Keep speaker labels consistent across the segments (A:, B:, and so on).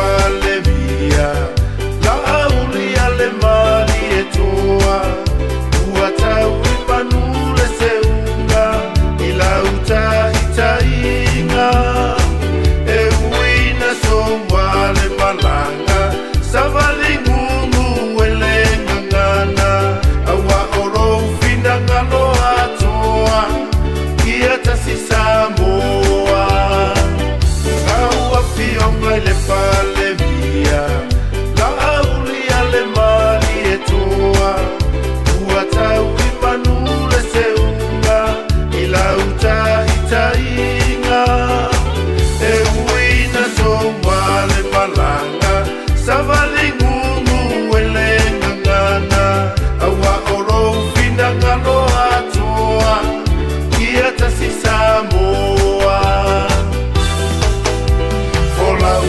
A: Palemia, Laauli a le Malietoa, ua tau i manu le seuga i lau taitaiga. E ui na soua le malaga, savali gugu e le gagana, aua o lou finagalo atoa, ia tasi Samoa. Lau Afioga i le Palemia, Laauli a le Malietoa, ua tau i manu le seuga i lau taitaiga. E ui na soua le malaga, savali gugu e le gagana, aua o lou finagalo atoa, ia tasi Samoa. Folau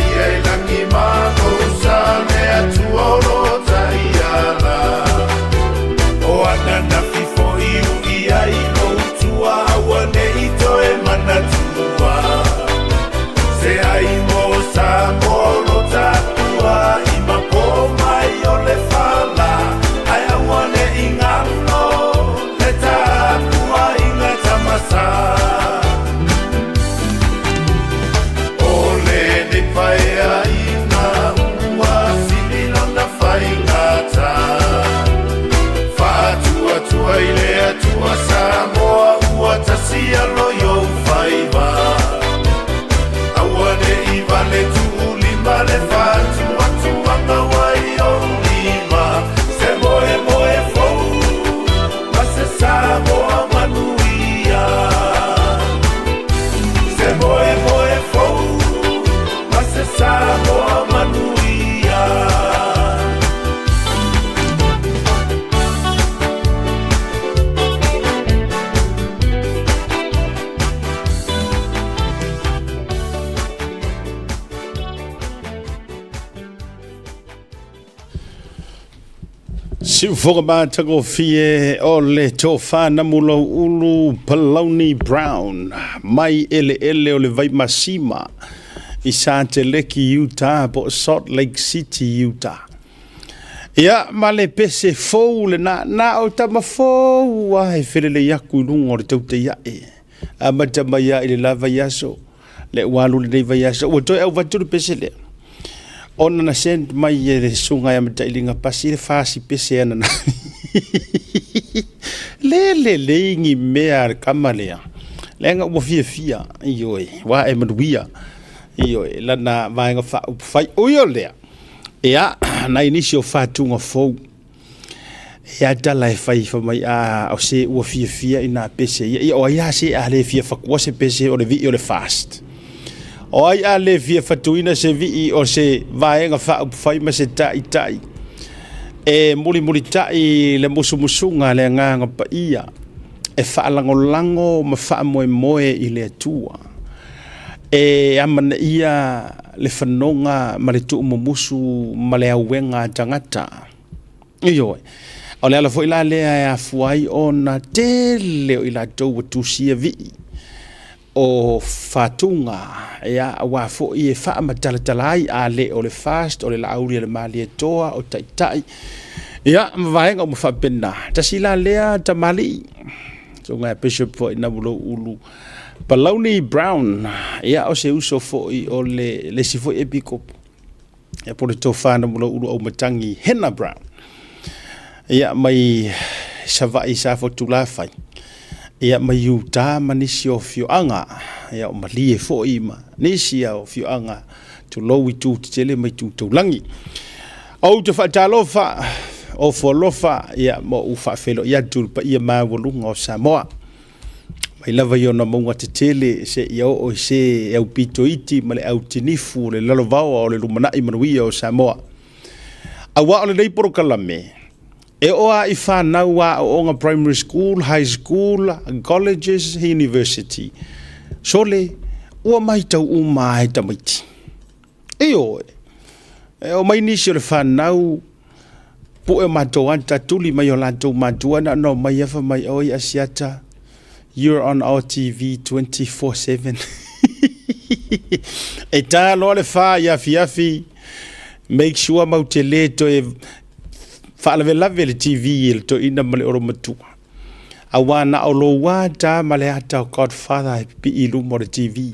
A: ia i lagi ma lou sa, le Atua o lo o taiala. O ananafi foi ui ai lou tua, aua ne i toe manatua. Se ai mo Samoa o lo tatua, i mapo mai o le fala, ae aua ne i galo le tapuaiga tamasa. O lenei paeaiga ua sili lona faigata, faatuatua i le Atua Samoa ua tasi alo i ou faiva. Aua ne i vale tuulima le faatuatuaga ua i ou lima, se moemoe fou ma se Samoa manuia. Se moemoe fou ma se Samoa manuia.
B: Siufoga matagofie o le tofa Namulauulu Palauni Brown mai eleele o le Vaimasima i Sateleki, Utah po o Salt Lake City, Utah. Ia, ma le pese fou lena, na o tama fou a e felelei aku i luga o le tautaiae. Amata mai a i le la vaiaso, le ua alu lenei vaiaso, ua toe auvatu le pese lea. Ona na send mai e le susuga ia Matailiga Pasi le fasi pese ana na. Le lelei ni mea a le kama lea. Leaga ua fiafia, ioe, ua e manuia, ioe, lana vaega faaupufai. Ui o lea, ia, nai nisi o fatuga fou. Ia tala e fai fa mai a o se ua fiafia i nā pese ia. Ia o ai a se a le fia fatua se pese o le vii o le fast. O ai a le fia fatuina se vii o se vaega faaupufai ma se taitai e mulimulitai le musumusuga a le Agaga Paia e faalagolago ma faamoemoe i le Atua e amanaia le fanoga ma le tuumumusu ma le auega a tagata. Ioe. O le ala foi la lea e afua ai ona tele o i latou ua tusia vii o fatuga, ia, aua foi e faamatalatala ai a le o le fast, o le Laauli a le Malietoa, o taitai, ia, ma vaega uma faapena. Tasi la lea tamalii, susuga ia Bishop foi Namulauulu Palauni Brown, ia, o se uso foi o le isi foi epikopo, ia po o le tofa Namulauulu Aumatangi Hena Brown, ia, mai Savaii Safotulafai, ia, mai Utah ma nisi o afioaga, ia, o Malie foi ma nisi o afioaga, tulou itu tetele ma itu taulagi. Ou te faatalofa, ofo alofa, ia, ma ou faafeiloai atu i le paia maualuga o Samoa. Mai lava i ona mauga tetele seia oo i se aupito iti ma le autinifu o le lalovaoa o le lumanai manuia o Samoa. Aua o lenei polokalame, e oo lava i fanau aooga primary school, high school, colleges, university. Sole, ua matau uma lava e tamaiti. Ioe, e omai nisi o le fanau pue o matou ata tuli mai o latou matua na ona omai afa mai oi Asiata, you're on our TV 24/7. E ta loa le fa i afiafi, make sure mau te le toe faalavelave le TV i le toeaina ma le olomatua. Aua na o lou ata ma le ata o Godfather e pipii i luma o le TV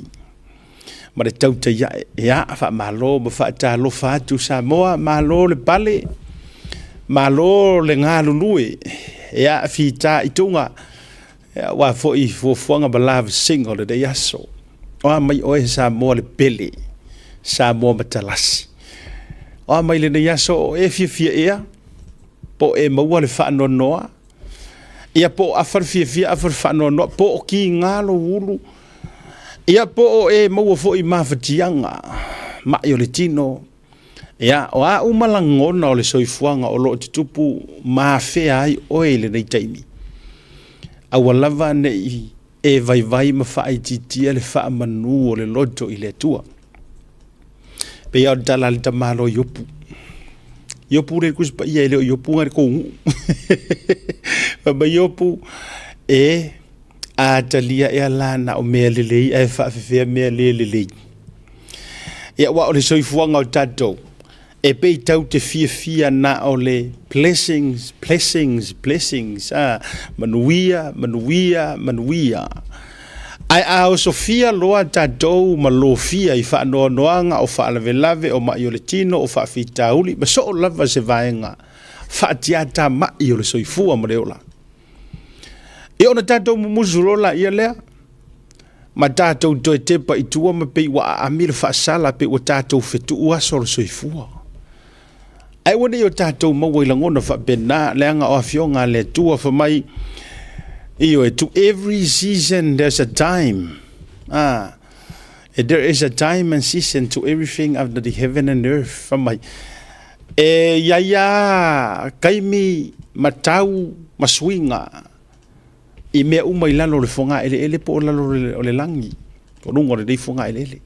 B: ma le tautai ae. Ia, faamalo ma faatalofa atu Samoa, malo le pale, malo le galulue, ia, fita i tuga, aua foi fuafuaga ma lavasiga o lenei aso. O a mai oe Samoa le pele, Samoa matalasi. O a mai lenei aso o e fiafia ea, po o e maua le faanoanoa, ia po o afa le fiafia afa le faanoanoa, po o kiga lou ulu, ia po o e maua foi mafatiaga mai o le tino. Ia, o a uma lagona o le soifuaga o lo o tutupu ma afea ai oe i lenei taimi, aua lava ne i e vaivai ma faaitiitia le faamanu o le loto i le Atua. Pei lava o le tala a le tamaloa Iopu. Iopu le Tusi Paia e le o Iopu na le tou nuu. Fai mai Iopu, e a talia ea la na o mea lelei ae faafefea mea le lelei. Ia aua o le soifuaga o tatou, e pei tau te fiafia na o le blessings, blessings, blessings, a, manuia, manuia, manuia. Ae a osofia loa tatou ma lofia i faanoanoaga o faalavelave o ma'i o le tino o faafitauli ma soo lava se vaega faatiatamai o le soifua ma le ola, ia ona tatou mumusu loa laia lea ma tatou toe tepa i tua ma pei ua aami le faasala pei ua tatou fetuu aso o le soifua. Ae aua ne i o tatou maua i lagona faapena, leaga o afioga a le Atua fai mai, ioe, to every season there's a time. Ah, there is a time and season to everything under the heaven and earth. Fai mai, e i ai a taimi ma tau ma suiga i mea uma i lalo o le fogaeleele po o lalo o le lagi, o luga o lenei fogaeleele.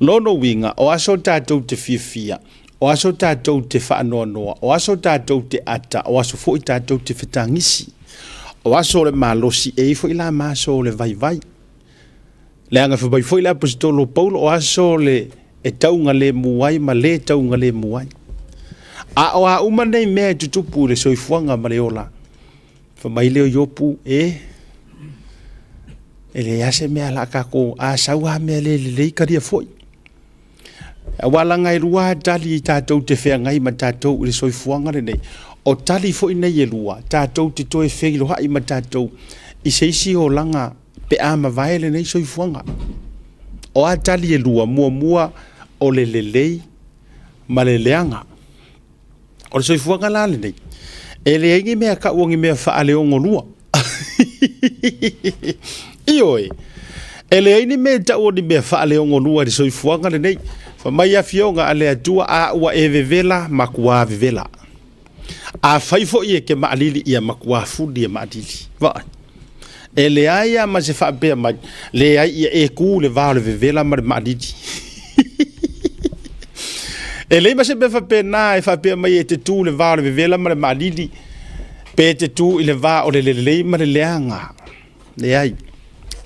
B: Lona uiga, o aso tatou te fiafia, o aso tatou te faanoanoa, o aso tatou te ata, o aso foi tatou te fetagisi, o aso o le malosi, e i ai foi la ma aso o le vaivai. Leaga fai mai foi le Aposetolo o Paulo, o aso le e taugalemu ai ma le taugalemu ai. A o a uma nei mea e tutupu i le soifuaga ma le ola, Fai mai lea o Iopu, E, e leai lava se mea o le a tatou, a sau lava mea le lelei, talia foi. Aua leaga e lua lava tali tatou te feagai ma tatou i le soifuaga lenei. O tali foi nei e lua, tatou te toe feiloai ma tatou i se isi olaga pe a mavae lenei soifuaga. O a tali e lua? Muamua, o le lelei ma le leaga. O le soifuaga la lenei, e leai ni mea tau o ni mea faaleogolua. Ioe, e leai ni mea tau o ni mea faaleogolua i le soifuaga lenei. Fai mai afioga a le Atua, a ua e vevela, matua vevela. Afai foi e te maalili, ia matua fuli e maalili. Vaai. E leai lava ma se faapea mai, leai ia e tu i le va o le vevela ma le maalili. E leai ma se mea faapena e faapea mai e te tu i le va o le vevela ma le maalili, pe te tu i le va o le lelei ma le leaga. Leai.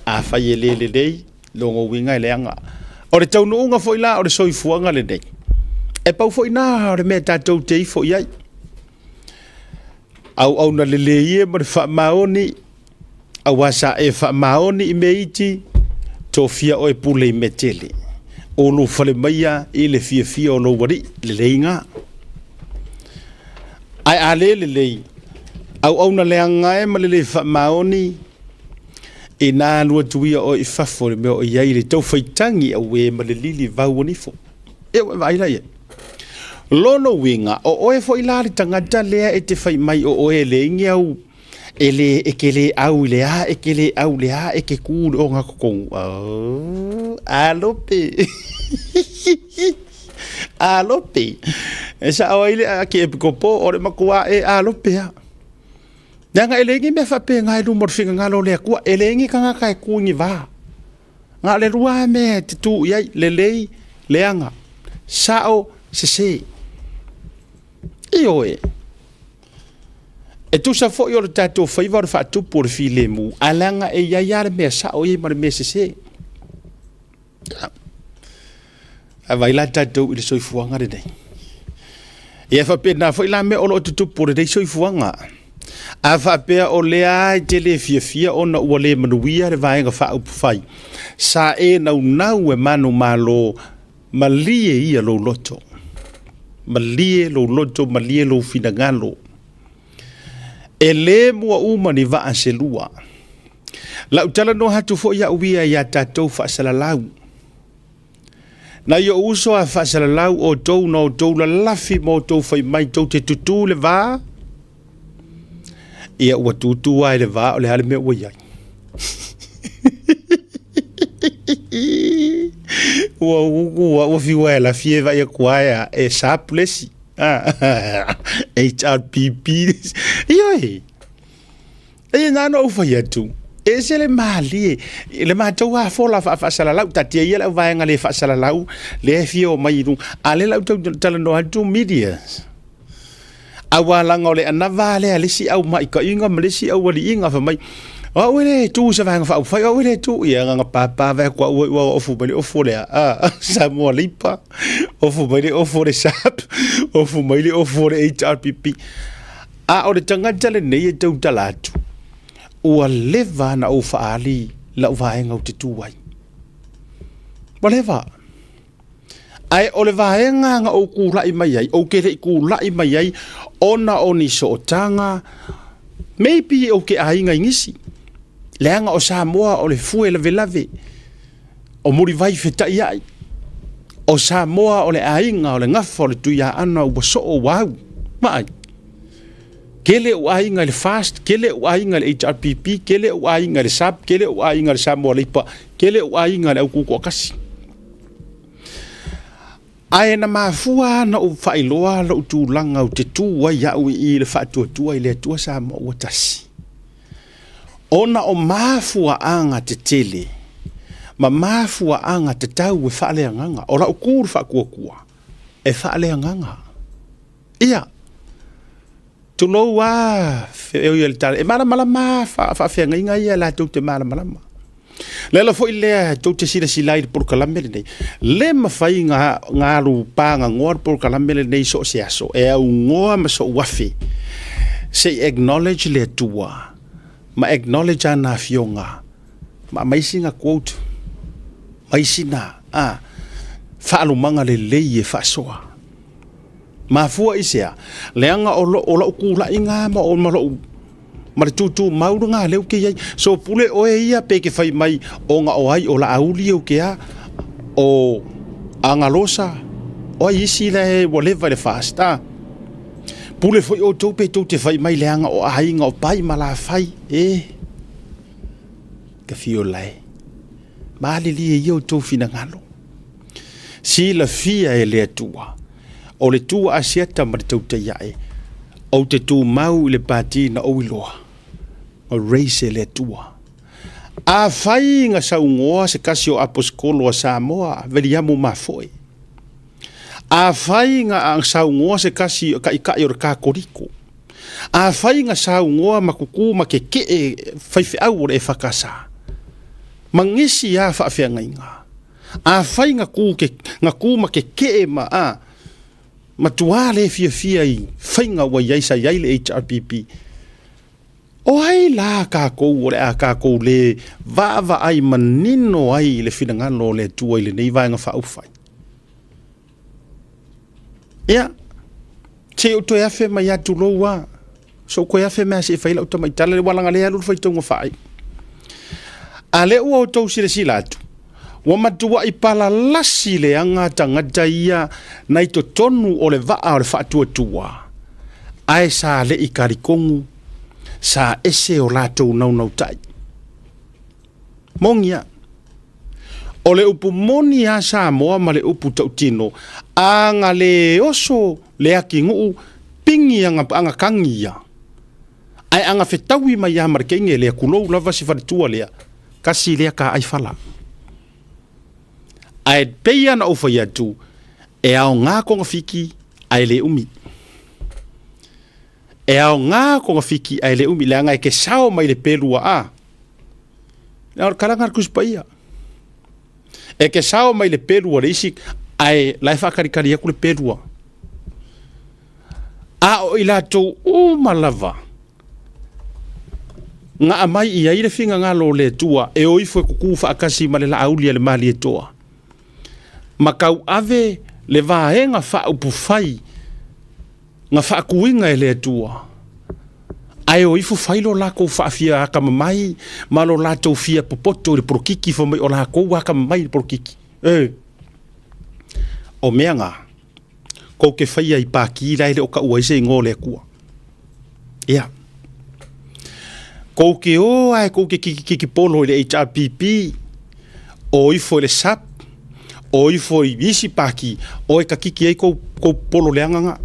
B: Afai e le lelei, lona uiga e leaga. O le taunuuga foi la o le soifuaga lenei, e pau foi na o le mea tatou te ifo i ai. Auauna lelei e ma le faamaoni, aua sa e faamaoni i mea iti, tofia oe pule i mea tele. Ulufale maia i le fiafia o lou alii, lelei gā. Ae a le lelei, auauna leaga e ma le le faamaoni, inā alu atu ia oe i fafo i le mea o i ai le taufaitagi auē ma le lili vau o nifo. E ua e vaai la i ai. Lona uiga, o oe foi la le tagata lea e te fai mai o oe e leai ni au, e le, e te le au i le a, e te le au i le a, e te tu i le ogatotonu. Oh, alope. Alope. E sao ai le Akiepikopo, o le matua e alope a. Leaga e leai ni mea faapena i luma o le finagalo o le Atua, e leai ni tagata e tu i ni va. Na o le lua lava mea e te tu i ai, lelei, leaga, sao, sese. Ioe. E tusa foi o le tatou faiva o le faatupu o le filemu, ae leaga e i ai lava le mea sao i ai ma le mea sese. Ae vaai la tatou i le soifuaga lenei. Ia e faapena foi la mea o lo o tutupu o lenei soifuaga. A faapea o lea e te le fiafia ona ua le manuia le Vaega Faaupufai, sa e naunau e manumalo, malie ia lou loto. Malie lou loto, malie lou finagalo. E le mua uma ni vaa se lua. Lau talanoa atu foi au ia iā tatou faasalalau. Nai ou uso a faasalalau outou na outou lalafi ma outou fai mai tou te tutū i le va, ia ua tutū lava i le va o le a le mea ua i ai. Ua ugu ua fiu e lafi e vai atu ae e sap le isi. HRPP le isi. Ioe. E na ona ou fai atu, e ese le malie, le matou lava fola faafaasalalau, taatia ia le auvaega le faasalalau, lea e fia omai i luga, a lea la ou talanoa atu media. Aua leaga o le anava lea a le isi aumaitaiga ma le isi aualiiga fai mai, o au e le tu i se Vaega Faaupufai, o au e le tu, ia na ona papa vae atu au ua ofu mai le ofu o le a, Samoa Leipa, ofu mai le ofu o le SAP, ofu mai le ofu o le HRPP. A o le tagata lenei e tautala atu, ua leva na ou faaali lau vaega ou te tu ai. Ua leva. Ae o le vaega na ou kula'i mai ai, ou te le i kula'i mai ai ona o ni sootaga, maybe ou te aiga i nisi, leaga o Samoa o le fue lavelave, o mulivai fetaiai, o Samoa o le aiga o le gafa o le Tuiaana ua soo ua au. Vaai. Kele ou aiga i le FAST, kele ou aiga i le HRPP, kele ou aiga i le SAP, kele ou aiga i le Samoa Leipa, kele ou aiga i le Aututoatasi. Ae na mafua ona ou faailoa lou tulaga ou te tu ai au i i le faatuatua i le Atua Samoa ua tasi. Ona o mafuaaga tetele ma mafuaaga tatau e faaleagaga. O lau tu i le faatuatua, e faaleagaga. Ia, tulou lava, e ui o le tala, e malamalama lava faafeagaiga ia latou te malamalama. O le ala foi lea tou te silasila ai i le polokalame lenei, le mafai ona alu pagagoa le polokalame lenei so o se aso, e augoa ma sou afe se i acknowledge le Atua ma acknowledge ana afioga ma aumai sina quote, aumai sina faalumaga lelei e faasoa. Mafua i se a? Leaga o lou kulaʻiga ma o ma lou ma le tutumau lena lea ou te i ai. So pule oe ia pe ke fai mai ona o ai o Laauli ou ke a, o Agalosa, o ai isi la e ua leva i le FAST a. Pule foi outou pe tou te fai mai leaga o aiga o Pai ma Lafai, e ka fio lae. Malilie ia outou finagalo. Silafia e le Atua, o le tu a Asiata ma le tautai ae, ou te tumau i le pati na ou iloa, ma raise e le Atua. Afai na saunoa se tasi o aposetolo a Samoa, Veliamu Mafoe. Afai na saunoa se tasi o taitai o le Katoliko. Afai na saunoa ma tutu ma keke'e faifeau o le EFKS ma nisi a faafeagaiga, afai na tu ke, na tu ma keke'e ma a, matuā le fiafia i faiga ua i ai sa i ai le HRPP, o ai la kākou o le a kākou le vaavaai manino ai i le finagalo o le Atua i lenei Vaega Faaupufai? Ia, se i ou toe afe mai lava, tulou lava, se i ou toe afe mai lava se i fai lau tamaitala, aua leaga o lea e alu le faitauga faaiu. A lea ua outou silasila atu, ua matuai palalasi leaga tagata ia nai totonu o le vaa o le faatuatua, ae sa le i talitonu, sa ese o latou naunautai. Moni a. O le upu moni a Samoa ma le upu tautino, a na le oso le atinuu, pigi ana, ana tagi ia. Ae ana fetaui mai a ma le teine lea, tulou lava si faletua lea, kasi lea taai fala. Ae pei lava ona ou fai atu, e aoga togafiti ae le umi. E aoga togafiti ae le umi, leaga e te sao mai le pelu a. Na o le kalaga a le Tusi Paia. E ke sao mai le pelu a le isi, ae la e faakalikali aku le pelua. A o i latou uma lava, na aumai i ai le finagalo o le Atua e o ifo e kukū faatasi ma le laauli a le Malietoa, ma tauave le vaega faaupufai na faatuina e le Atua, ae o ifo fai lo latou faafia atamamai ma lo latou fia popoto i le polokiki fai mai o latou atamamai i le polokiki. E, o mea na, kou te faia i pākī la e le o taua ai se igoa o le Atua. Ia. Kou te o ae kou te kikikiki polo i le HRPP, o ifo i le SAP, o ifo i isi pākī, o e kakiki ai kou, kou polo leaga nga.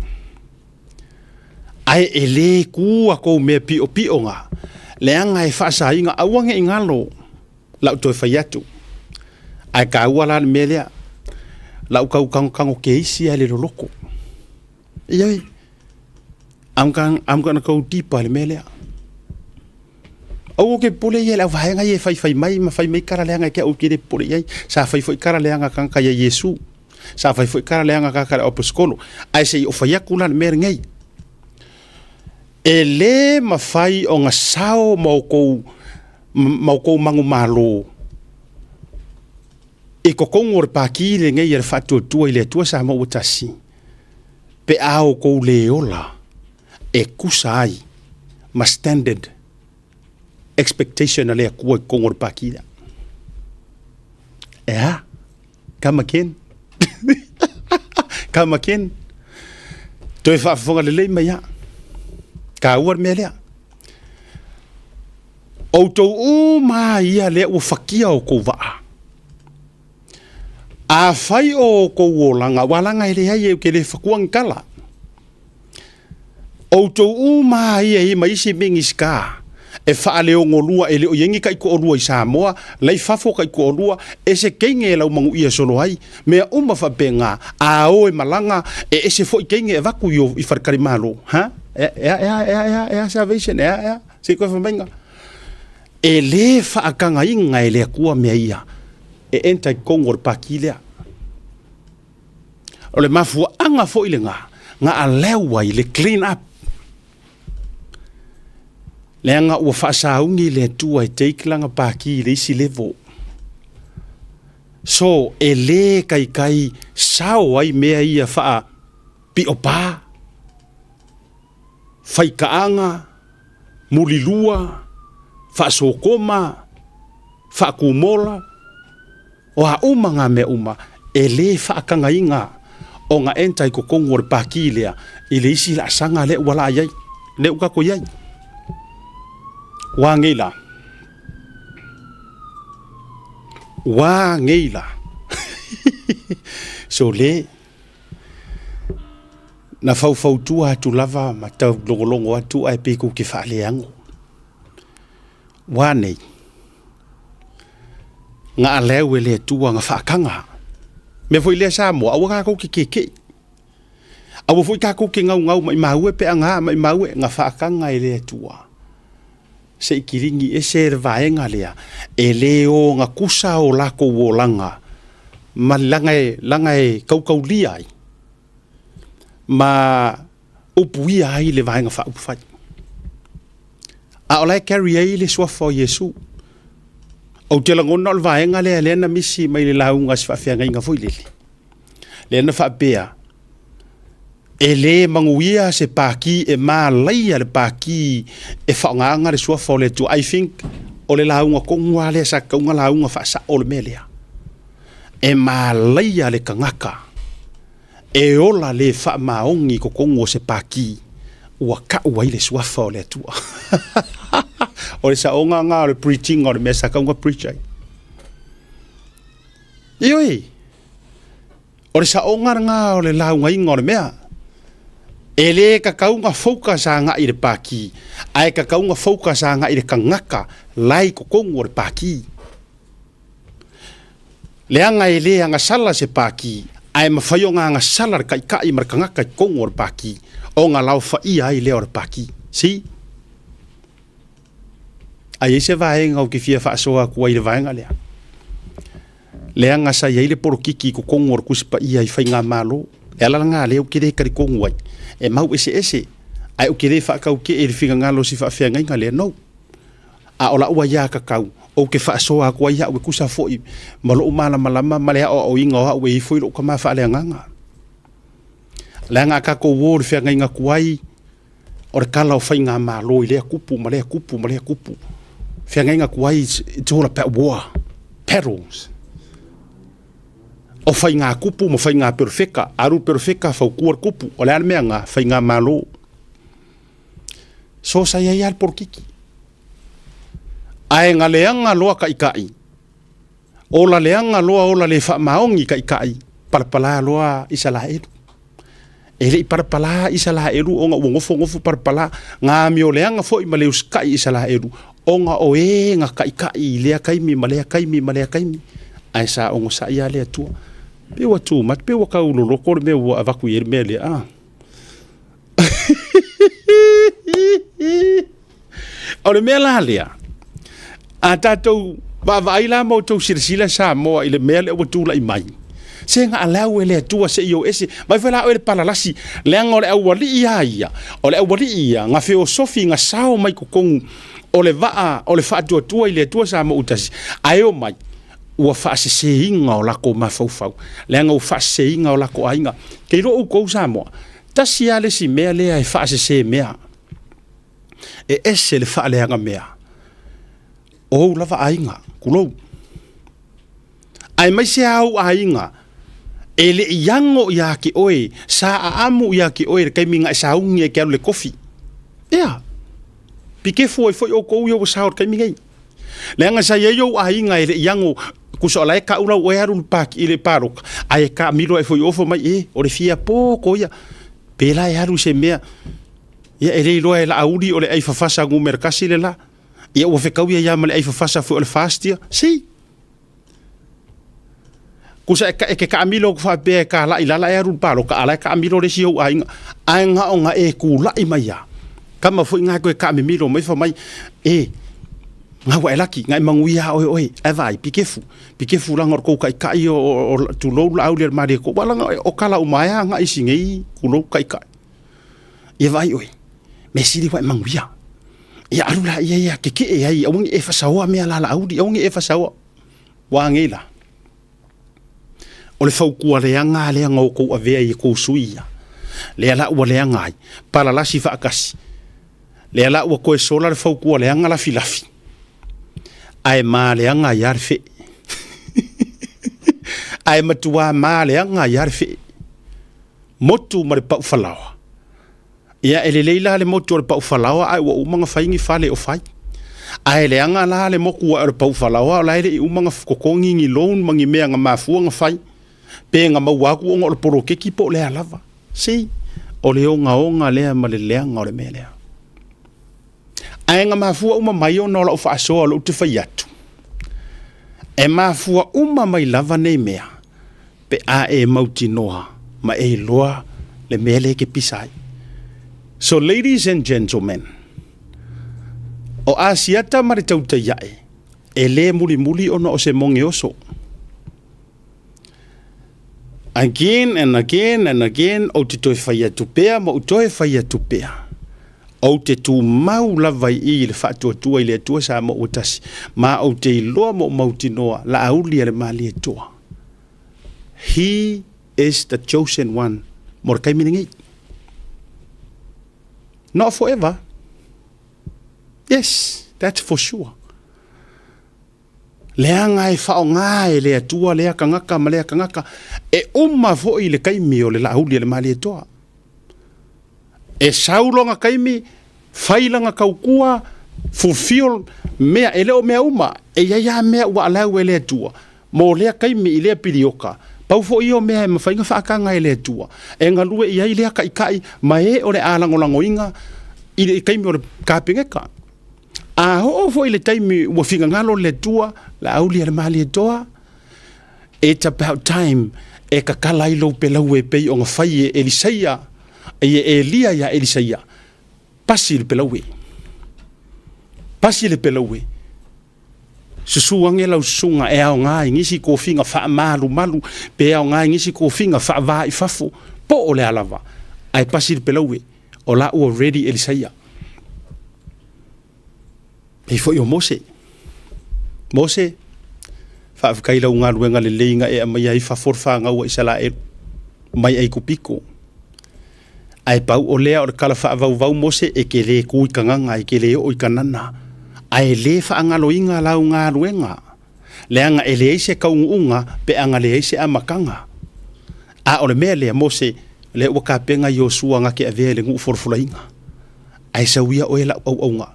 B: Ae e lē kū a kou mea piʻopiʻo nga, leaga e faasaina aua ne i galo lau toe fai atu. Ae kāua la le mea lea, lau tau tangotango keisi ae le loloko. Ioe, I'm gonna, I'm gonna go deeper i le mea lea. Aua ke popole ia i le auvaega ia e faifai mai ma fai mai tala leaga e te au ke le popole i ai. Sa fai foi tala leaga tagata ia Iesu. Sa fai foi tala leaga tagata le aposetolo. Ae se i o fai atu la le mea lenei. E lē mafai ona sao ma outou ma outou manumalo i totonu o le Pati lenei a le Faatuatua i le Atua Samoa ua Tasi, pe a outou le ola e tusa ai ma standard expectation a le Atua i totonu o le Pati lea. E a? Come again? Come again? Toe faafofoga lelei mai a. Taua le mea lea. Outou uma ia lea ua fatia outou vaa. Afai o outou olaga, aua laga e leai ou te le fatua ni tala. Outou uma ia i ma isi Minisita e faaleogolua e le o i ai ni taitoalua i Samoa, la i fafo taitoalua, e se teine e laumanuia solo ai, mea uma faapena, a o e malaga, e ese foi teine e avatu i, i faletalimalo. Ha? E, e, e, e, e, e, e a salvation, e a, e a, se koe whamainga. E lē faatagaina e le Atua mea ia e enter i totonu o le pākī lea. O le mafuaaga foi lena na allow ai le clean up. Leaga ua faasauni le Atua e take lana pākī i le isi level. So, e lē kaikai sao ai mea ia faa piopā, faikaaga, mulilua, faasokoma, faakumola, o a uma ngā mea uma, e lē faatagaina ona enter i totonu o le pākī lea i le isi laasaga lea ua laa i ai, lea ua tatou i ai. Ua nei la? Ua nei la? So lē Na faufautua atu lava ma taulogologo atu ae pei kou te faaleago. Ua nei, na aleu e le Atua na faataga. Mea foi lea Samoa, aua tatou te keke'i. Aua foi tatou te gaugau maimau e pe aga maimau e, na faataga e le Atua. Se i kiligi ese le vaega lea, e le ogatusa o latou olaga ma laga e, laga e kaukaulia ai ma upuia ai le Vaega Faaupufai. A o la e carry ai le suafa o Iesu. Ou te lagona o le vaega lea lea na misi mai le lauga a se faafeagaiga foi lele. Lea na faapea, e lē manuia se pākī e malaia le pākī e faaaogaina le suafa o le Atua. I think o le lauga tonu lava lea sa tatau ona lauga faasao le mea lea. E malaia le tagata e ola le faamaoni i totonu o se pākī ua tau ai le suafa o le Atua. O le saoga lena o le preaching o le mea sa tatau ona preach ai. Ioe, o le saoga lena o le laugaina o le mea. E lē tatau ona focus agai i le pākī, ae tatau ona focus agai i le tagata la e i totonu o le pākī. Leaga e lē agasala se pākī, ae mafai ona agasala le taitai ma le tagata i totonu o le pākī, ona laofaia ai lea o le pākī. See? A i ai se vaega ou te fia faasoa atu ai i le vaega lea? Leaga sa i ai le polokiki i totonu o le Tusi Paia i faigamalo. E ala lena lea ou te le talitonu ai, e mau eseese, ae ou te le faatautee i le finagalo o si faafeagaiga lea. No. A o lau aiatatau, ou te faasoa atu ai au e tusa foi ma lou malamalama ma le aoaoina o au e ifo i lou tama faaleagaga. Leaga a tatou o i le feagaiga tuai, o le tala o faigamalo i lea tupu ma lea tupu ma lea tupu. Feagaiga tuai, it's all about war, battles. O faiga tupu ma faiga perofeta, alu perofeta fautua le tupu. O le a le mea na? Faigamalo. So sa i ai lava le polokiki. Ae na leaga loa taitai, ola leaga loa ola le faamaoni taitai, palapala loa Isaraelu. E le i palapala Isaraelu ona ua nofonofo palapala, na amio leaga foi ma le usitai Isaraelu, ona o e na taitai i lea taimi ma lea taimi ma lea taimi, ae sa onosai lava le Atua. Pei ua too much, pei ua tau loloto le mea ua avatu i ai le mea lea. Ah. O le mea la lea, a tatou vaavaai la ma outou silasila Samoa i le mea lea ua tulai mai, se na alau e le Atua se i o ese. Mai foi la oe le palalasi, leaga o le aualii a ia, o le aualii ia, na feosofi, na sao mai totonu o le vaa o le faatuatua i le Atua Samoa ua tasi, ae o mai, ua faaseseina o latou mafaufau, leaga ua faaseseina o latou aiga. Ke iloa outou Samoa, tasi lava le isi mea lea e faasese mea, e ese le faaleaga mea, o ou lava aiga, tulou. Aemaise lava ou aiga e le i ano ia te oe, sa aamu ia te oe i le taimi na e sauni ai e te alu i le kofi. Ea, pikefu ai foi outou ia ua sao i le taimi nei. Leaga sa i ai ou aiga e le i ano, tusa o la e kau lau oe alu i le palota, ae taamilo ae foi ofo mai, e, o le fia poto ia. Pēlā e alu i se mea, ia e le iloa e Laauli o le ai fafasa numera tasi le la. Ia ua fetau ia ia ma le ai fafasa foi o le FAST ia. Si! Kusa e, e ke taamilo atu faapea e kalai lala e alu i le palota, a la e taamilo le isi ou aiga. Ae na ona e tulai mai lava, kama foi na toe taamimilo mai fai mai, e, na ua e laki, na e manuia lava oe oe, ae vaai, pikefu, pikefu leaga o le tou taitai o, o, o tulou Laauli o le Malietoa, aua leaga o tala uma ai agai i si nei tulou taitai. Ia vaai oe, mea sili ua e manuia. Ia alu laia ia kekee ai, aua ne i e fasaoa mea la Laauli, aua ne i e fasaoa. Ua a nei la? O le fautua leaga lea na outou avea i tou sui ia, lea la ua leaga ai, palalasi faatasi, lea la ua toe sola le fautua leaga lafilafi, ae ma leaga ai lava le fee. Ae matua ma leaga ai lava le fee. Motu ma le pau falaoa. Ia, e lelei la le motu o le pau falaoa ae ua uma ona fai ni fale o fai. Ae leaga la le motu ae o le pau falaoa o la e le i uma ona totogi ni loan ma ni mea na mafua ona fai, pe na maua atu ona o le poloketi po o le a lava. See? O le ogaoga lea ma le leaga o le mea lea. Ae na mafua uma mai ona o lau faasoa o lea ou te fai atu, e mafua uma mai lava nei mea pe a e mautinoa ma e iloa le mea lea e te pisa ai. So ladies and gentlemen, o Asiata ma le tautai ae, e le mulimuli ona o se moge oso. Again and again and again, ou te toe fai atu pea ma ou toe fai atu pea. Ou te tumau lava i i i le faatuatua i le Atua Samoa ua tasi, ma ou te iloa ma ou mautinoa, Laauli a le Malietoa. He is the chosen one mo le taimi lenei. Not forever. Yes, that's for sure. Leaga e faaaoga e le Atua lea tagata ma lea tagata, e uma foi le taimi o le Laauli a le Malietoa. E sau lona taimi, fai lana tautua, fulfill mea, e le o mea uma, e i ai lava mea ua allow e le Atua mo lea taimi i lea pilioka. Pau foi ia o mea e mafai ona faataga e le Atua e galue i ai lea taitai ma e o le a lagolagoina i le taimi o le Kapeneta. A oo foi i le taimi ua finagalo le Atua, Laauli a le Malietoa, It's about time e kakala ai lou pelau e pei ona fai e Elisaia, e Elia ia Elisaia, pasi le pelau e. Pasi le pelau e. Susu age lau susuga e aoga i nisi tofiga faamalumalu, pe aoga i nisi tofiga faava i fafo, po o le a lava, ae pasi le pelaue, o la ua ready Elisaia. Pei foi o Mose. Mose, faafetai i lau galuega lelei na e aumaia ai fafo le fanau a Isaraelu mai Aikupito. Ae pau o lea o le tala faavauvau Mose e te le tu i Kanana, e te le oo i Kanana, ae le faagaloina lau galuega, leaga e leai se taunuuga pe a na leai se amataga. A o le mea lea Mose, o lea ua tapena Iosua na te avea i le nuu folafolaina, ae sau ia oe lau auauna,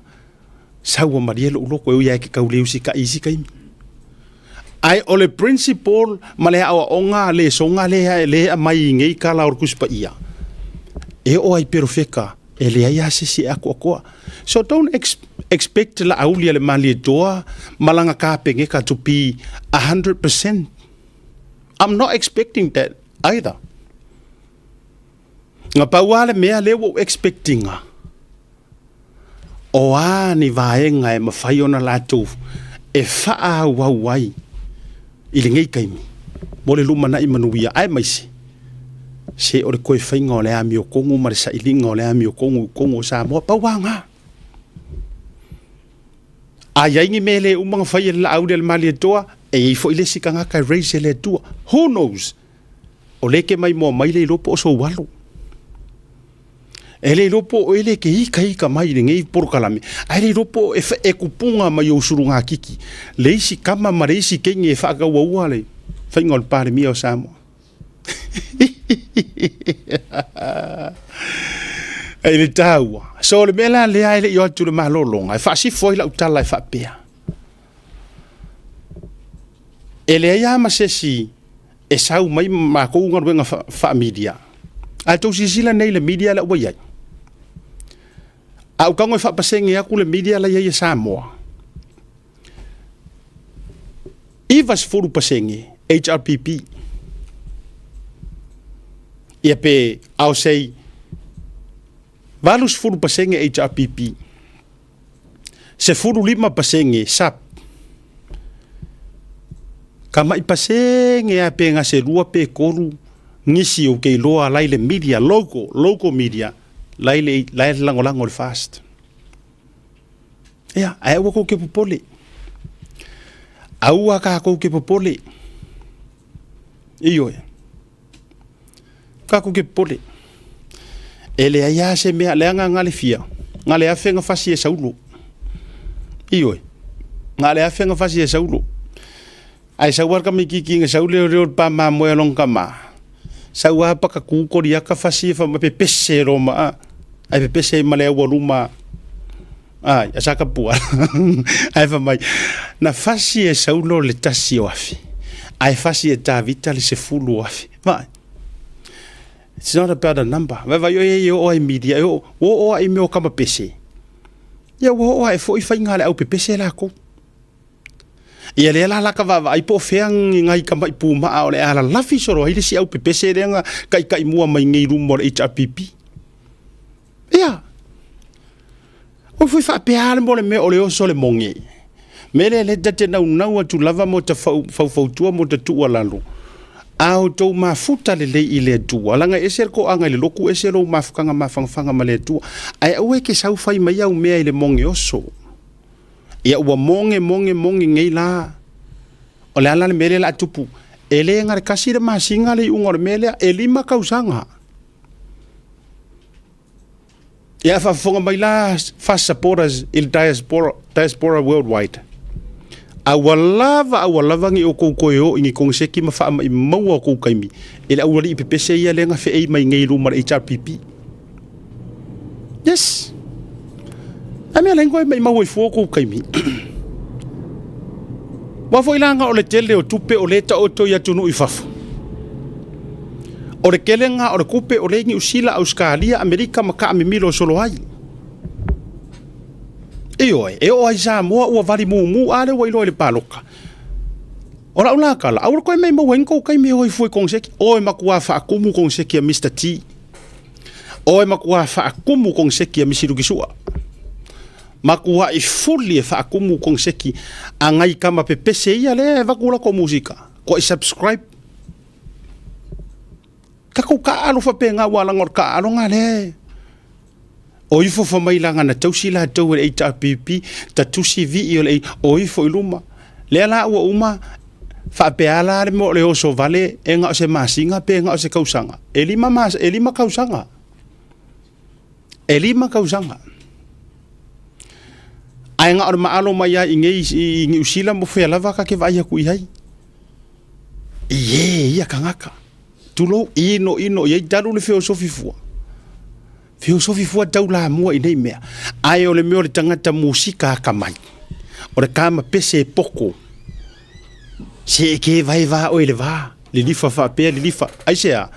B: sau ua malie lou loto e ui lava e te tau le usitai i isi taimi. Ae o le principle ma le aoaoga lesoga lea e aumai i nei tala o le Tusi Paia, e oo lava i perofeta, e leai lava se isi e atoatoa. So don't expect Laauli a le Malietoa ma lana Kapeneta to be 100%. I'm not expecting that either. Na pau lava le mea lea ua ou expect ina, o a ni vaega e mafai ona latou e faaauau ai i lenei taimi mo le lumanai manuia, aemaise se o le toe faiga o le amiotonu ma le sailiga o le amiotonu i totonu o Samoa. Pau lava lena. A i ai ni mea le uma ona fai e le Laauli a le Malietoa, e i ai foi le isi tagata e raise e le Atua. Who knows? O lea e te maimoa mai le iloa po o sou alo. E le iloa po o ele ke ikaika mai i lenei polokalame, ae le iloa po o e kupuga mai ou sulugatiti le isi tama ma le isi teine e faatauaua le faiga o le Palemia o Samoa. Ai le taua. So le mea la lea e le i o atu le malologa, e faasifo ai lau tala e faapea. E leai lava ma se isi e sau mai ma matou galuega faa-media. Ae tou silasila nei i le media la ua i ai. A ou tago e faapasene atu le media la i ai e Samoa, 90% HRPP. Ia pe, I'll say, 80% HRPP. 15% sap. Tamai pasene lava pe gase lua pe tolu nisi ou te iloa la i le media, local, local media, la i le, la e lagolago i le FAST. Ia, ae aua tou te popole. Aua tatou te popole. Ioe. Tatou te popole. E leai lava se mea, leaga na le fia, na le afe na fasi e Saulo. Ioe, na le afe na fasi e Saulo. Ae sau lava le tamaititi na sau leo leo le pa mamoe a lona tama. Sau lava paka tu Koliata fasi e fai mai pepese loa ma a. Ae pepese ai ma le aualuma ai, a Sakapua. Ae fai mai, na fasi e Saulo le tasi o afe, ae fasi e Tavita le 10,000. Vaai. It's not about a number. Vaai oe e oo ai media, e oo, ua oo ai mea o kama pese. Ia ua oo ai foi faiga a le au pepese lakou. Ia lea la la ka vaavaai po o fea ni nai tamai pumaa o le a lalafi solo ai le isi au pepese lea na taitai mua mai nei i luma o le HRPP. Ia, o foi faapea le mo le mea o le oso le moge. Me lea le ta te naunau atu lava mo ta faufautua mo ta tuualalo. A outou mafuta lelei i le Atua, leaga e ese le toaga i le lotu, ese lou mafutaga mafanafana ma le Atua. Ae aua e te sau fai mai au mea i le moge oso. Ia ua moge moge moge nei la. O le a la le mea lea o le a tupu? E le na o le tasi le masina le iuga o le mea lea, e 5 tausaga. Ia faafofoga mai la FAST supporters i le diaspora, diaspora worldwide. A ua lava, a ua lava ni outou toe o i ni koneseti ma faamaimauga o tou taimi i le aualii pepese ia lea na feei mai nei i luma o le HRPP. Yes. A mea la koe maimau ai fua kou taimi. Ua foi la o le tele o tupe o le taoto i atunuu i fafo. O le kelega o le kupe o le Niu Sila, Ausetalia, Amerika ma taamimilo solo ai. Ioe, e oo ai Samoa ua vali mumu a lea ua iloa i le paloka. O lau la tala, aua le toe maimau ai ni kou taimi e o ai fua i koneseti. O e matua faatumu koneseti a Mister T. O e matua faatumu koneseti a Misi Lukisua. Makuaʻi fuli e faakumu koneseki a ngai kama pepese ia lea e avatu latou musika. Koaʻi subscribe. Tatou taaalo faapena aua leaga o le taaalo lena lea e o ifo fai mai leaga na tausi latou e le HRPP, ta tusi vii o le o ifo i luma. Lea la ua uma faapea la le mea o le oso vale e na o se masina pe na o se tausaga. E 5 tausaga. E 5 tausaga. Ae na o le maalo mai lava i inei i Niu Sila ma fea lava ta te vaai atu i ai. I e ia tagata. Tulou, ino ino i ai talu le feosofi fua. Feosofi fua taulamua i nei mea. Ae o le mea o le tagata musika akamai. O le kama pese e poko. Se e ke vae va oe le va. Lilifa faapea lilifa. Aisea?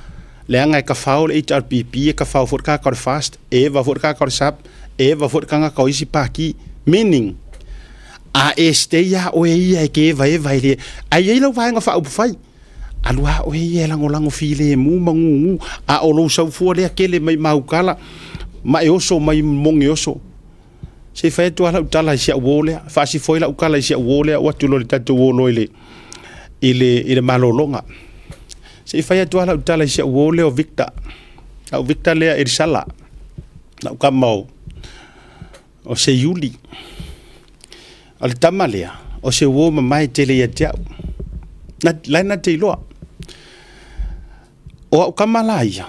B: Leaga e kafao le HRPP, e kafao foi le tagata o le FAST, e eva foi le tagata o le SAP, e eva foi le tagata o isi paki. Meaning, a e stay lava oe ia e ke evaeva e le... Ae i ai lau vaega faaupufai. Alu lava oe ia e lagolago filemu ma gugu, a o lou saufua lea kele mai maukala ma e oso mai moge oso. Se i fai atu lava lau tala i si au uo lea, faasifo ai lau tala i si au uo lea, oo atu loa i le tatou o loa i le malologa. Se i fai atu lava lau tala i si au uo lea o Victor, lau Victor lea Elisala, lau tama o Seiuli. O le tama lea, o se uo mamae tele ia te au. La e na te iloa. O au tama la ia,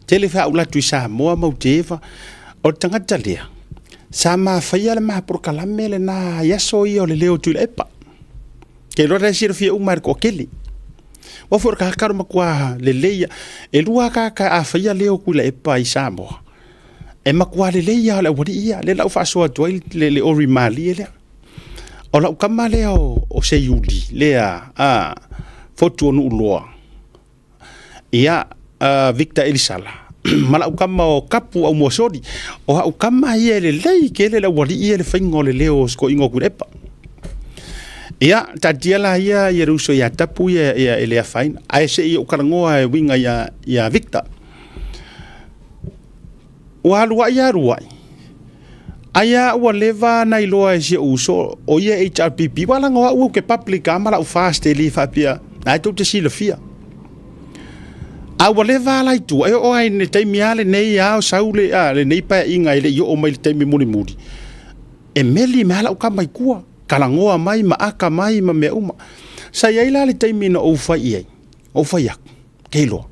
B: tele foi au latu i Samoa ma Uteva, o le tagata lea, sa ma faia le ma polokalame lena i aso ia o le leo o Tuilaepa. Ke iloa la e silafia uma e le toatele. Ua foi o le tagata o le matua lelei ia. E lua tagata a faia leo o Tuilaepa i Samoa, e matua lelei lava o le aualii ia, lea la ua faasoa atu ai le ori malie lea. O lau tama lea o Seiuli, lea a Fotu o Nuuloa, ia Victor Elisala, ma lau tama o Kapu Aumuasoli. O au tama ia e lelei tele le aualii ia i le faiga o le leo o si toeaina o Tuilaepa. Ia, taatia la ia ia le uso ia Tapu ia, ia e le afaina. Ae se i ou talanoa e uiga ia Victor. Ua alu ai alu ai, ai a ua leva na iloa e si ou uso o ia HRPP, ua laga o au ou ke public a ma lau fast e le faapea, na e tou te silafia. A ua leva la i tua, e oo ai le taimi a lenei a o sau le, a, lenei paeaiga e le i oo mai le taimi mulimuli, e meli mai a lau tama i tua, talanoa mai ma aka mai ma mea uma. Sa i ai la le taimi na ou fai i ai, ou fai atu, ke iloa,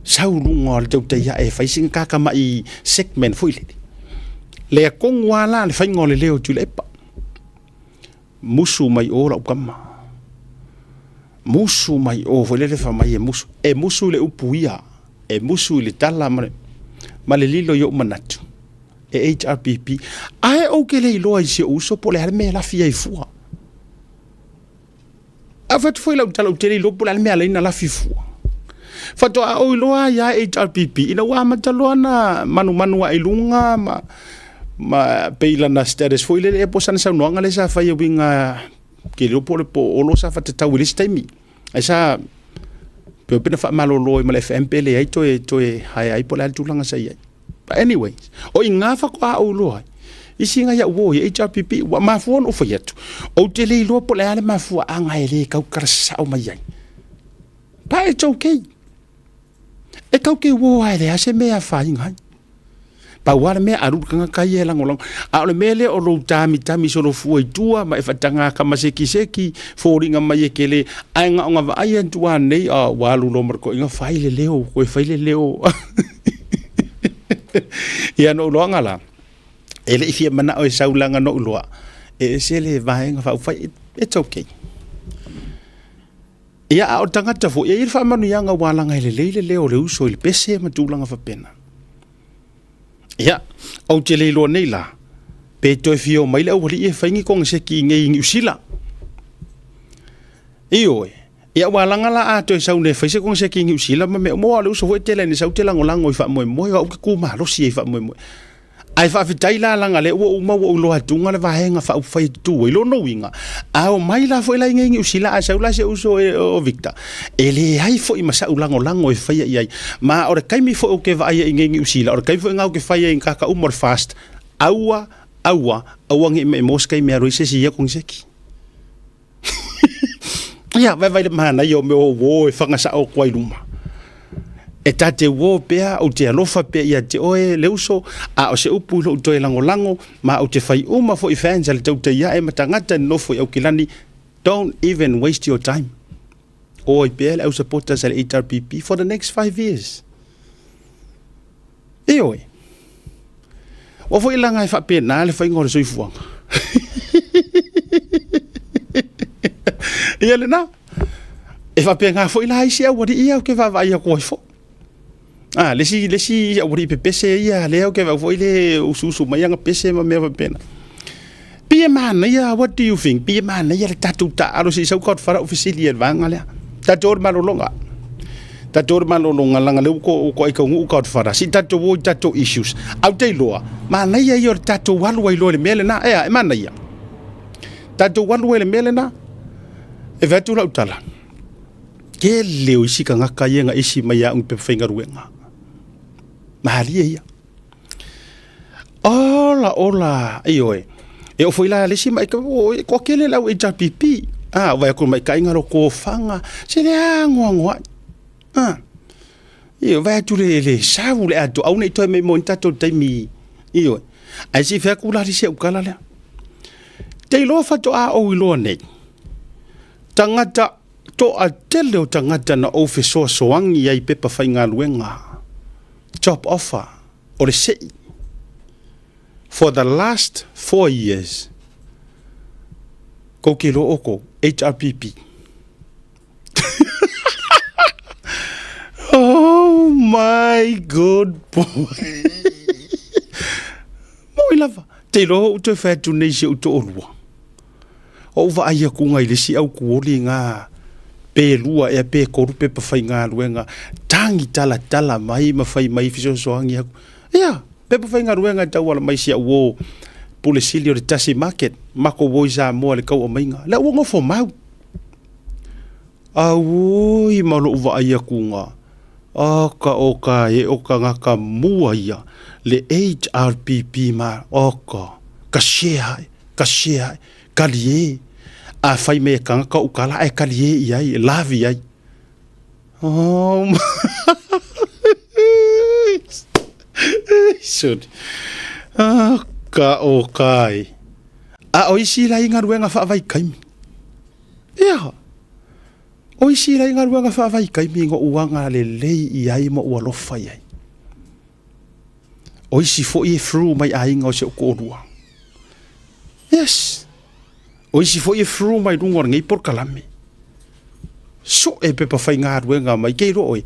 B: sau luga o le tautai ae e fai sina tatamai segment foi lele. Lea tonu lava la le faiga o le leo o Tuilaepa. Musu mai o lau tama. Musu mai o foi lele fai mai e musu. E musu i le upu ia, e musu i le tala ma le, ma le lilo i ou manatu. E HRPP. Ae ou te le iloa i si ou uso po o le a le mea e lafi ai fua. A fai atu foi lau tala ou te le iloa po o le a le mea e ala ai ona lafi fua. Faatoa ou iloa ai lava HRPP ina ua amata loa ona manumanu ae i luga ma, ma pei lana status foi lele ea po o sana saunoaga lea sa fai e uiga ke iloa po o le po o Olo sa faatatau i le isi taimi. Ae sa pei na faamalolo ai ma le FM pe leai toe toe hae ai po o le a le tulaga sa i ai. But anyway, o i ngā faatoa ou iloa ai, isi ngai au o i HRPP, ua mafua ona ou fai atu, ou te le iloa po o le a le mafuaaga e le tautala sao mai ai. But it's okay. E tau te uo lava e leai se mea e afaina ai. Pau lava le mea, alu le tagata ia e lagolago. A o le mea lea o lou tamitami solofua i tua ma e faataga kamasekiseki, foliga mai e te le, ae na ona vaai atu lava nei, a ua alu loa ma le toeaina, fai le leo, toe fai le leo. Ia na ou iloaga la, e le i fia manao e sau leaga na ou iloa, e ese le vaega faaupufai, it's okay. Ia, a o le tagata foi, e i ai le faamanuiaga ua alaga e lelei le leo o le uso i le pese ma tulaga faapena. Ia, ou te le iloa nei la, pe toe fia omai le aualii e fai ni koneseti i nei i Niu Sila. Ioe, ia ua alaga la a toe sau nei e fai se koneseti i Niu Sila ma mea uma, aua o le uso foi e tele ina sau te lagolago i faamoemoe, o au ou te tu malosi ai i faamoemoe. Ae faafetai la leaga lea ua uma ua ou iloa atuga le vaega faaupufai e tutu ai. Lona uiga, a omai la foi la i nei Niu Sila ae sau la si ou uso e, o Victor, e leai foi ma sa'u lagolago e faia i ai. Ma o le taimi foi ou te vaai ai i nei Niu Sila, o le taimi foi lena ou te fai ai i kaka uma o le fast, aua, Aua, aua nge i maimau se taimi e alu ai se isi i ia koneseti. Ia, vaivai le manaia o mea o uo e faga sao atu ai i luma. E ta te uo pea, ou te alofa pea ia te oe le uso, a o se upu i lou toe lagolago, ma ou te fai uma foi fans a le tautai ae ma tagata e nonofo i Aukilani, don't even waste your time. O ai pea le au supporters a le HRPP for the next 5 years. Ioe. Ua foi laga e faapena le faiga o le soifuaga. Ia lena. E faapena foi la isi aualii ia ou te vaavaai atu ai foi. A, le isi, le isi aualii pepese ia lea ou te vaai foi le usuusu mai ana pese ma mea faapena. Pei e manaia, what do you think? Pei e manaia le tatou taaalo se i sau Godfather ou fesili i le vaega lea. Tatou o le malologa. Tatou o le malologa leaga lea ua toai taunuu Godfather. Se i tatou o i tatou issues. Ae ou te iloa, manaia ia o le tatou alu ai loa i le mea lena. Ea, e manaia. Tatou alu ai i le mea lena. E vae atu lau tala. Tele o isi tagata ia na isi mai au i pepa faigaluega. Malie ia. Ola ola, ioe. E oo foi la le isi mai, e toatele le au HRPP. A, vaai atu i le maitaiga lo tofaga, se le anoanoai. A, ioe, vaai atu le, le sau le atoa, aua ne i toe maimoa ni tatou taimi, ioe. Ae se i fai atu la le isi au tala lea. Te iloa faatoa ou iloa nei, tagata, toatele o tagata na ou fesoasoani ai i pepa faigaluega, job offer, o le sei for the last 4 years kou ke iloa oukou HRPP. Oh my good boy. Moi lava. Te iloa ou toe fai atu nei si ou toalua. Ou vaai atu i le isi au kuoli ngā pe lua ea pe tolu pepa faigaluega, tagi talatala mai ma fai mai fesoasoani aku. Ia, pepa faigaluega e tauala mai si au uo Pule Sili o le Tasi Market, makou o i Samoa i le tauaumaiga. Lea ua nofo mau. Auoi ma lou vaai atu Oka oka e o tagata mua ia le HRPP ma oka ka share ae, ka share ae, kali e. A fai mai e tagata ou kala ae kali e i ai, e lave i ai. Oh my. Sorry. Oka oka e. A o isi la i galuega faavaikaimi. Ia. O isi la i galuega faavaikaimi na ou agalelei i ai ma ou alofa i ai. O isi foi e through mai aiga o si ou toalua. Yes. O isi foi e through mai luga o lenei polokalame. Soe pepa faigaluega mai ke iloa oe.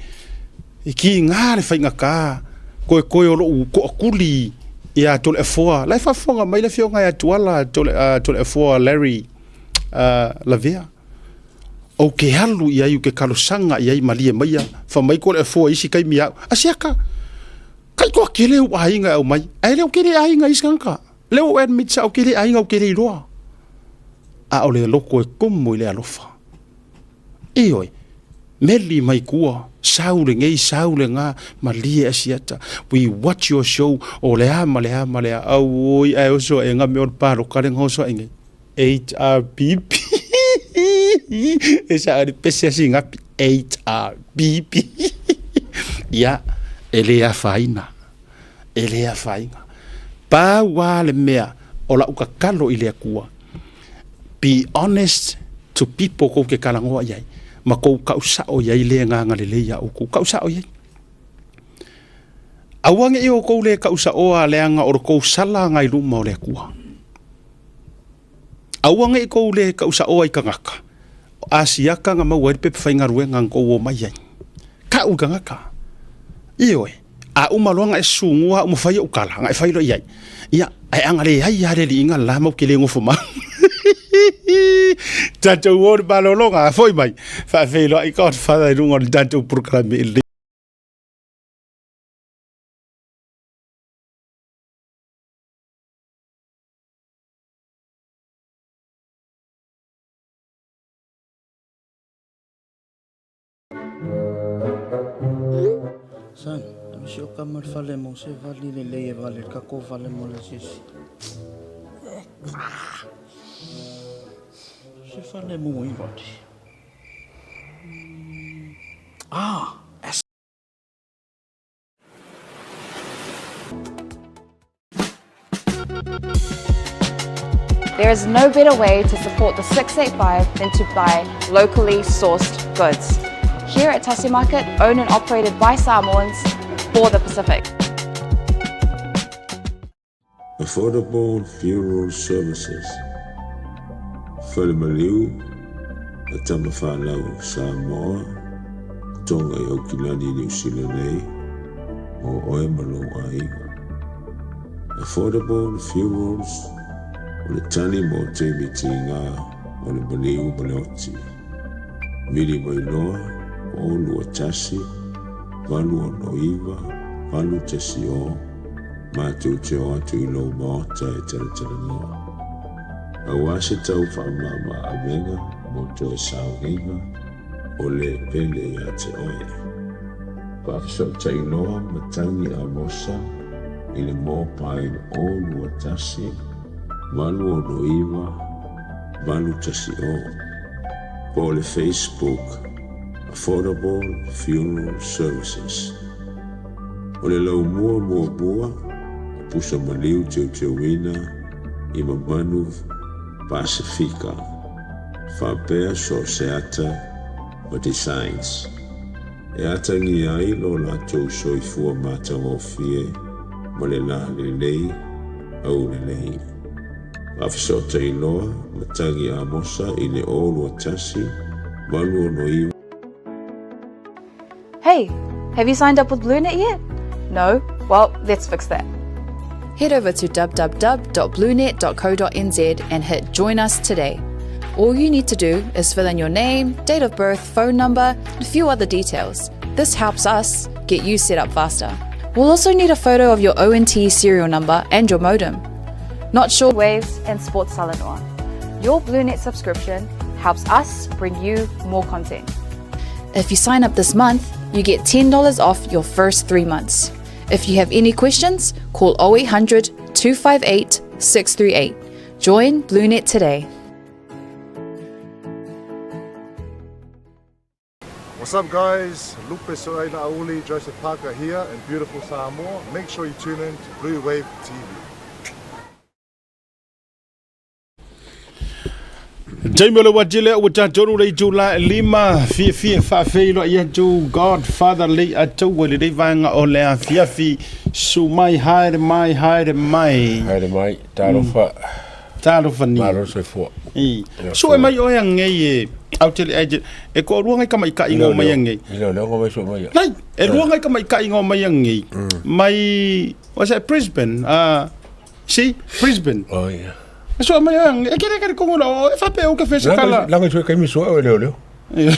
B: E kiga le faigata koekoe o lou toakuli ia Toleafoa. La e faafofoga mai le afioga ia Tuala Toleafoa Larry Lavea. Ou te alu i ai, ou te talosaga i ai, malie maia, fai mai Toleafoa i isi taimi ia au, Asiata, kai toatele ou aiga e aumai, ae le o tele aiga i isi tagata. Lea ua ou admit sao tele aiga ou te le iloa. A o le loto e tumu i le alofa. Ioe, meli mai tua, sau lenei, sau lena, malie Asiata, we watch your show, o le a ma le a ma le a, auoi ae oso ae nga mea o le paloka le nga oso ae nei. HRPP. E sa le pese a sinapi. HRPP. Ia, e le afaina. E le afaina. Pau lava le mea o lau tatalo i le Atua, be honest to people kou te talanoa i ai, ma kou kau sao i ai le agaga lelei ia outou. Kau sao i ai. Aua ne i outou le kau saoa leaga o le tou sala agai luma o le Atua. Aua ne i kou le tausaoa i tagata, o Asiata na maua ai le pepa faigaluega na tou omai ai. Kau i tagata. Ioe, a uma loa ona e sugua au ma fai ou tala, ona e fai loa i ai, ia, ae a na leai lava le alii le la matou te le nofo mau. Tatou o i le malologa, a foi mai, faafeiloai Godfather i luga o le tatou polokalame i lenei.
C: Son, ave si o kama i le fale mo se vali lelei e vale le kako vale mo le asiasi. Se fale mo i vati. Ah,
D: There is no better way to support the 685 than to buy locally sourced goods. Here at Tasi Market, owned and operated by Samoans for the Pacific.
A: Affordable Funeral Services, Falemaliu, a Tamafanau Samoa, Tonga i Aukilani Niu Sila nei, mo oe ma lou aiga. Affordable Funerals, o le tali mo taimi tiga o le maliu ma le oti. Vili mai loa, 0 2 1 8 6 9 8 1 0, matou te o atu i lou maota e talatalanoa. Aua se tau faamama avega mo toe sauniga o le pele ia te oe. Faafesootai loa Matagi Amosa i le mobile 0 2 1 8 6 9 8 1 0 po o le Facebook Affordable Funeral Services. O le laumua muamua o pusa maliu teuteuina i mamanu Pasefika faapea so o se ata ma designs e atagia ai lo latou soifua matagofie ma le lalelei aulelei. Faafesootai loa Matagi Amosa i le 0 2 1 8 6 9
D: Hey, have you signed up with BlueNet yet? No? Well, let's fix that.
E: Head over to www.bluenet.co.nz and hit Join Us today. All you need to do is fill in your name, date of birth, phone number, and a few other details. This helps us get you set up faster. We'll also need a photo of your ONT serial number and your modem.
D: Not sure Waves and Sports Talanoa. Your BlueNet subscription helps us bring you more content.
E: If you sign up this month, you get $10 off your first 3 months. If you have any questions, call 0800 258 638. Join BlueNet today.
F: What's up, guys? Lupe Soaina Auli, Joseph Parker here in beautiful Samoa. Make sure you tune in to Blue Wave TV.
B: Taimi o le uatile ua tatonu le itula e 5, fiafia faafeiloai atu Godfather lei ataua i lenei vaega o le afiafi. Susu mai, haere mai, haere mai.
G: Haere mai, talofa.
B: Talofa ni.
G: Malo soifua.
B: I. Sue mai oe angei e au tele ai e ko rua ngai kamaikaʻi ngo mai angei.
G: I leo leo mai so mai.
B: Nai, e rua ngai kamaikaʻi ngo mai angei. Mai, was that Brisbane? See, Brisbane.
G: Oh yeah.
B: So mai ang e kere kere kongo o e fape o ka fesa kala.
G: Langa sue kai mi sue o leo leo.
B: Ye,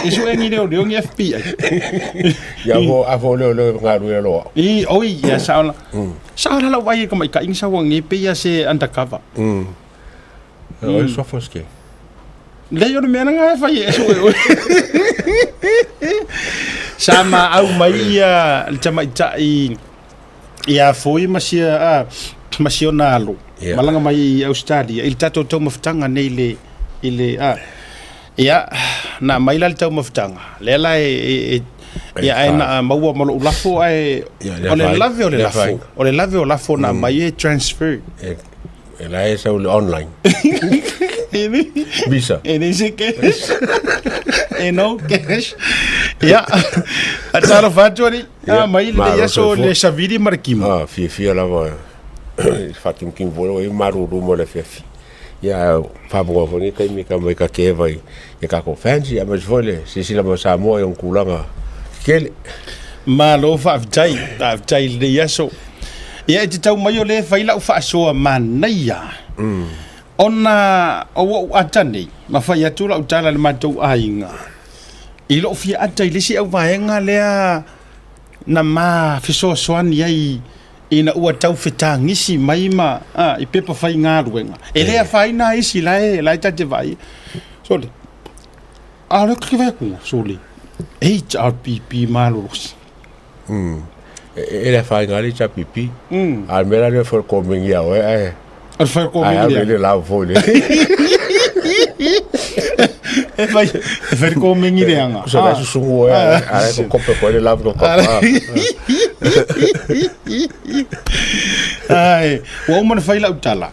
B: e sue ngi leo leo ngi FBI.
G: Ia fo a fo leo leo ngā rui loa.
B: I oi ia sa sa la vai ko mai ka ing sa wangi pe ia se undercover.
G: O so foske.
B: Le yo me nga e fai e sue. Sa ma au mai ia le tamaitai ia foi ma sia a ma sia ona alo. Malaga mai i Australia i le tatou taumafataga nei le i le a ia na mai la le taumafataga lea la e ia ae na maua ma lou lafo ae o le lave o le lafo o le lave o lafo na mai e transfer
G: E la e sau le online. Visa.
B: E nei se cash. E no cash. Ia. A talofa atu ali. A mai le aso le savili ma le kimo.
G: Ah, fiafia lava. Faakimukimi foi o e malulu mo le afiafi. Ia faafofoga foi lenei taimi ka mai ka keva i ia tatou fans ia aemaise foi le silasila mai o Samoa i ona tulaga tetele.
B: Malo faafetai, faafetai i lenei aso. Ia e te tau mai o lea e fai lau faasoa manaia. Ona o ou ata nei, ma fai atu lau tala i le matou aiga, i lou fia ata i le isi auvaega lea na ma fesoasoani ai ina ua tau fetagisi mai ma a, i pepa faigaluega. E le afaina isi la e, la e ta te vaai. Sole, a le ke vai ku, sole, HRPP malolosi.
G: E le afaina le HRPP. A le mea la lea foi komengi ia oe ae
B: O le fai ko
G: Ai alu le lau foi le.
B: E fai e fai ko mengi le anga.
G: So la susungu e a ko kope ko le lau ko ko.
B: Ai, ua uma na fai lau tala.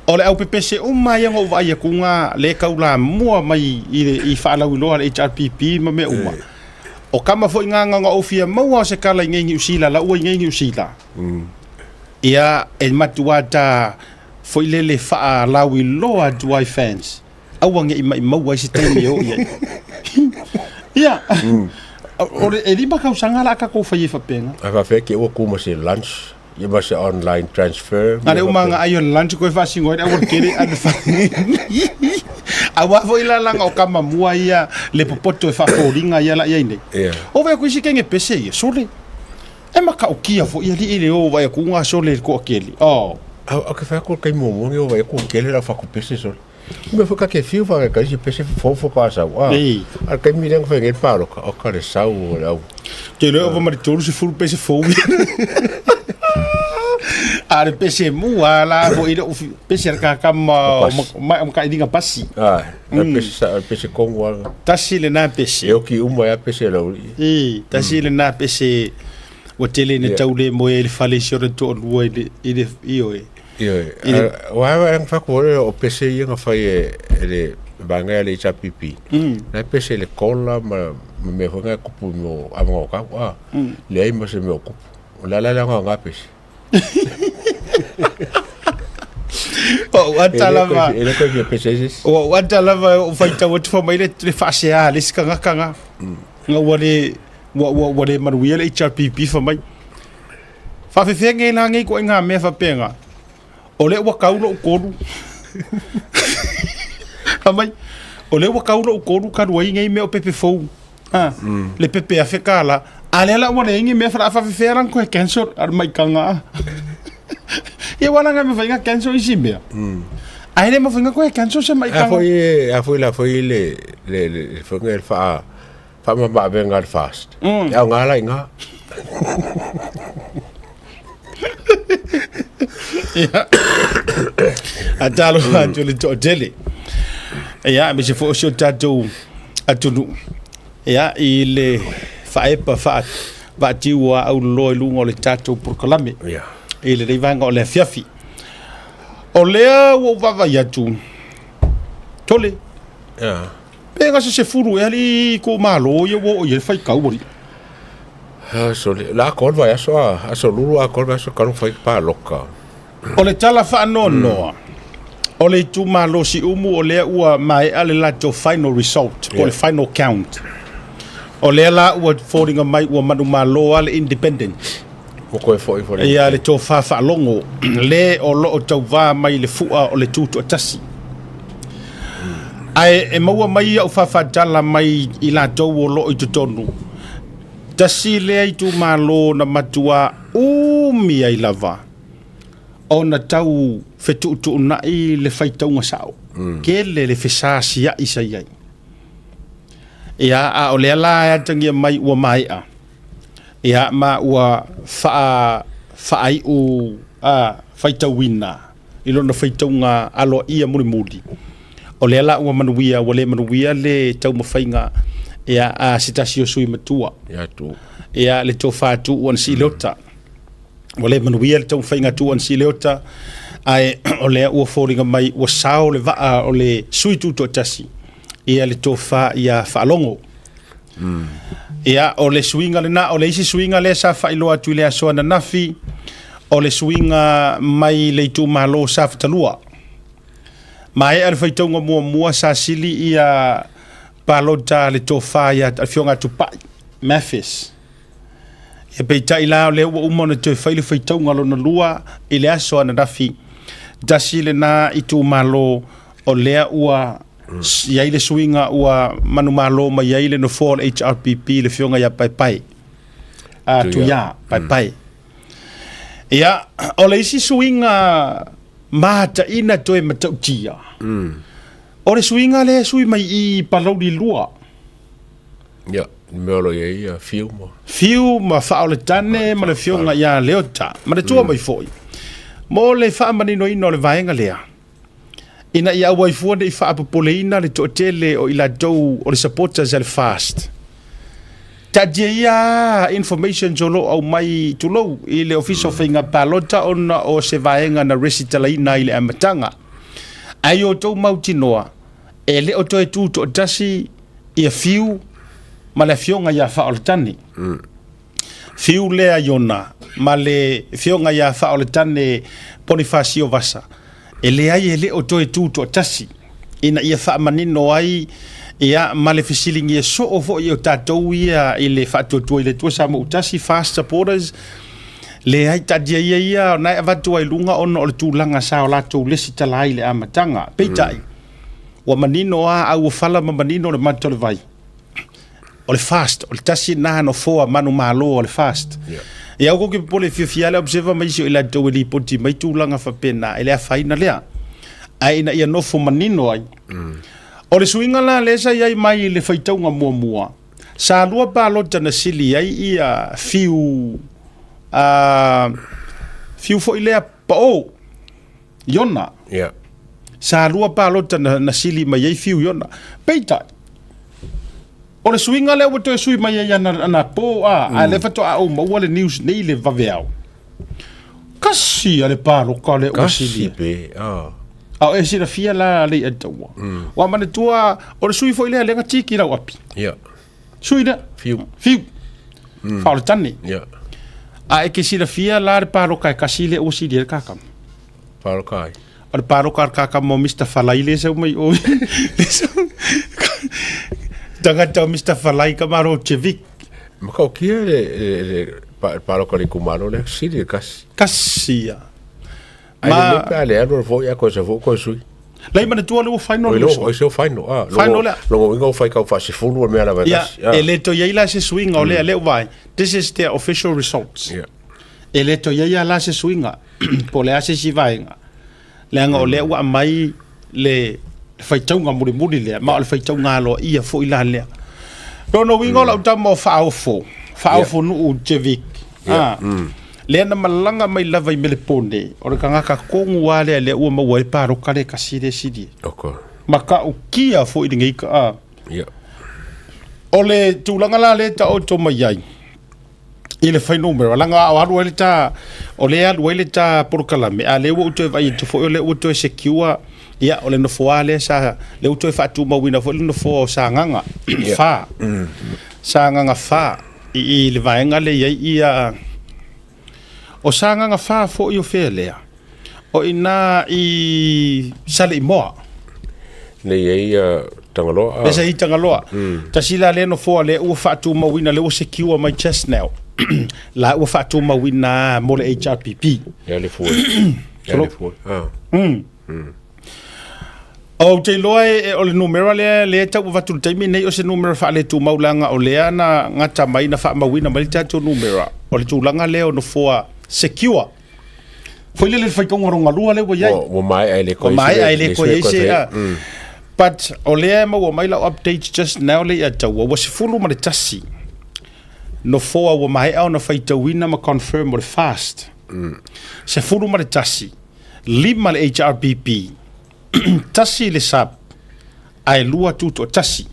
B: O le aupepese uma ia na ou vaai atu ga le taulamua mai i le i faalauiloa a le HRPP ma mea uma. O kama foi ga na ona ou fia maua o se kala i nei Niu Sila la ua i nei Niu Sila. Ia e matua ta foi lele faalauiloa atu ai fans aua ne i maimau ai se taimi e oo i ai. Ia, o le e lima tausaga la a tatou fai ai faapena.
G: A faapea ke ua ku ma se lunch ia ma se online transfer.
B: Na le uma nga ai o le lunch koe faasino ai le aualatele a le Aua foi la laga o kama mua ia le popoto e faafoliga ia la i ai nei.
G: Yeah.
B: O vai aku isi kenge pese ia, sole. E matautia foi alii le o vai aku nga sole le toatele. Oh.
G: A ke whai aku kai muamua nge o vai aku kele la whaku pese sole. Mea foi ka ke fiu wha ka isi pese fofo pa sau. Ah.
B: Ei.
G: A kai mi lenga whai nge pāroka. O ka le sau o le au.
B: Te leo ova ma le 30 pese fou. A le pese mua la foi le pese a ka kama ma ma ka ilinga pasi.
G: Ah, le pese sa pese kongo ala.
B: Tasi lena pese.
G: E oki uma ia pese lau.
B: I, tasi lena pese ua tele ina tau le moe ai le fale i si ona toalua i le i le ioe.
G: Ioe, ua ae ang whaku ore o pese ia nga whai e, e le vaenga le HRPP. Na pese le kola ma, ma mea foi nga kupu mo awanga o kau. Ah, le ai ma se mea o kupu. O la la la nga nga pese.
B: O ata lava.
G: E le koe fia pese isi.
B: O ata lava o whaitau atu wha mai le, le whaasea le isi kangaka nga. Nga ua le, ua, ua, ua le manuia le HRPP wha mai. Whaafefea ngei la ngei koe ngā mea whapenga. O le ua kau lou kolu. Wha mai, o le ua kau lou kolu kalu ai ngei mea o pepe fou. Ha, le pepe afe ka la. A lea la ua leai ni mea whala whaafefea lang koe cancel ar mai kanga. Ia wala ngai mawhainga cancel isi mea. Ai le mawhainga koe cancel se mai
G: A
B: kanga.
G: foi a foi la foi le le le le foi le fa fa ma ma venga le fast. E au ngā la inga.
B: Ia. A talofa atu i le toatele. Ia, aemaise foi o si o tatou atunuu. Ia, i le faaepa faa vaatiu o auloloa i luga o le tatou polokalame.
G: Ia.
B: I lenei vaega o le afiafi. O lea ua ou vaavaai atu, Tole,
G: Ia.
B: pe gase sefulu ea alii itumalo ia ua oo i ai le faitau alii?
G: Ah, sole, la kol vai aso a, aso lulu a kol vai aso kanu fai pāloka.
B: O le tala faanoanoa, o le itumalo Siumu o lea ua maea le latou final result, po o le final count. O lea la ua foliga mai ua manumalo lava le independent.
G: Ua koe foi foi le.
B: Ia le tofa faalogo le o lo o tauvā mai le fua o le Tutoatasi. Ae e maua mai au faafaatala mai i latou o lo o i totonu, tasi lea itumalo na matuā umi ai lava ona tau fetuutuunai le faitauga sao, tele le fesasiai sa i ai. Ia, a o lea la e atagia mai ua maea, ia, ma ua faa, faaiu a faitauina i lona faitauga aloaia mulimuli, o lea la ua manuia, ua le manuia le taumafaiga ia, a se tasi o sui matua,
G: Ia tu.
B: ia, le tofa Tuua na Sileota. Ua le manuia le taumafaiga a Tuua na Sileota, ae o lea ua foliga mai ua sao le vaa o le sui tutoatasi, ia le tofa ia Faalogo. Ia, o le suiga lena, o le isi suiga lea sa faailoa atu i le aso ananafi, o le suiga mai le itumalo o Safatalua. Maea le faitauga muamua sa sili ia palota le tofa ia Afioga Tupai Mathis. Ia peitai la o lea ua uma ona toe fai le faitauga lona lua i le aso ananafi. Tasi lena itumalo o lea ua i ai le suiga ua manumalo mai ai le nofoa o le HRPP le Afioga ia Paepae. A Tuia Paepae. Ia, o le isi suiga mataina toe matautia. O le suiga lea e sui mai i Palauli 2.
G: Ia, le mea o lo o i ai ia Fiu ma.
B: Fiu ma Faaoletane ma le Afioga ia Leota. Manatua mai foi. Mo le faamaninoina o le vaega lea, ina ia aua ai fua ne i faapopoleina le toatele o i latou o le supporters a le FAST. Taatia ia informations o lo o aumai, tulou, i le Ofisa o Faiga Palota ona o se vaega na resitalaina i le amataga. Ae i outou mautinoa, e le o toe tu toatasi ia Fiu ma le afioga ia Faaoletane. Fiu lea Iona ma le afioga ia Faaoletane Ponifasio Vasa, e leai e le o toe tu toatasi ina ia faamanino ai ia ma le fesiligia soo foi o tatou ia i le faatuatua i le Atua Samoa Tasi, FAST supporters, leai taatia ia ia o na e avatu ai luga ona o le tulaga sa o latou lesitala ai i le amataga. Peitai, ua manino a au ua fala ma manino le mata o le vai. O le FAST, o le tasi lena nofoa manumalo o le FAST. Yeah. Ia aua ke popole fiafia le observer mai isi o i latou e lipoti mai tulaga faapena, e le afaina lea. Ae ina ia nofo manino ai. O le suiga la lea sa i ai mai i le faitauga muamua, sa lua palota na sili ai ia Fiu, Fiu foi lea Pao, Iona.
G: Yeah.
B: Sa lua palota na sili mai ai Fiu Iona. Peitai, o le suiga lea ua toe sui mai ai ana po a, a lea faatoa ou maua le news nei le vaveao. Kasi a le paloka lea ua sili.
G: Kasi pe, ah.
B: A o e silafia la le ia taua. Ua manatua, o le sui foi lea lea na tiki lau api.
G: Yeah.
B: Sui lea.
G: Fiu.
B: Fiu. Mm. Faaoletane.
G: Yeah.
B: A e ke silafia la le paloka e kasi lea ua sili ai le kakama.
G: Paloka ai.
B: O le paloka a le kakama o Mr. Falai lea sau mai o. Tagata o Mr. Falai ka maro Chevik.
G: Ma ka o kia le paloka le kumalo lea sili le kasi.
B: Kasi ia.
G: Ai le mea pe a le alu foi a koe sa foi koe sui.
B: Lei manatua le ua final
G: le uso. Oi se final. Ah,
B: final lea.
G: Longo inga o fai kau faasefulu o mea lava
B: e kasi. E le toe i ai la se suiga o lea lea ua vaai. This is their official results.
G: Yeah.
B: E le toe i ai la se suiga po o le a se isi vaega. Leaga o lea ua aumai le faitauga mulimuli lea, ma o le faitauga aloaia foi la lea. Lona uiga o lau tama o Faaofo, Faaofo Nuu Jevic, ah, lea na malaga mai lava i Melepone, o le tagata tonu lava lea lea ua maua ai paloka lea e kasi lea e sili ai.
G: Okay.
B: Ma ta'ukia foi lenei ka, ah.
G: Yeah.
B: O le tulaga la lea e taoto mai ai, i le fuainumera, leaga o alu ai le ta, o lea e alu ai le ta polokalame, a lea ua ou toe vaai atu foi o lea ua toe secure, ia, o le nofoa lea sa, lea ua toe faatumauina foi le nofoa o Sagaga 4. Sagaga 4 i le vaega lea i ai ia, o Sagaga 4 foi o fea lea? O i ina i Saleimoa.
G: Lea i ai ia Tagaloa.
B: Lea sa i Tagaloa. Tasi la lea nofoa lea ua faatumauina, lea ua secure mai just now. La ua faatumauina mo le HRPP.
G: Ia le fua. Ia le fua. Ah.
B: Ou te iloa e, o le numera lea lea e tau avatu i le taimi nei o se numera faaletumau leaga o lea na gata mai na faamauina mai le tatou numera o le tulaga lea o nofoa secure. Foi lele le faitauga lona lua lea ua i ai.
G: Ua maea e le
B: koe. Ua maea e le koe ai se. But o lea e maua mai lau update just now le ia taua, ua 11 nofoa ua maea ona faitauina ma confirm o le FAST. 11, 5 le HRPP, 1 le SUP, ae 2 tutoatasi.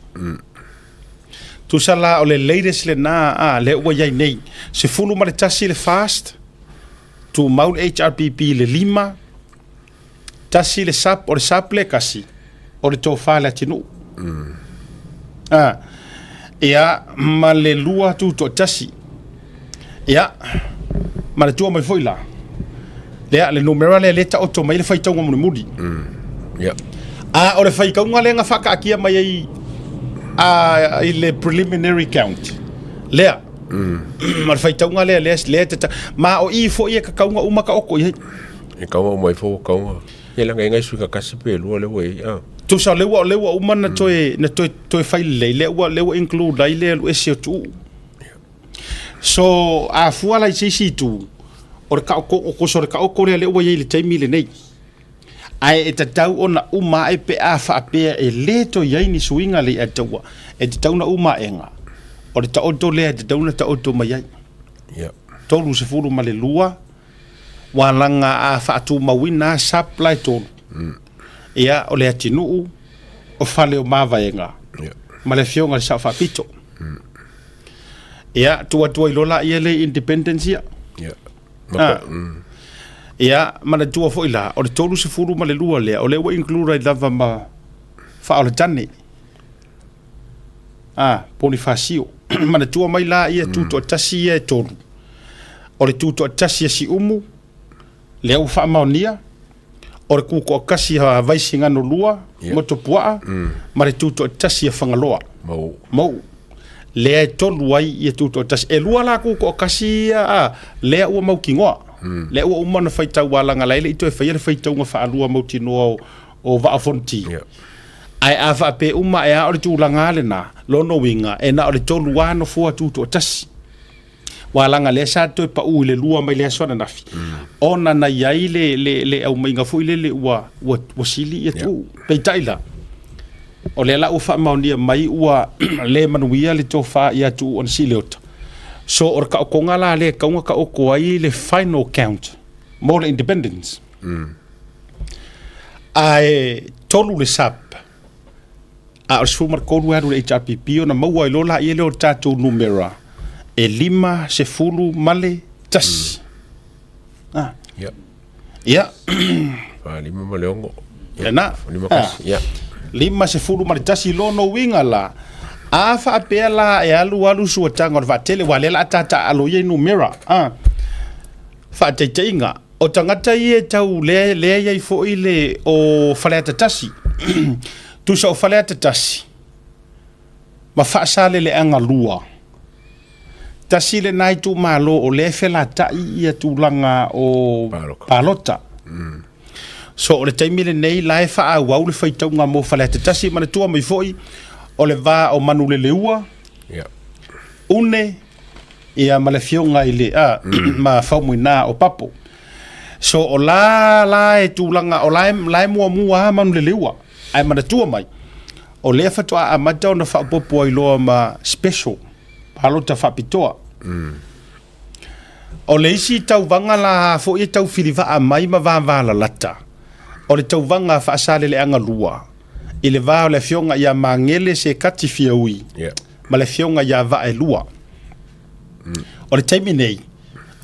B: Tusa la o le latest lena a lea ua i ai nei, 11 le FAST, tumau le HRPP i le 5, 1 le SUP, o le SUP le kasi, o le tofa le atinuu. Ia, ma le 2 tutoatasi. Ia, ma le tua mai foi la. Lea, le numera lea lea taoto mai le faitauga mulimuli.
G: Yeah.
B: A o le faitauga lea na faakaatia mai ai a, i le preliminary count. Lea. Ma le faitauga lea lea lea te ta, ma o i foi e kakauga uma ka oko i ai.
G: E kaunga uma i fo kaunga. Ia langa ingai sui ka kasi pe lua le ua i. Ah.
B: Tusa o le ua uma na toe na toe toe fai lelei lea ua lea ua include ai le alu ese o tuu. So a fua la i se isi itu o le kaoko o koso le kaoko lea lea ua i ai i le taimi lenei. Ae e tatau ona uma ae pe a faapea e le toe i ai ni suiga le ia taua, e tatau ona uma aega. O le taoto lea e tatau ona taoto mai ai.
G: Yeah.
B: 32 Ua laga a faatumauina a SAP la e tolu. Ia, o Leatinuu, o Faleomavaega ma le Afioga i le Sao Faapito. Ia, tuu atu ai loa laia le independence ia. Ah. Ia, manatua foi la, o le 32 lea, o lea ua include ai lava ma Faaoletane. Ah, Ponifasio. Manatua mai la ia tutoatasi ia e tolu. O le tutoatasi a Siumu, lea ua faamaonia, o le tutoatasi a Vaisigano 2, Motuopuaa, ma le tutoatasi a Fagaloa.
G: Mauu.
B: Mauu. Lea e tolu ai ia tutoatasi. E lua la tutoatasi ia, a, lea ua mautinoa. Lea ua uma ona faitau alaga la e le i toe faia le faitauga faalua mautinoa o, o Vaa o Fonoti. Ae a faapea uma ae a o le tulaga lava lena, lona uiga, e na o le tolu lava nofoa tutoatasi. Ua laga lea sa toe pau i le lua mai le aso ananafi, ona na i ai le, le, le aumaiga foi lele ua, ua, ua sili ia tuu. Peitai la, o lea la ua faamaonia mai ua le manuia le tofa ia Tuuu Anasileota. So o le taotoga la lea e tatau ona taoto ai le final count mo le independence. Ae tolu le sub, a o le 13 e alu i le HRPP ona maua ai loa laia lea o le tatou numera e 51. Ah.
G: Ia.
B: Ia.
G: Fa lima ma le ono.
B: Lena.
G: Lima kasi. Ia.
B: 51 lona uiga la, a faapea la e alu alu suataga o le vaatele, aua o lea o le a ta taaalo ia i numera. Ah. Faataitaiga, O tagata ia e tau lea, lea i ai foi le o Faleata 1. Tusa o Faleata 1 ma Faasaleleaga 2, tasi lena itumalo o lea e felatai ia tulaga o
G: Palota.
B: palota. So o le taimi lenei la e faaauau le faitauga mo Faleata 1. Manatua mai foi o le va o Manuleleua,
G: Yeah.
B: Une, ia ma le afioga i le a ma Faumuina o Papo. So o la la e tulaga o la e, la e muamua a Manuleleua ae manatua mai o lea faatoa amata ona faaopoopo ai loa ma special palota faapitoa. O le isi tauvaga la foi e tau filivaa mai ma vavalalata o le tauvaga Faasaleleaga 2 i le va o le afioga ia Magele Sekati Fiaui
G: Yeah.
B: ma le afioga ia Vaaelua. O le taimi nei,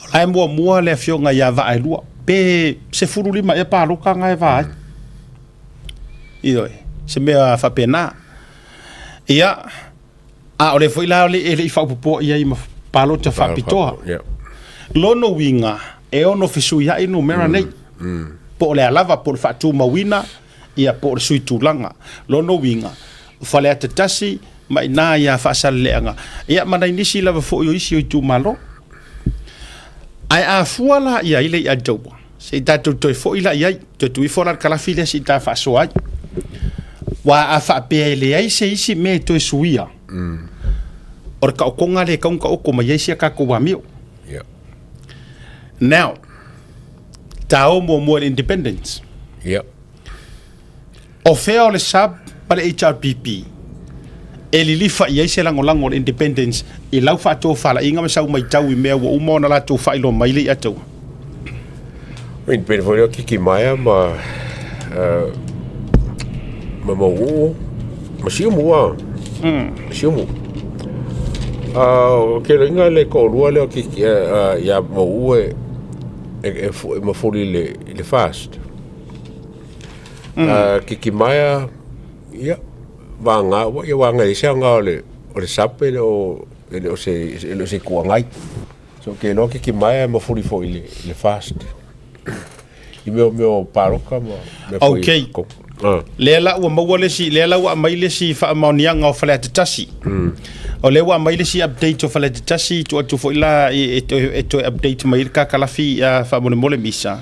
B: o la e muamua le afioga ia Vaaelua, pe 15 ea paloka nga e va ai. Ioe, se mea faapena. Ia, a o le foi la e le i faaopoopoa i ai ma palota faapitoa.
G: Yeah.
B: Lona uiga, e ono fesuiai numera nei. Po o le a lava, po o le faatumauina, ia po o le sui tulaga. Lona uiga, o Faleata 1 ma ina ia Faasaleleaga, ia ma nai nisi lava foi o isi o itumalo. Ae a fua la i ai le i'a taua, se i tatou toe foi la i ai, toe tuu ifo la le kalafi lea se i ta faasoa ai. Aua a faapea e leai se isi mea e toe suia, o le taotoga lea e tatau ona taoto mai ai si a tatou amio.
G: Yeah.
B: Now, ta o muamua i le independence.
G: Yeah.
B: O fea o le sub ma le HRPP e lilifa i ai se lagolago o le independence i lau faatofalaiga ma sau maitau i mea ua uma ona latou faailoa mai le iataua?
G: O independence foi lea o Kikimaea ma ma Mauuu ma Siumu a. Siumu. O ke loiga le toalua lea o Kiki ia Mauuu e e mafuli i le FAST. Kikimaea, ia, vagana, ia vagana e se aoga o le o le SUP e le o e le o se e le o se itu agai. So ou te iloa Kikimaea e mafuli foi i le FAST. I mea o mea o paloka ma mea foi.
B: Okay. Lea la ua maua le isi, lea la ua aumai le isi faamaoniaga o Faleata 1. O lea ua aumai le isi update o Faleata 1, tuu atu foi la e toe update mai ai le kakalafi faamolemole Misa.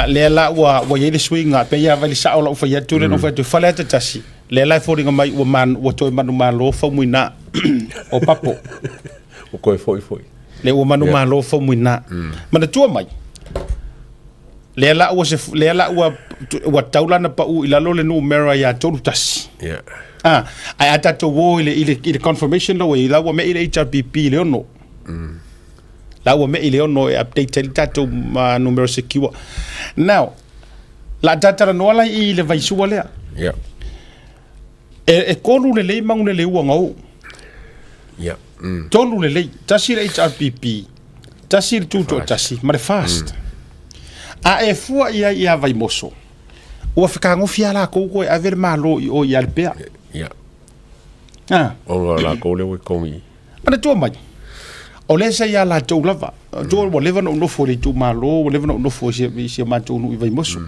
B: Lea la ua i ai le suiga, pei lava i le sao o lau fai atu lea na ou fai atu, Faleata 1, lea la e foliga mai ua toe manumalo Faumuina o Papo.
G: Ua toe foi foi.
B: Lea ua manumalo Faumuina. Manatua mai, Lea la ua se, lea la ua, ua tau la na pau i lalo le numera ia 31.
G: Yeah.
B: Ah, ae a tatou o i le, i le, i le confirmation la ua i la ua mei le HRPP i le ono. La ua me'i le 6 e update ai le tatou numera secure. Now, la tatalanoa la i le vaisua lea.
G: Yeah.
B: E, e tolu lelei manuleleua na oo.
G: Yeah.
B: Tolu lelei, tasi le HRPP, tasi le Tutoatasi ma le FAST. A e fua i ai ia Vaimoso, ua fekagofi lava lakou koe e ave le Malo i o i Alipea.
G: Yeah.
B: Ah.
G: Ona o lakou lea ua i kogi.
B: Manatua mai, o lea sa ia latou lava. Tua ua leva ona ou nofo i le itumalo, ua leva ona ou nofo i si, i si o matou nuu i Vaimoso.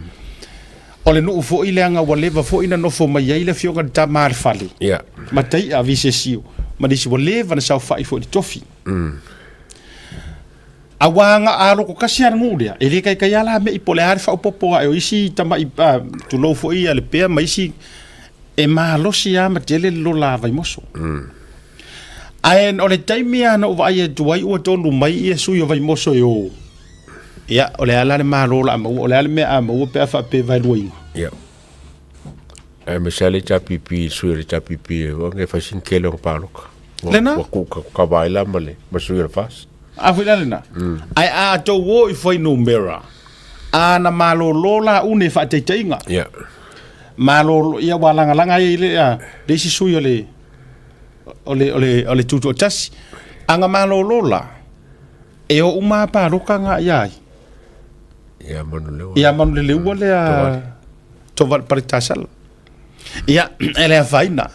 B: O le nuu foi leaga ua leva foi na nofo mai ai le afioga i le tama a le fale.
G: Yeah.
B: Matai'a Visesio ma nisi ua leva na saofai foi i le tofi. Aua na a loko kasi a le nuu lea, e le kaikai a la mei po o le a le faaopoopo ae o isi tama'i, tulou foi a Lepea ma isi e malosi a ma tele le lola a Vaimoso. Ae o le taimi lava na ou vaai atu ai ua tonu mai ia sui o Vaimoso e o. Ia, o le a la le malo o le a maua, o le a le mea a maua pe a faapea e vaeluaina.
G: Ia. Ae aemaise lava le HRPP, le sui o le HRPP, ua age fai sina tele o ona palota.
B: Lena?
G: Ua tuu kava ai la ma le ma sui o le FAST.
B: A foi la lena. Ae a tou o i fuainumera, a na malolo la une faataitaiga.
G: Ia.
B: Malolo, ia ua lagalaga ai le, a, le isi sui o le, o le, o le, o le Tutoatasi. A na malolo la, e o uma lava paloka nga ia ai.
G: Ia Manuleleua.
B: Ia Manuleleua lea. Tovali Paletasala. Ia, e le afaina.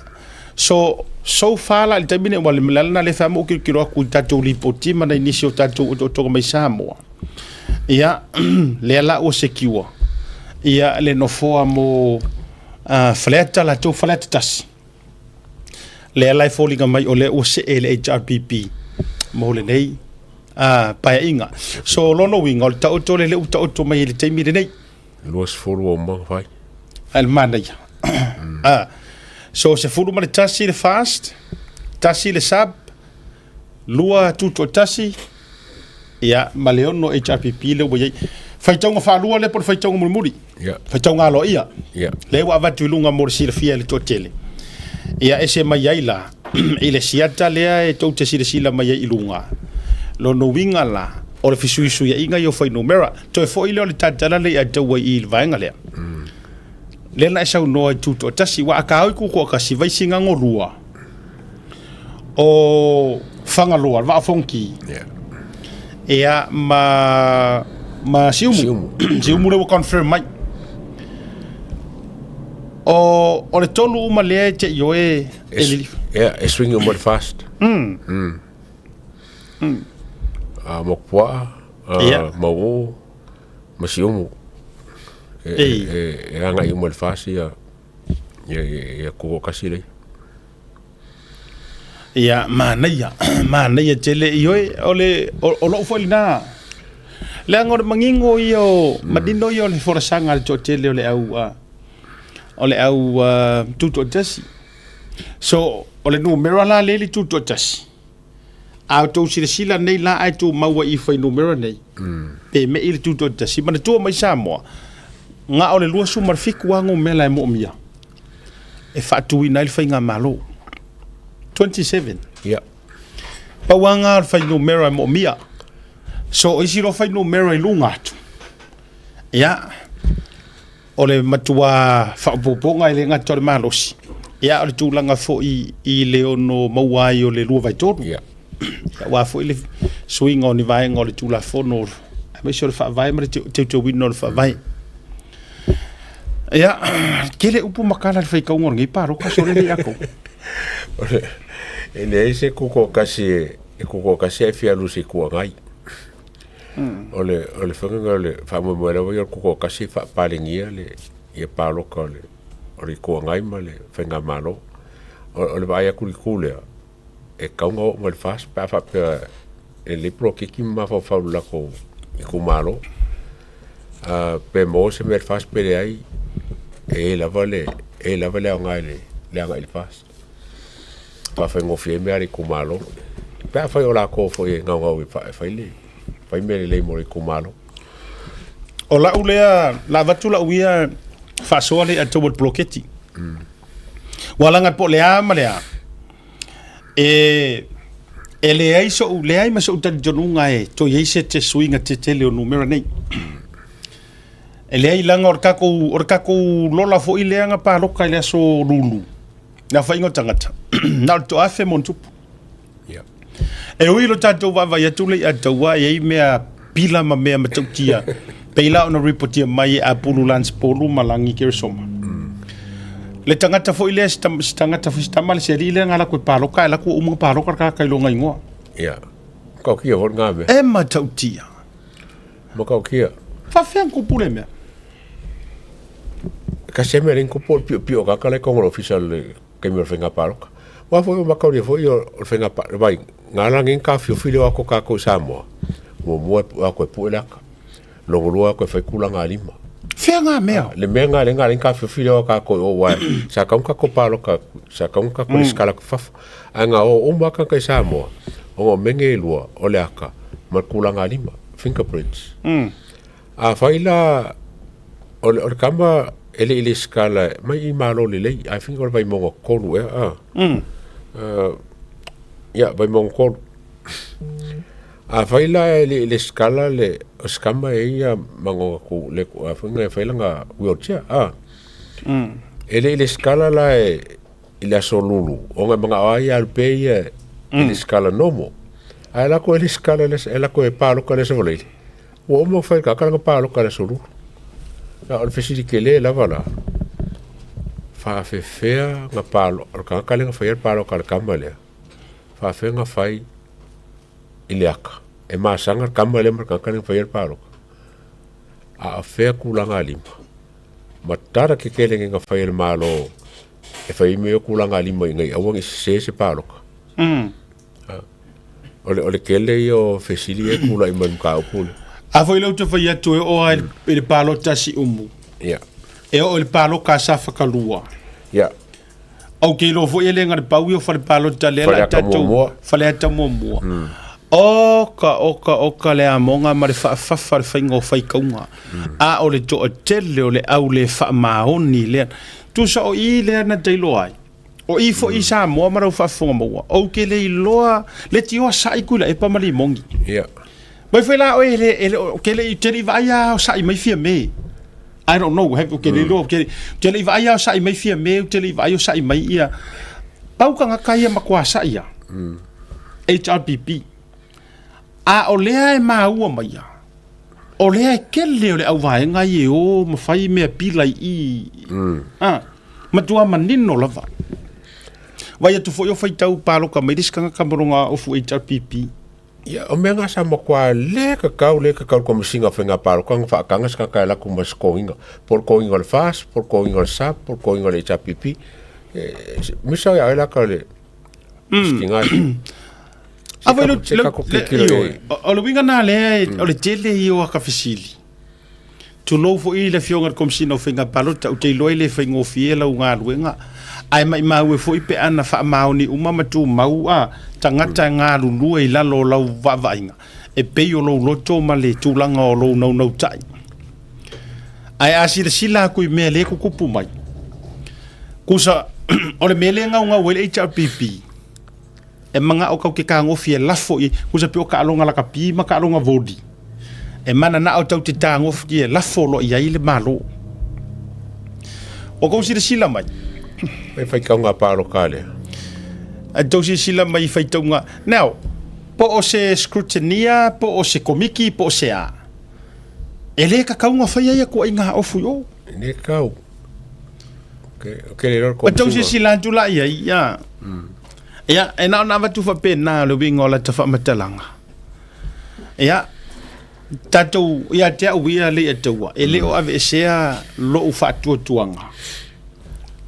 B: So, so far la i le taimi lenei, ua le mea lena lea e fai ma ou tilotilo atu i tatou lipoti ma nai nisi o tatou otootoga mai Samoa. Ia, lea la ua secure ia le nofoa mo Faleata latou Faleata tasi. Lea la e foliga mai o lea ua see le HRPP mo lenei paeaiga. So, lona uiga, o le taoto lea ua taoto mai i le taimi lenei.
G: 20 o uma fai.
B: Ai le manaia. Ah. So 11 le fast, tasi le sub, lua tutoatasi, ia ma le 6 HRPP lea ua i ai. Faitauga faalua lea po o le faitauga mulimuli.
G: Yeah.
B: Faitauga aloaia.
G: Yeah.
B: Lea ua avatu i luga mo le silafia e le toatele. Ia ese mai ai la i le siata lea e tou te silasila mai ai i luga. Lona uiga la, o le fesuisuiaiga ia o fuainumera. Toe foi lea o le tatala lea i Ataua i le vaega lea. Lea na e saunoa i Tutoatasi, ua a kaoi Kukuakasi, Vaisigano 2, o Fagaloa, le Vaa o Fonoti.
G: Yeah.
B: Ia, ma, ma Siumu.
G: Siumu.
B: Siumu lea ua confirm mai. O, o le tolu uma lea e te i oe e lilifa.
G: Yeah, e swing uma le fast. Mm. Mokupuaa,
B: Yeah.
G: Mauo, ma Siumu. E,
B: Ei.
G: e, e agai uma le fast ia, ia, ia, ia Kukuakasi lea.
B: Ia, manaia, manaia tele i oe, o le, o, o lou foi lena. Leaga o le manino ia o, manino ia o le folasaga a le toatele o le au, o le au tutoatasi. So, o le numera la lea i le tutoatasi, a outou silasila nei la ae tumau ai i fuainumera nei, pe mei le tutoatasi. Manatua mai Samoa, na o le 27 lava numera e moomia e faatuina ai le faigamalo. 27.
G: Ia.
B: Pau lava na o le fuainumera e moomia. So, o isi loa fuainumera i luga atu, ia, o le matua faaopoopoga e le gata o le malosi, ia, o le tulaga foi i le ono maua ai o le 2/3.
G: Ia.
B: Aua foi le suiga o ni vaega o le Tulafono, aemaise o le Faavae ma le teuteuina o le Faavae. Ia, tele upu ma tala i le faitauga o lenei palota, sole lea ia tou.
G: E leai se tutoatasi e tutoatasi ae fia alu i se Itu Agai. O le o le faiga o le faamoemoe lava ia o le tutoatasi e faapalenia le ia palota o le o le Itu Agai ma le faigamalo. O, o le vaai atu i le itu lea, e tatau ona oo mai i le FAST pe a faapea e lelei poloketi ma mafaufau i le latou itumalo. Pe maua se mea i le FAST pe leai, e i ai lava le, e i ai lava le aoga i le, le agai i le FAST. Faafaigofie ai mea a le itumalo. Pe afai o latou foi e gaugau e fai le, fai mea lelei mo le itumalo.
B: O lau lea, la avatu lau ia faasoa lea i tau o le poloketi. Ua laga po o le a ma le a. E, E leai soʻu, leai ma soʻu talitonuga e toe i ai se te suiga tetele o numera nei. E leai laga o le tatou, o le tatou lola foi lea na paloka i le aso Lulu, le aofaiga o tagata, na o le toafe ma ona tupu.
G: Ia.
B: E ui i lo tatou vaavaai atu le i'a taua e i ai mea pila ma mea matautia, pei la ona ripotia mai e Apulu Lance Polu ma Lagi Keresoma. Le tagata foi lea, se tagata foi, se tama le se alii lea na alu atu e paloka, ae alu atu ua uma ona paloka le tagata i lona igoa.
G: Ia. Matautia foi lena mea.
B: E matautia.
G: Matautia.
B: Faafefea ona tupu lea mea?
G: Kasi lava mea lea na tupu o le piopio o tagata la e i totonu o le ofisa o le taimi o le faiga palota. Aua foi ua mataulia foi o le faiga palota, vaai, na ala nei ona taofiofi le o atu o tatou i Samoa, muamua e o atu e pue le ata, lona lua e o atu e fai tulaga lima.
B: Fea ngā mea?
G: Le mea lena lea na ala ai ona taofiofi le o a tatou i o, aua sa tatau ona tatou palota, sa tatau ona tatou resitala atu i fafo. Ae na o uma lava tagata i Samoa, ona o mea nei e lua, o le ata ma le tulaga lima, fingerprints. Afai la o le, o le tama e le i lesitala mai i Malo Lelei, I think o le Vaimauga 3 ea, a. Ia, Vaimauga 3. Afai la e le i lesitala le, o se tama e ia magoga ku, le, a foi na e fai lana wheelchair, a. E le i lesitala la e, i le aso Lulu, ona e manao lava ia alu pea ia i lesitala normal. Ae lako e lesitala, e lako e paloka i le aso Faraile, Ua uma ona fai ka lana paloka i le aso Lulu. A o le fesili tele lava la, faafefea na palo, o le tagata lea na faia le paloka a le tama lea, faafefea na fai i le ata, e masaga le tama lea ma le tagata lea na faia le paloka. A o fea tulaga a lima? Ma tala tetele nei na fai e le Malo e fai ai mea ia o tulaga a lima ina ia aua ne i sese se paloka. O le, o le tele ia o fesili e tulai mai le mataupu lea.
B: A foi lea ou te fai atu e oo lava i le palota a Siumu.
G: Ia.
B: E oo i le paloka a Safakalua.
G: Ia.
B: Ou te iloa foi e le na o le pau ia o fale palota lea la
G: Faleata
B: tatou
G: muamua.
B: Faleata muamua. Oka, oka, oka le amoga ma le faafafa le faiga o faitauga. A o le toatele o le au le faamaoni lea. Tusa o i lea na te iloa ai. O i foi i Samoa ma lau faafofoga maua, ou te le iloa le tioa sa'i Tuilaepa ma Limogi.
G: Ia.
B: Mai foi la oe e le, e le, ou te le i, te le i vaai lava o sa'i mai Fiame. I don't know, have, ou te le iloa, ou te, ou te le i vaai lava o sa'i mai Fiame, ou te le i vaai o sa'i mai ia. Pau tagata ia matua sa'i lava. HRPP. A o lea e maua maia, o lea e kele o le auvaega ia e o ma fai mea pila i i. Ah, matua manino lava. Vai atu foi o faitau paloka mai le isi tagata ma lona ofu HRPP.
G: Ia, o mea na sa matua le kakau, le kakau le Komesina o Faiga Palota na faataga se tagata e alu atu ma se totogiga, po o le totogiga o le FAST, po o le totogiga o le SAP, po o le totogiga o le HRPP. E, misa ia oe la ka le sitiga.
B: A foi le, le, le, o le uiga na lea, o le tele ia o aka fesili. Tulou foi le Afioga i le Komesina o Faiga Palota, ou te iloa e le faigofie lau galuega, ae maimau e foi pe ana faamaoni uma ma tumau a tagata e galulue i lalo o lau vaavaaiga, e pei o lou loto ma le tulaga o lou naunautai. Ae a silasila atu i mea lea e tutupu mai, tusa o le mea lea e gaugau ai le HRPP, E manao kau ke tagofi e lafo i ai, tusa pei o taaloga lakapi ma taaloga voli. E mananao tau te tagofi e lafo loa i ai le Malo. Ua tou silasila mai.
G: E faitauga paloka lea.
B: A tou silasila mai i faitauga. Now, po o se scrutineer, po o se komiki, po o se a, e le tatau ona faia ia tuuaiga ofu i o.
G: E le tatau. Ke le iloa le
B: Ua tou silasila atu la i ai, ia. Ia, e na ona avatu faapena le uiga o lata faamatalaga. Ia, tatou, ia te au ia Leiataua, e le o aveesea lou faatuatuaga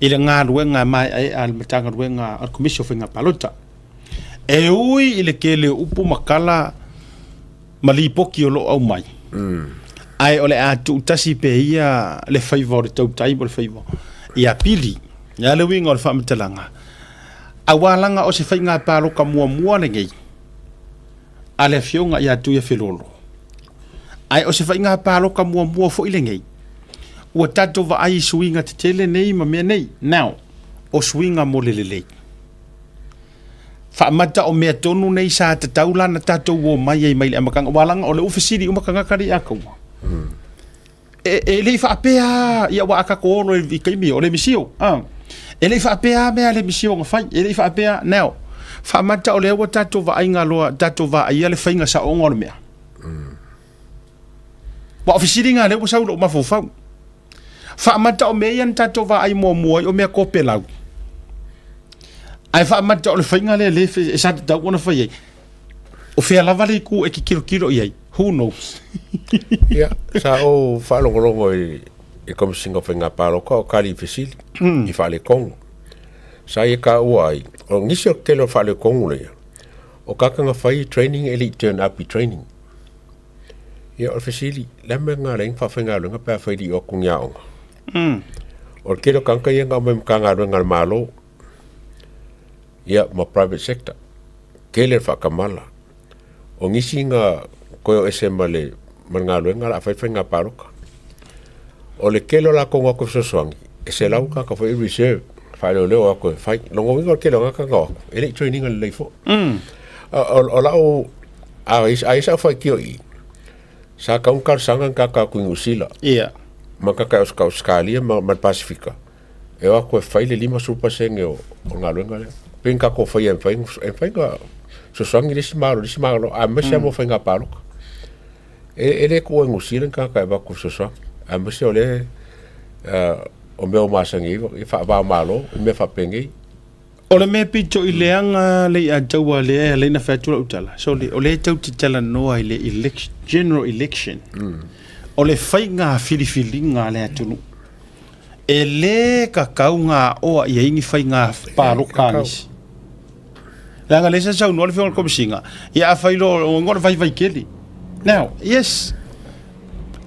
B: i le galuega e maeaea a le Matagaluega a le Komisi o Faiga Palota. E ui i le tele o upu ma tala ma lipoti o lo o aumai, ae o le a tuutasi pea ia le faiva o le tautai ma le faiva ia Pili. Ia le uiga o le faamatalaga, aua laga o se faiga palota muamua lenei a le Afioga ia Tuiafelolo, ae o se faiga palota muamua foi lenei ua tatou vaai i suiga tetele nei ma mea nei. Now, o suiga mo le lelei. Faamata o mea tonu nei sa tatau la na tatou o mai ai mai le amataga aua leaga o lea ua fesili uma tagata nei a kaua. E, e le i faapea ia aua a tatou o loa i taimi o le misio, a. E le i faapea mea a le misio na fai, e le i faapea now. Faamata o lea ua tatou vaaiga loa, tatou vaaia le faiga saoga o le mea. Aua o fesiliga lea ua sau i lou mafaufau. Faamata o mea ia na tatou vaai muamua ai o mea topelau. Ae faamata o le faiga lea lea e sa tatau ona fai ai. O fea lava le itu e te tilotilo i ai? Who knows?
G: Ia, sa ou faalogologo i le Komesina o Faiga Palota o tali i fesili i faaletonu. Sa ia taua ai, o nisi o le tele o faaletonu lea, o tagata na fai training e le i turn up i training. Ia, o le fesili, le a le mea na ala ai ona faafaigaluega pe afai e le i o atu ni aoga? O le tele o tagata ia na aumai Matagaluega a le Malo, ia ma private sector, tele le faatamala. O nisi na toe o ese ma le ma le galuega o le a fai le faiga palota. O le tele o latou na o atu e fesoasoani, e 100 tagata foi e reserve faaleoleo o atu e fai. Lona uiga o le tele o tagata na o atu, e le i train ina lelei foi. O lau A i ai sau faitio i i, sa tatau ona talosaga ni tagata atu i Niu Sila ma tagata i Ausetalia ma le Pasefika e o atu e fai le 50% o le galuega lea. Pei na tatou faia e mafai e mafai ona fesoasoani le isi Malo i le isi Malo, aemaise lava mo faiga palota. E le tuua i Niu Sila ni tagata e avatu e fesoasoani, aemaise o lea o mea ua masani ai, faava o Malo i mea faapenei.
B: O le mea pito i leaga le i ataua lea e ala ai ona fai atu lau tala, sorry, o lea e tau te talanoa i le election, general election. O le faiga filifiliga a le atunuu. E le tatau ona aoa i ai ni faiga palota a nisi. Leaga lea sa saunoa le Afioga i le Komesina, ia a fai loa o le vaivai tele. Now, yes,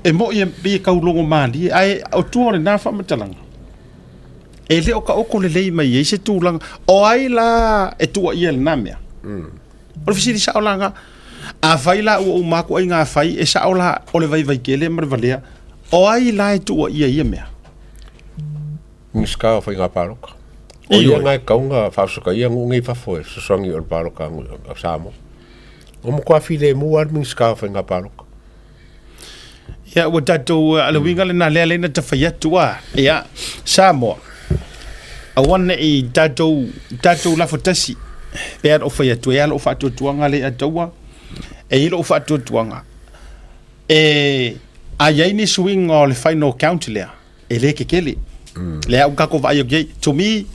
B: e moi e pei e tau logomalie, ae o tua o lena faamatalaga, E le o taoto lelei mai ai se tulaga. O ai la e tuuaia i lena mea? O le fesili sao la lena. Afai la ua uma atu ai ngā fai, e sao la o le vaivai tele ma le valea, o ai la e tuuaia i ia mea?
G: Minisita o Faiga Palota. O ia na e tatau ona faaosataia nuu nei i fafo e fesoasoani o le palota a Samoa. Ua matua filemu lava le Minisita o Faiga Palota.
B: Ia, ua tatou, a le uiga lena lea lea na ta fai atu a, ia, Samoa, aua ne i tatou, tatou lafo tasi, pe a na ou fai atu, e a lou faatuatuaga lea ia taua, e i ai lou faatuatuaga, e, a i ai ni suiga o le final count lea, e le kekele. Lea ua tatou vaai atu i ai, to me,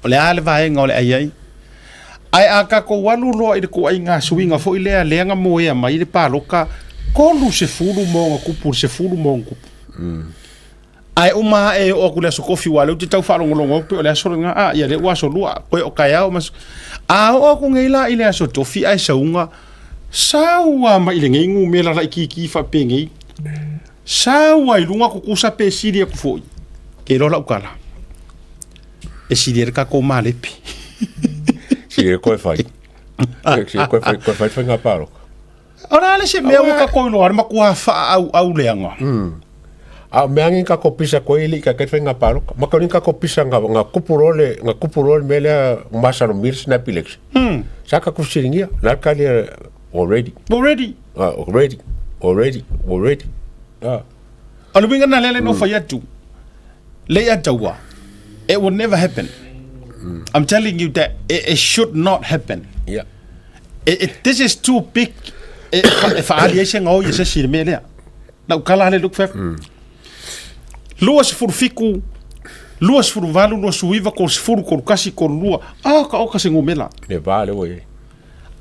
B: o le a le vaega o le a i ai, Ae a tatou alu loa i le ituaiga suiga foi lea lea na moea mai le palota 30 ma ona tupu i le 10 ma ona tupu. Ae uma ae oo atu i le aso tofi aua o lea ou te tau faalogologo atu pei o le aso lena, a ia lea ua aso lua, toe o taeao ma aso. A oo atu nei la i le aso tofi ae sauga, sau lava mai i lenei numera laitiiti faapenei, sau lava i luga tutusa pe sili atu foi. Ke iloa lau tala. E sili ai le tatou malepe.
G: Sili ai koe fai. Sili koe fai, koe fai whainga pāroka.
B: O le a le se mea ua tatou iloa, le matua whaau leanga.
G: A o mea ngi ka kopisa koe i li ka kai whainga pāroka. Ma kauni ka kopisa nga, nga kupu role, nga kupu role me lea masalo mira snap election. Sa ka kusiringia, na kali already.
B: Already.
G: Already. Already. Already.
B: O le uiga na lea le no whai atu. Lei Ataua, it will never happen. I'm telling you that it should not happen.
G: Yeah.
B: This is too big. E, e whaali ai se ngao i se si le mea lea. Na ukala le look fef. 27, 28, 29, 30, 31, 32. Ah, ka oka se ngumela.
G: Le vā le ua i.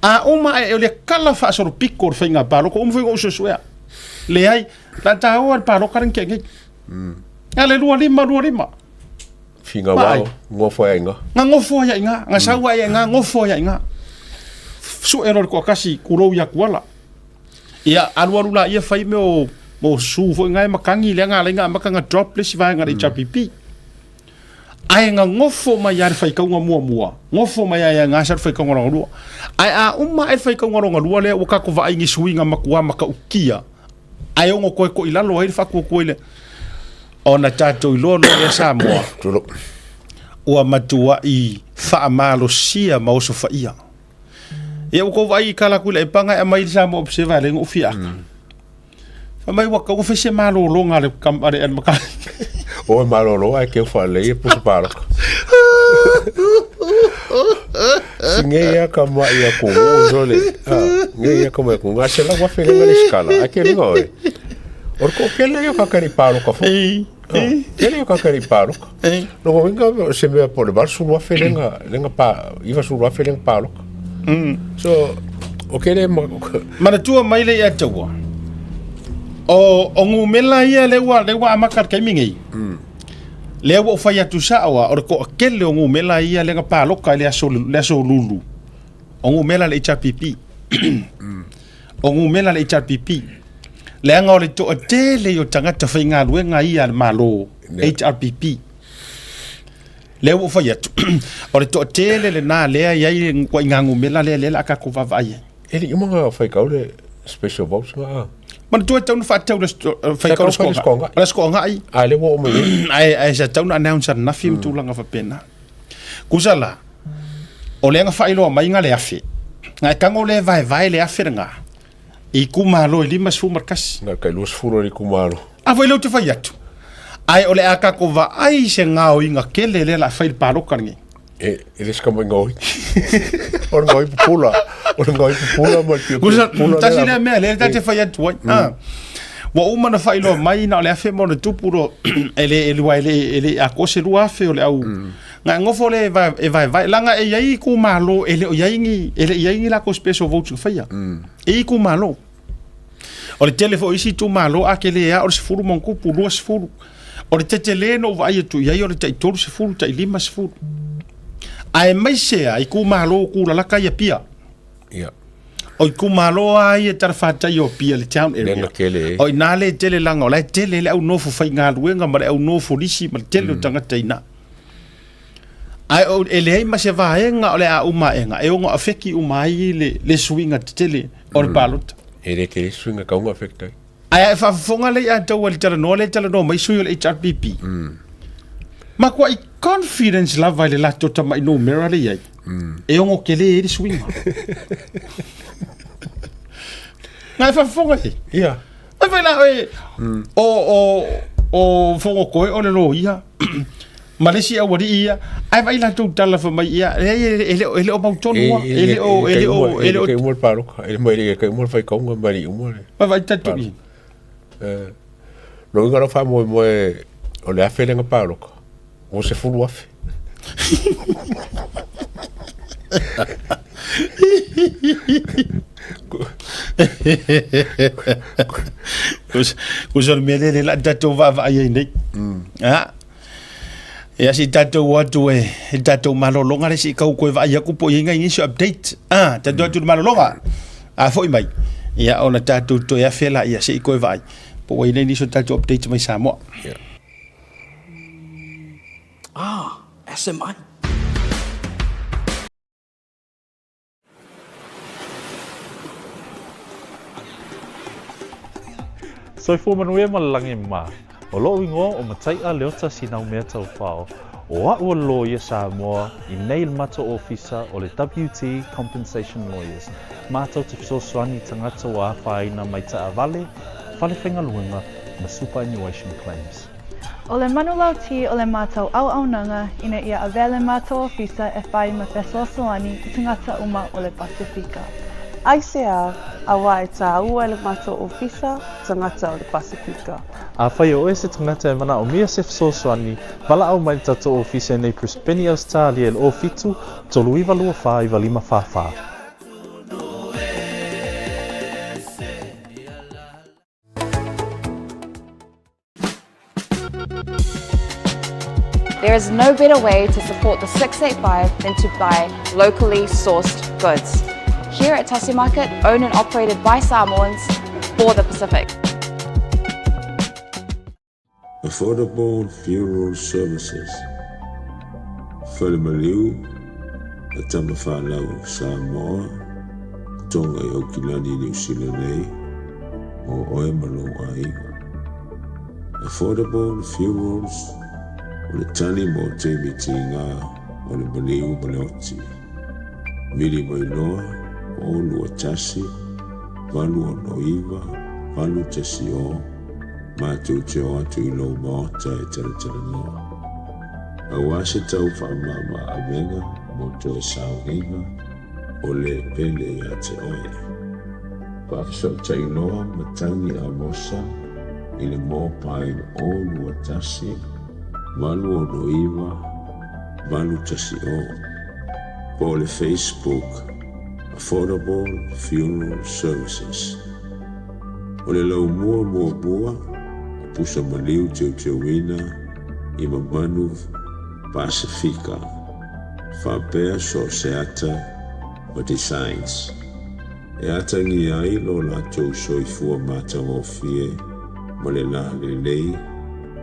B: A uma e o le kala whaasoro piko o le whainga pāloko, uma whainga o suesuea. Leai, la tāua le pāloka ringi kei. Nga le 25, 25.
G: Whinga wao, ngofo ai nga.
B: Nga ngofo ai nga, nga sau ai nga, ngofo ai nga. Su e rori kasi kurou ia kuala. Ia alu alu la ia fai me o mo su foi ngai makangi le nga le nga makanga drop le si vaenga le HPP. Ae nga ngofo mai ia le faikauga muamua, ngofo mai ia nga sa le faikauga longa lua. Ae a uma e le faikauga longa lua lea ua kako vaai ni suiga matua matautia. Ae ono koe ko i lalo ai le faakuakua i le ona tatou iloa loa lea Samoa ua matuai faamalosia ma osofaia. Ia ua tou vaai i tala atu i le aipaga e aumai le Samoa Observer e alai ona ou fia ata. Fai mai ua tau fai se malologa a le a le matai.
G: Oi malolo ae keu faalelei e pusa paloka. Si ngei ia ka mai ia ku sole. Ngei ia ka mai ku ngā se la wafe lenga le skala. Ai ke lenga oi. O ko kele ia ka kari paloka fo. Kele ia ka kari paloka. No ko inga se mea po le valu afe lenga lenga pa iva sulu afe lenga paloka. So o kele ma
B: Manatua mai le ia taua. O o ngumela ia le ua le ua amata le taimi nei. Lea ua ou fai atu sao a o le toatele o numera ia lea na paloka i le aso le aso lulu. O numera le HRPP. O numera le HRPP. Leaga o le toatele o tagata faigaluega ia a le Malo HRPP. Lea ua ou fai atu o le toatele lena lea e i ai le ituaiga numera lea lea o le a tatou vaavaai ai.
G: E le i uma ona faitau le special votes na a.
B: Manatua e tatau ona faatatau le faitau le Aso le Aso Toonai.
G: A lea ua oo mai nei.
B: Ae ae sa tatau ona announce ananafi ma tulaga faapena. Tusa la, o lea na faailoa mai na le 1000. Na e tago lea e vaevae le 1000 lena i itumalo e 51.
G: Na tai 20 o le itumalo.
B: A foi lea ou te fai atu. Ae o le a tatou vaai i se gaoiga tele lea o le a fai i le palota lenei.
G: E, e le sika mai ngoi. O le ngoi pupula. O le ngoi pupula ma le pio pupula.
B: Tasi lea mea lea ta te fai atu ai. Ah. Ua uma na faailoa mai na o le afe ma ona tupu lo e le e lua e le e le atoa se 2000 o le au. Na nofo le e vaevae langa e iai itumalo e le o iai ni e le iai ni latou special votes na faia. E i itumalo. O le tele foi o isi itumalo a ke le a o le 10 ma ona tupu 20. O le tetele na ou vaai atu i ai o le tai 30 tai 50. Aemaise lava itumalo tulalata i Apia.
G: Ia.
B: O itumalo lava ia talafatai o Apia le town area.
G: Lena tele.
B: O i ina le tele leaga o la e tele le au nofo faigaluega ma le au nofo lisi ma le tele o tagata i ina. Ae o, e leai ma se vaega o le a uma aega e ono afeki uma ai le, le suiga tetele o le palota.
G: E le tele suiga tau na affect ai.
B: Ae a e faafofoga lea ia te au i le talanoa lea e talanoa mai sui o le HRPP, matuai confidence lava i le latou tamai numera lea e i ai, e ono tele ai le suiga. Na e faafofoga i ai?
G: Ia.
B: Ai fai la oe, o, o, o Fogotoe o le loia, ma le isi aualii ia, ae vaai latou tala fai mai, ia, leai, e le o, e le o mautonu lava, e le o, e le o, e le o.
G: E le uma le palota, e le e uma le faitauga ma le uma le.
B: Vai vaai tatou i.
G: Lona uiga o lau faamoemoe o le 1000 lea na palota, ua 10,000.
B: Kusa o le mea lea lea la tatou vaavaai ai nei. Ah. Ia si tatou o atu e i tatou malologa le si kau koe vaai aku po i ai nai nisi o update. Ah, tatou atu i le malologa. A foi mai. Ia ona tatou toe afe la ia se i koe vaai. Po ua i ai nai nisi o tatou update mai Samoa.
G: Yeah.
C: Ah, SMI.
H: Soifua manuia ma le lagi ma. O loʻu igoa o Mataiʻa Leota Sinaumea Taufao. O aʻu o le loia Samoa i nei le matou ofisa o le WT Compensation Lawyers. Matou te fesoasoani i tagata ua afaina mai taavale, fale faigaluega ma superannuation claims.
I: O le manulauti o le matou auaunaga ina ia avea le matou ofisa e fai ma fesoasoani i tagata uma o le Pasefika.
J: Aisea, auā e tāua e le matou ofisa tagata o le Pasefika.
H: Afai o oe se tagata e manaomia se fesoasoani, valaau mai le tatou ofisa i nei Brisbane, Ausetalia i le 07 39 24 95 44.
D: There is no better way to support the 685 than to buy locally sourced goods. Here at Tasi Market, owned and operated by Samoans for the Pacific.
A: Affordable Funeral Services, Fale Maliu, a Tama Whanau Samoa, Tonga i Aukilani, Niu Sila nei, mō oe ma lou aiga. Affordable Funerals, o le tali mo taimi tīgā o le maliu ma le oti. Vili mai loa
K: 0 2 1 8 6 9 8 1 0 matou te o atu i lou maota e talatalanoa. Aua se tau faamama avega mo toe sauniga o le pele ia te oe. Faafesootai loa Matagi Amosa i le mobile 0 2 1 8 6 9 8 1 0 po o le Facebook Affordable Funeral Services. O le laumua muamua o pusa maliu teuteuina i mamanu Pasefika faapea so o se ata ma designs e atagia ai lo latou soifua matagofie ma le lalelei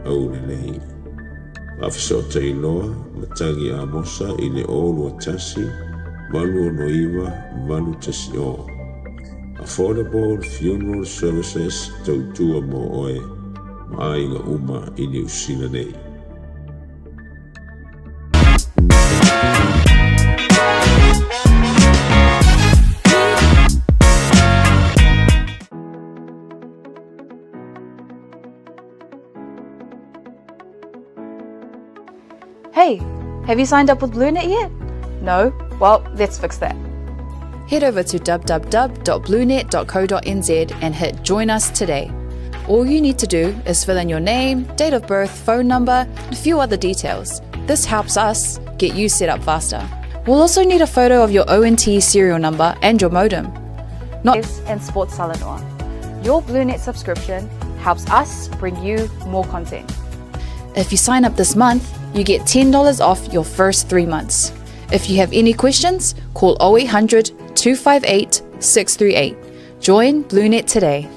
K: aulelei. Faafesootai loa Matagi Amosa i le 0 2 1 8 6 9 8 1 0. Affordable Funeral Services tautua mo oe ma aiga uma i Niu Sila nei.
D: Hey, have you signed up with BlueNet yet? No? Well, let's fix that.
E: Head over to www.bluenet.co.nz and hit Join Us today. All you need to do is fill in your name, date of birth, phone number, and a few other details. This helps us get you set up faster. We'll also need a photo of your ONT serial number and your modem.
D: Not and Sports Talanoa. Your BlueNet subscription helps us bring you more content.
E: If you sign up this month, you get $10 off your first 3 months. If you have any questions, call 0800 258 638. Join BlueNet today.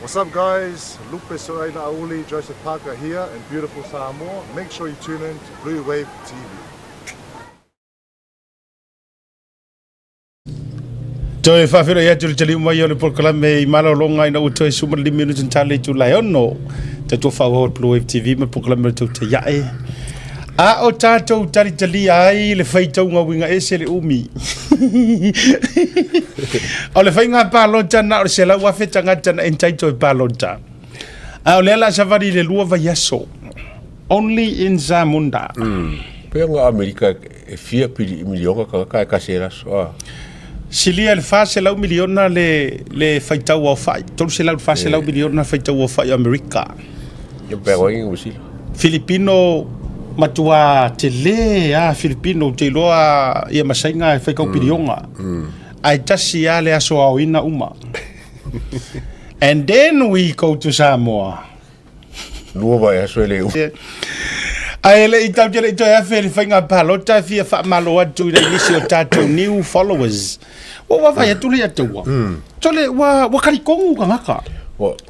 F: What's up guys? Lupe Soaina Auli, Joseph Parker here in beautiful Samoa. Make sure you tune in to Blue Wave TV.
B: Toe faafeiloai atu le taliu mai o le polokalame i malologa ina ua toe 15 minute na tala i itula e 6. Tatou faaauau Blue Wave TV ma le polokalame o le Tautai Ae. A o tatou talitalia ai le faitauga uiga ese le umi. O le faiga palota na o le 100,000 tagata na entitled e palota. A o lea la savali i le 2 vaiaso. Only in Zamunda.
G: Pei ona Amerika e fia pili miliona tagata e tasi e laso a.
B: Silia i le 400 miliona le faitau aofai, 300 i le 400 miliona le faitau aofai o Amerika.
G: Ia pea koe Niu Sila.
B: Filipino matua tele a Filipino ou te iloa ia masaiga e faikau piliona. Ae tasi a le aso aoina uma. And then we go to Samoa.
G: Lua vaiaso e le uma.
B: Ae le i tau te le i toe afe le faiga palota e fia faamalo atu i le nisi o tatou new followers. Ua ua vai atu le ia taua. Tole ua ua kalikongu tagata.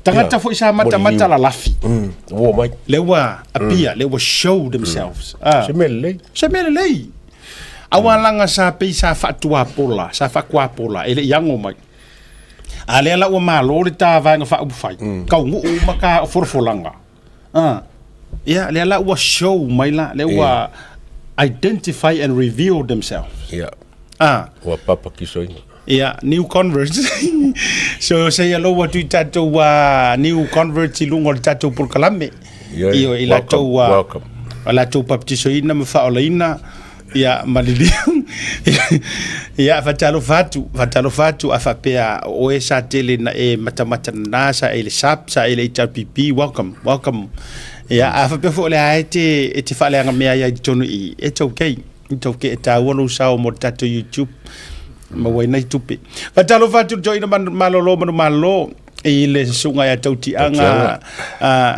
B: Tagata foi sa matamata lalafi.
G: Ua mai.
B: Le ua appear, le ua show themselves.
G: Se mea lelei.
B: Se mea lelei. Aua laga sa pei sa faatuapola, sa faakuapola e le i ago mai. A lea la ua malo le ta vaega faaupufai, taunuu uma ta folafolaga. Ah. Ia, lea la ua show mai la, lea ua identify and reveal themselves.
G: Ia.
B: Ah.
G: Ua papakisoina.
B: Ia, new converts. So say hello atu i tatou new converts i luga o le tatou polokalame.
G: Ia,
B: Ioe, i latou
G: welcome.
B: a latou baptisoina ma faaolaina ia ma liliu. Ia, faatalofa atu, faatalofa atu a faapea o oe sa tele na e matamata nana, sa e i le SAP, sa e i le HRPP, welcome, welcome. Ia, a faapea foi o le a e te, e te faaleaga mea ai i totonu i i, it's okay. It's okay, e taua lou sao mo le tatou YouTube, maua ai nai tupe. Faatalofa atu i le toeaina malolo manumalo i le susuga ia Tautiaga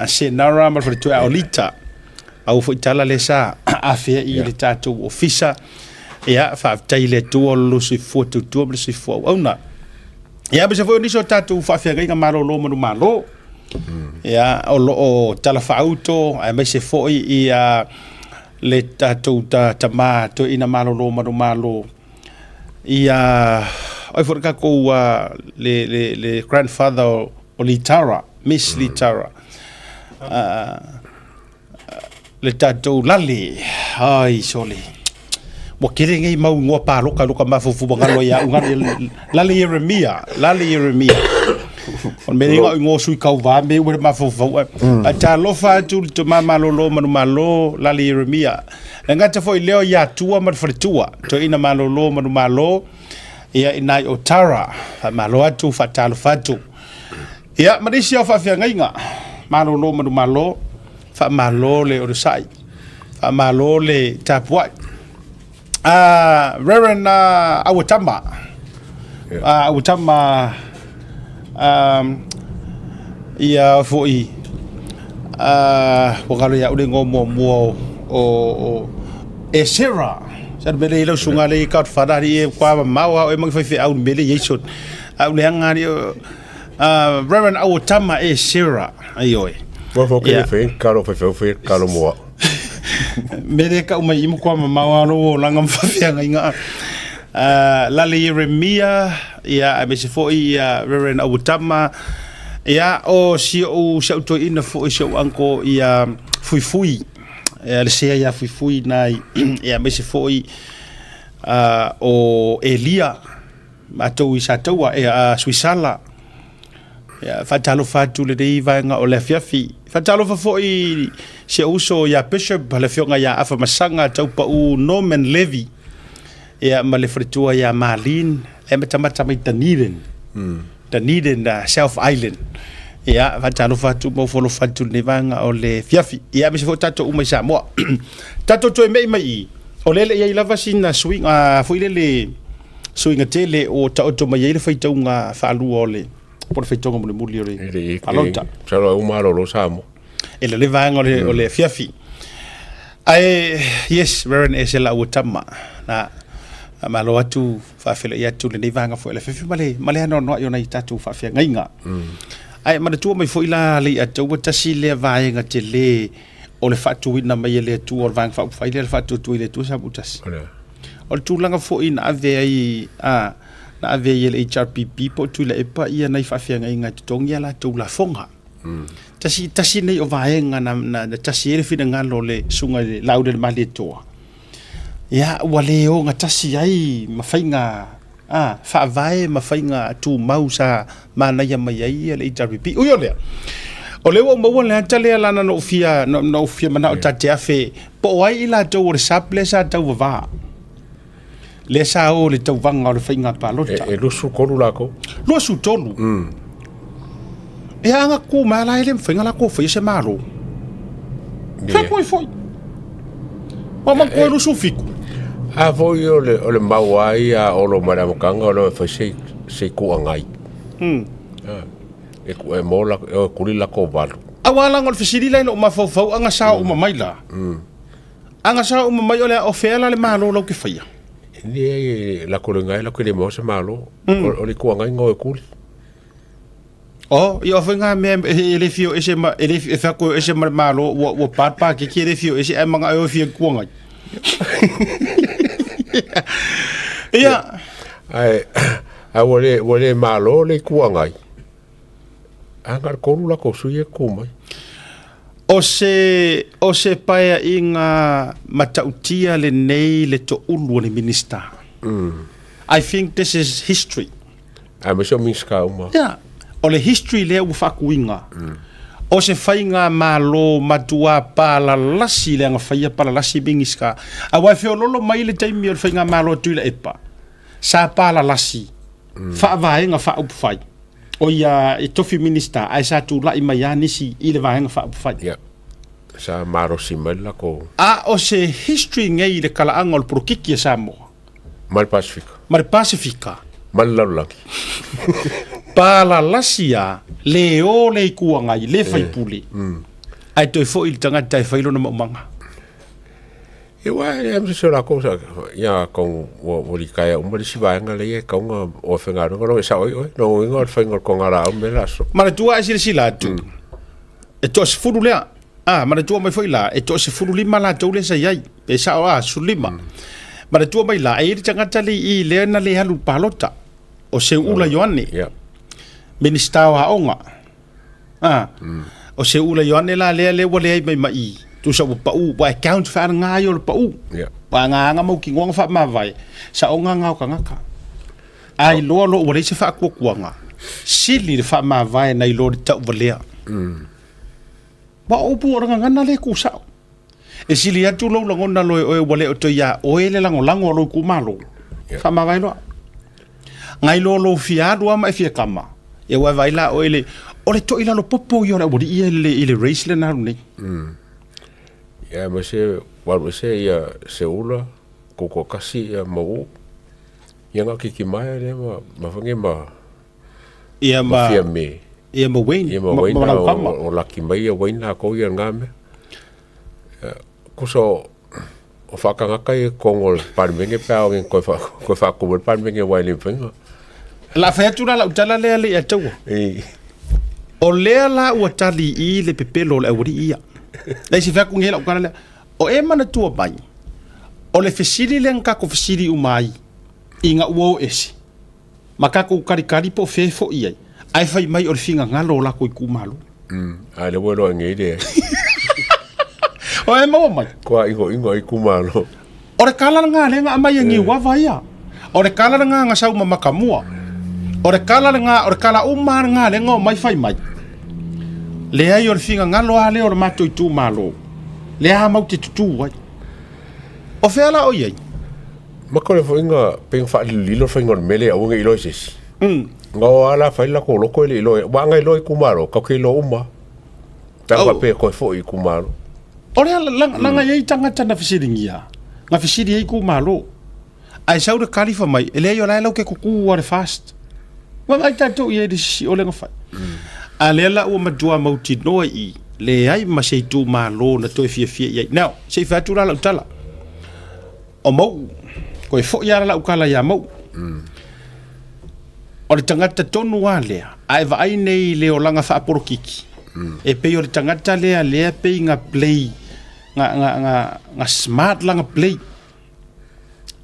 B: Senara ma le faletua ia Olita. Aua foi tala lea sa afea i le tatou ofisa. Ia, faafetai i le Atua o lo soifua tautua ma le soifua auauna. Ia, aemaise foi o nisi o tatou faafeagaiga malolo manumalo. Ia, o lo o talafaauto, aemaise foi ia le tatou tama toeaina malolo manumalo. Ia, oi foi le tatou le grandfather o Litara, Miss Litara. Le tatou lale, ai sole. Ua tele nei mau igoa paloka i loko mafaufau ua galo ia au lale Ieremia, lale Ieremia. O le mea lea o igoa sui tauva me ua le mafaufau. Ae talofa atu le tama malolo manumalo lale Ieremia. E gata foi leo ia Tua ma le faletua, toeaina malolo manumalo ia i nai o Tara. Faamalo atu, faatalofa atu. Ia, ma nisi o faafeagaiga, malolo manumalo, faamalo le onosai, faamalo le tapuai. Reverend Auatama, Auatama, ia foi, ua galo ia au le igoa muamua o Esera. Sa le mele i lau susuga le i Godfather ali e kwa mamao au e mangi faifeau le mele Jason. Au le anga ali Reverend Auatama Esera. Ioe.
G: Ua fo ke fe kalo fe fe fe kalo moa.
B: Mele ka umai imu kwa mamao alo o langa mawhawhianga inga. Lale Yeremia, ia a mese foi ia Reverend Auatama, ia o si o si au toeina foi si au anko ia Fuifui, ia le sea ia Fuifui nai, ia mese foi o Elia, matou i Sataua, ia Suisala. Ia, faatalofa atu lenei vaega o le afiafi. Faatalofa foi si ou uso ia Bishop, le afioga ia Afamasaga Taupau Norman Levy, ia ma le faletua ia Marlene, e matamata mai Dunedin. Dunedin, South Island. Ia, faatalofa atu ma ofo alofa atu lenei vaega o le afiafi. Ia, aemaise foi tatou uma i Samoa. Tatou toe mei mai i, o lele i ai lava sina suiga foi lele suiga tele o taoto mai ai le faitauga faalua o le po o le faitauga mulimuli o le palota.
G: Masalo ai ua malolo Samoa.
B: E le vaega o le, o le afiafi. Ae, yes, Reverend Esela ua tama. Na, malo atu, faafeiloai atu lenei vaega foi o le afiafi ma le, ma le anoanoai o nai tatou faafeagaiga. Ae manatua mai foi la Leiataua tasi lea vaega tele o le faatuina mai e le Atua o le Vaega Faaupufai lea na faatuatua i le Atua Samoa-tasi. O le tulaga foi na ave ai a na ave ai e le HRPP po o Tuilaepa ia nai faafeagaiga e totogi a latou lafoga. Tasi, tasi nei o vaega na, na, na tasi ai le finagalo o le susuga i le Laaulialemalietoa. Ia, ua le ogatasi ai ma faiga a, faavae ma faiga tumau sa manaia mai ai le HRPP. Ui o lea, o lea ua ou maua le ata lea lana na ou fia, na ou fia manao ta te afe, po o ai i latou o le SAP lea sa tauvavā, lea sa o i le tauvaga o le faiga palota.
G: E 23 lakou.
B: 23? E aga ku mai la e le mawhai nga lakou whai se malo. Fea koe foi. Wa man koe lusu fiku.
G: A foi o le, o le mau ai a olo mai le amataga o lea e fai se, se kuangai. Ah, e, ku- e mo la, e kuli lako valu.
B: Aua la o le fesili lea i lou mafaufau aga sa uma mai la. Aga sa uma mai o le a o fea la le malo lau ke whaia.
G: Ni e lako le ngai lako le mo se malo. O, o le kuangai ngo e kuli.
B: Oh, i ofa ngā mea e le fio ese ma, e le e whako ese ma le malo, ua, ua pāpā ke ki e le fio ese, ai manga e o fia kuangai. Ia.
G: Ai, ai ua le, ua le malo le kuangai. A ngā koru lako sui e ku mai.
B: O se, o se paeaiga matautia lenei le toulu o le Minista. I think this is history.
G: Aemaise o Minista uma.
B: Ia, o le history lea ua faakuiga. O se faigamalo matua palalasi le agafaia palalasi Minista. Aua e feololo mai le taimi o le faigamalo a Tuilaepa, sa palalasi faavaega faaupufai. O ia e tofi Minista ae sa tulai mai lava nisi i le vaega faaupufai.
G: Ia. Sa malosi mai le latou.
B: A o se history nei i le kalaaga o le polokiki a Samoa.
G: Ma le Pasifika.
B: Ma le Pasifika.
G: Ma le lalolagi.
B: Palalasi a, le o le Itu Agai, le faipule. Ae toe foi le tagata e fai lona maumaga.
G: E ua e leai ma se o lakou sa ia kau ua ua likaea uma le isi vaega lea e kau nga o faigaluega lo e sao ai oe lona uiga o le faiga o le koga laau me le aso.
B: Manatua e silasila atu, e toasefulu lea. A, manatua mai foi la, e toasefululima latou lea sa i ai, pe sao a, sefululima. Manatua mai la, e i ai le tagata le i i lea na le alu i le palota, o Seuula Ioane, Minisita o Aoga. A, o Seuula Ioane la lea lea ua leai mai ma i, tusa ua pau, ua account faaaoga ai o le pau. Agaga mautinoa na faamavae saoga ga o tagata. A iloa loa ua leai se faatuatuaga, sili le faamavae nai lo le tauvalea. Aua o upu o le gagana lea e tusao. E sili atu lou lagona loa e oe ua le o toe ia oe le lagolago a lou itumalo, faamavae loa. Nai lo lou fia alu lava ma e fia kama, ia ua e vaai la oe i le, o le toilalo popo ia o le aualii ia i le race lea na alu nei.
G: Ia aemaise ua alu ese ia Seula, Tutoatasi ia ma Uu. Ia na o Tiitimaea lea ma ma foi nei ma
B: Ia
G: ma ma Fiame.
B: Ia ma Wayne.
G: Ia ma Wayne ma Laukama. O, o laki mai ia Wayne lakou ia nga mea. Ia, kusa o, o whaakangaka i kongo o le Palemene pe a o koe wha, koe whaakumu le Palemene wai le whenga.
B: La fai atu la lau tala lea le ia taua.
G: I.
B: O lea la ua tali i le pepelo o le aualii ia. Lea se fai atu nei lau tala lea. O e manatua mai, o le fesili lea na tatou fesili uma ai ina ua o ese, ma tatou kalikali po o fea e foi ai, ae fai mai o le finagalo o latou itumalo.
G: A lea ua iloa nei le
B: O e maua mai.
G: Kua ingoingo ai itumalo.
B: O le kala lena lea na aumai e Niuava ia. O le kala lena na sau ma Makamua. O le kala lena, o le kala uma lava lena lea na omai fai mai. Leai o le finagalo lava lea o le matou itumalo, lea lava matou te tutū ai. O fea la o i ai?
G: Ma kore foi nga pe nga whaalililo whai ngā mele au ngai iloa se isi. Nga o ala whai la ko loko ele iloa. Wa ngai iloa i kumaro, ka ke iloa uma. Ta oh. pe koe foi i kumaro.
B: O lea langa iai tangata na fesilingia. Na fesili ai kumalo. Ai sau le kalifa mai, e leai o la e lau ke kuku a le fast. Wa ai tatou i ai le sisi o le nga whai. A lea la ua matua mautinoa i leai ma se itumalo na toe fiafia i ai. Now, se i fai atu la lau tala. O Mau'u, koe fo'i lava lau tala ia Mau'u. O le tagata tonu lava lea, a e vaai nei i le olaga faapolokiki, e pei o le tagata lea lea pei na play, na, na, na, na smart lana play.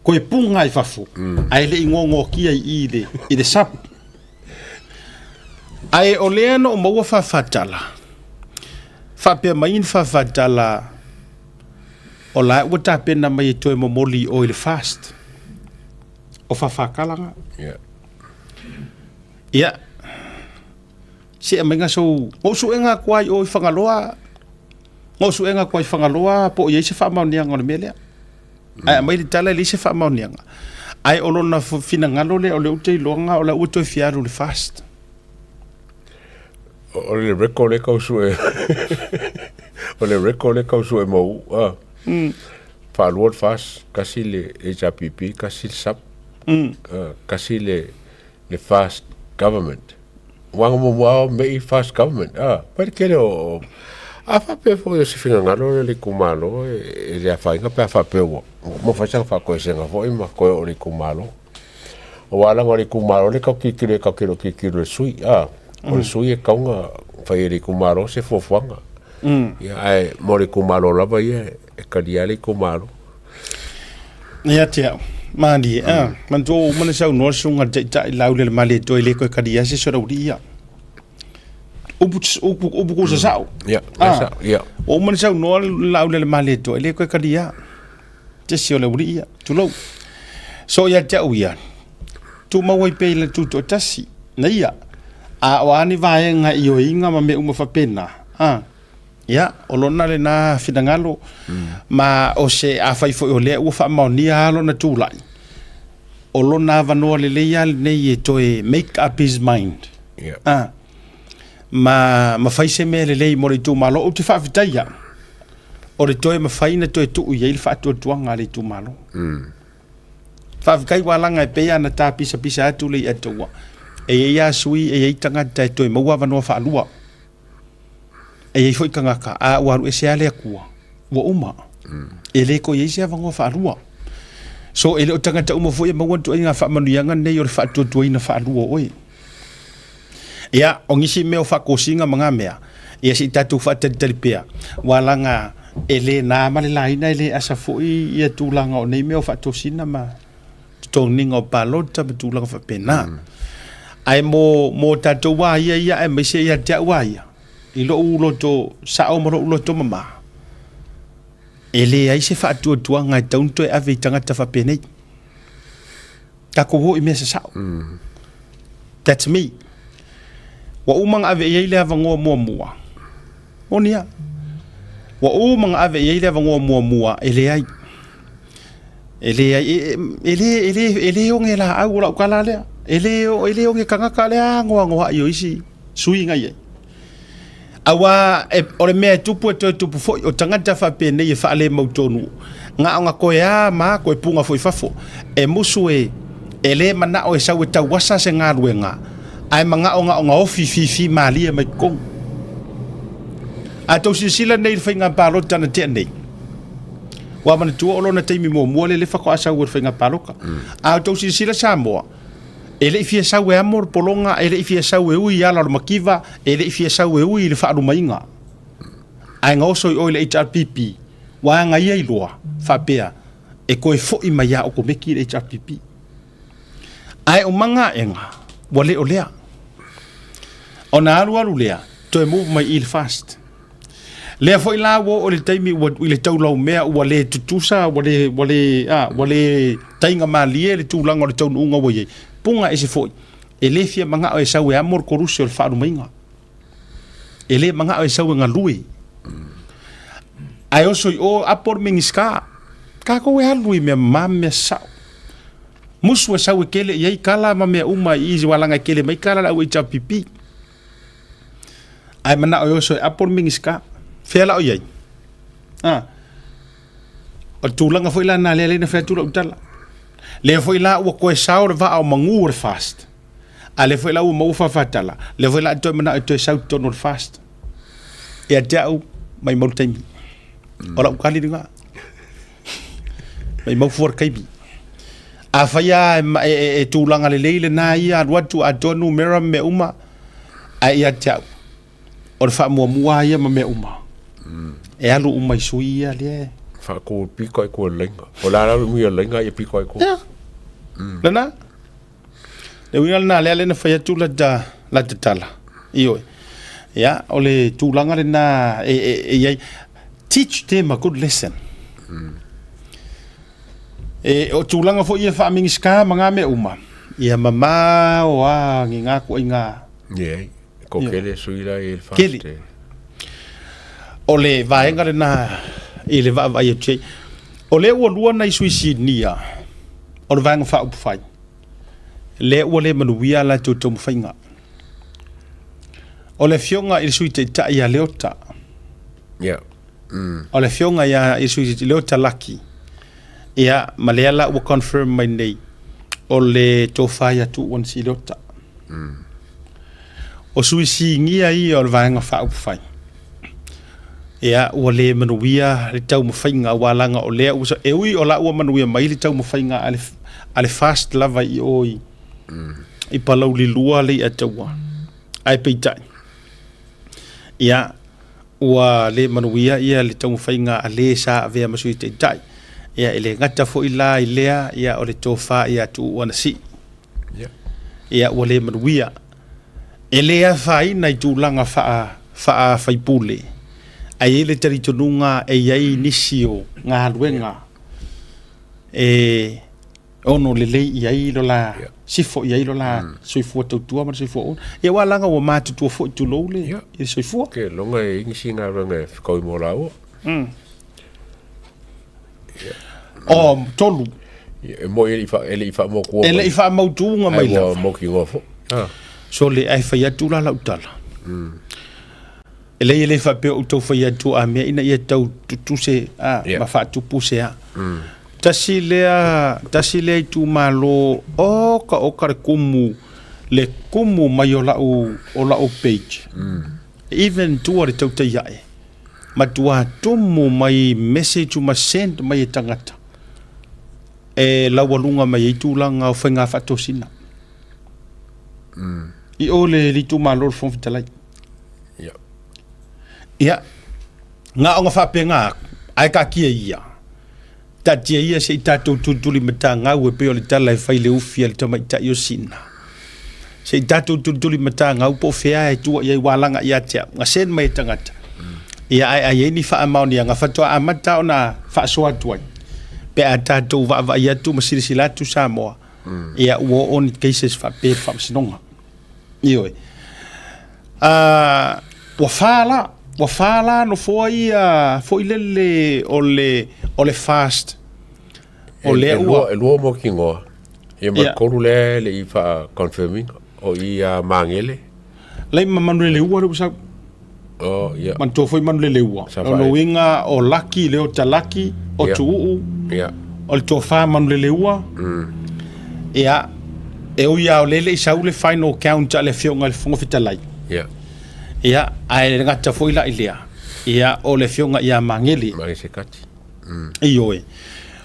B: Koe puga i fafo, ae le i gogotia i i le, i le sub. Ae o lea na ou maua faafatala, faapea mai ni faafatala, o la ua tapena mai e toe momoli i o i le fast. O faafatala na.
G: Yeah.
B: Ia, se aumaiga sou, ou suega atu ai i o i Fagaloa, ou suega atu ai i Fagaloa po o i ai se faamaoniaga o le mea lea. Ae aumai le tala e leai se faamaoniaga. Ae o lona finagalo lea o lea ou te iloa o la ua toe fia alu i le fast.
G: O le record le kau sue. O le record le kau sue mau. Ah. Whaalua le fast, kasi le HRPP, kasi le SUP, kasi le le fast government. Wanga mo mua me i fast government. Ah, pai le kele o a whapea fo o se whingangalo le le kumalo e, e le awhainga pe a whapea ua. Mo whaisanga whakoesenga fo i ma koe o le kumalo. O wā langa o le kumalo le kau kikiro e kau kiro kikiro le sui. Ah, o le sui e kaunga whai e le kumalo se fuafuaga. Ia, ae mo le itumalo lava ia e kalia ai le itumalo.
B: Ia te au, malie, a, manatua ua uma ona saunoa le susuga i le Taitai Lauli o le Malietoa e le toe kalia se isi o le aualii ia. Upu, upu, upu kusa sao.
G: Ia, ah, sao, ia.
B: Ua uma ona saunoa le Lauli o le Malietoa e le toe kalia se isi o le aualii ia. Tulou. So ia te au ia, tumau ai pea i le tutoatasi, na ia, a o a ni vaega ioeina ma mea uma faapena, a, ia, o lona lena finagalo, ma o se afai foi o lea ua faamaonia lava lona tulai, o lona avanoa lelei lava lenei e toe make up his mind,
G: Yeah.
B: a, ma, ma fai se mea lelei mo le itumalo. Ou te faafetai au, o le toe mafai ona toe tuu i ai le faatuatuaga a le itumalo. Faafetai ua alaga e pei ona tapisapisa atu le i'a taua. E i ai lava sui, e i ai tagata e toe maua avanoa faalua. E i ai foi tagata, a ua alu ese lava le Atua, ua uma. E le toe i ai se avanoa faalua. So, e le o tagata uma foi e maua le ituaiga faamanuiaga lenei o le faatuatuaina faalua o oe. Ia, o nisi mea o faatosina ma na mea, ia se i tatou faatalitali pea, ua laga e le na ma le laina e le asa foi ia tulaga o nei mea o faatosina ma totogiga o palota ma tulaga faapena. Ae mo, mo tatou lava ia ia aemaise ia te au lava ia, i lou loto sao ma lou loto mama, E leai se faatuatuaga e tatau ona toe ave i tagata faapenei. Tatou o i mea sasao. That's me. Ua uma ona ave i ai le avanoa muamua. Moni a. Ua uma ona ave i ai le avanoa muamua, e leai. E leai, e, e, le, e, le, e le oge laau o lau tala lea. E le, e le oge tagata lea anoanoai o isi sui na i ai. Auā e, o le mea e tupu e toe tupu foi, o tagata faapenei e faalemautonu, na ona toe a ma toe puga foi i fafo. E musu e, e lē manao e sau e tauasa se galuega, ae manao na ona ofi fifi malie mai totonu. A tou silasila nei i le faiga palota na tea nei, ua manatua o lona taimi muamua lea lea faatoa sau ai le faiga palota. A outou silasila Samoa, E le i fia sau e amo le pologa, e le i fia sau e ui i ala o le mativa, e le i fia sau e ui i le faalumaina. Ae na oso i o i le HRPP, ua aga ia iloa, faapea, e toe foi mai lava okomeki le HRPP. Ae o maga aega, ua le o lea. Ona alualu lea, toe move mai i le FAST. Lea foi la ua oo i le taimi ua i le taulaumea ua le tutusa, ua le, ua le, a, ua le taiga malie le tulaga o le taunuuga ua i ai. Puga ese foi, e le fia manao e sau e amo le koluse o le faalumaina. E le manao e sau e galue. Ae oso i o apo le Minisita, tatou e alu i mea mama ma mea sasao. Musu e sau e kele i ai kala ma mea uma i i walaga e kele mai kala le au HRPP. Ae manao e oso e apo le Minisita. Fea la o i ai? A. O le tulaga foi la lena lea lea na fai atu lau tala. Lea foi la ua toe sao le vaa o Magū o le FAST. A lea foi la ua maua faafatala, lea foi la toe manao e toe sau i totonu o le FAST. Ia te au, maumau le taimi. O lau tali lena. Maumau fua le taimi. Afai lava e, e, e tulaga lelei lena ia alu atu atoa numera ma mea uma, ae ia te au, o le faamuamua lava ia ma mea uma. E alu uma i sui ia lea e.
G: Faaku piko ai kua lainga. O la la umi o lainga ia piko ai kua.
B: Ia. Lena. Le uiga lena lea lea na fai atu la ta la ta tala. Ioe. Ia, o le tulaga lena e, e, e i ai. Teach them a good lesson. E, o tulaga foi ia faa-Minisita ma ngā mea uma, ia mamao a ni ngā kuaiga.
G: Ia, ko kele sui la i le
B: Kele.
G: fast.
B: O le vaega lena i le vaavaai atu ai. O lea ua lua nai sui sinia o le Vaega Faaupufai, lea ua le manuia a latou taumafaiga. O le afioga i le Sui Taitai ia Leota,
G: Ia.
B: o le afioga ia i le Sui Taitai Leota Laki, ia ma lea la ua confirm mai nei, o le tofa ia Tuuu Anasii Leota. O sui sinia ia o le Vaega Faaupufai, ia ua le manuia le taumafaiga aua leaga o lea ua e ui o la ua manuia mai le taumafaiga a le, a le FAST lava i o i, i Palauli 2 Leiataua. Ae peitai, ia ua le manuia ia le taumafaiga a le sa avea ma Sui Taitai. Ia e le gata foi la i lea, ia o le tofa ia Tuuu Anasii. Ia ua le manuia. E le afaina i tulaga faa, faa-faipule, ae i ai le talitonuga e i ai nisi o galuega e ono lelei i ai lo la sifo i ai lo la soifua tautua ma le soifua ola. Ia aua leaga ua matutua foi tulou le, i le soifua.
G: Ke longa e ingi si galuega e fekaui mo laua.
B: O, tolu.
G: E moi e le i wha, e le i whaamautua
B: E le i faamautuga mai
G: lava.
B: Ai
G: ua mautinoa foi.
B: Ah. So le ae fai atu la lau tala. E leai e le faapea o ou tau fai atu a mea ina ia tau tutuse a
G: Yeah.
B: ma faatupu se a. Tasi lea, tasi lea itumalo oka oka le kumu, le kumu mai o lau, o lau page. Even tua le tautai ae. Matua tumu mai message ma send mai e tagata e laualuga mai ai tulaga o faiga faatosina. I o le itumalo o le Fofoga Fetalai.
G: Ia.
B: Ia, na ona faapena atu, ae taatia ia. Taatia ia se i tatou tulituli matagau e pei o le tala e fai i le ufi a le tamaitai o Sina. Se i tatou tulituli matagau po o fea e tua i ai ua alaga ia te au. Na send mai e tagata. Ia ae a i ai ni faamaoniaga faatoa amata ona faasoa atu ai pe a tatou vaavaai atu ma silasila atu Samoa, ia ua oo ni cases faapea i le faamasinoga. Ioe. Ua fa la, ua fa la nofoa ia foi lele o le, o le fast. O lea ua...
G: E lua mautinoa, ia ma le tolu lea e le i faa-confirm ina, o i ia Magele.
B: Lai ma Manuleleua lea ua sau.
G: Oh, ia.
B: Manatua foi Manuleleua. Lona uiga o Laki, Leota Laki, o Tuuu, o le tofa Manuleleua. Ia, e ui lava o lea e le i sau le final count a le Afioga i le Fofoga Fetalai.
G: Ia.
B: Ia, ae le gata foi la i lea, ia, o le Afioga ia Magele.
G: Magele Sekati.
B: Ioe.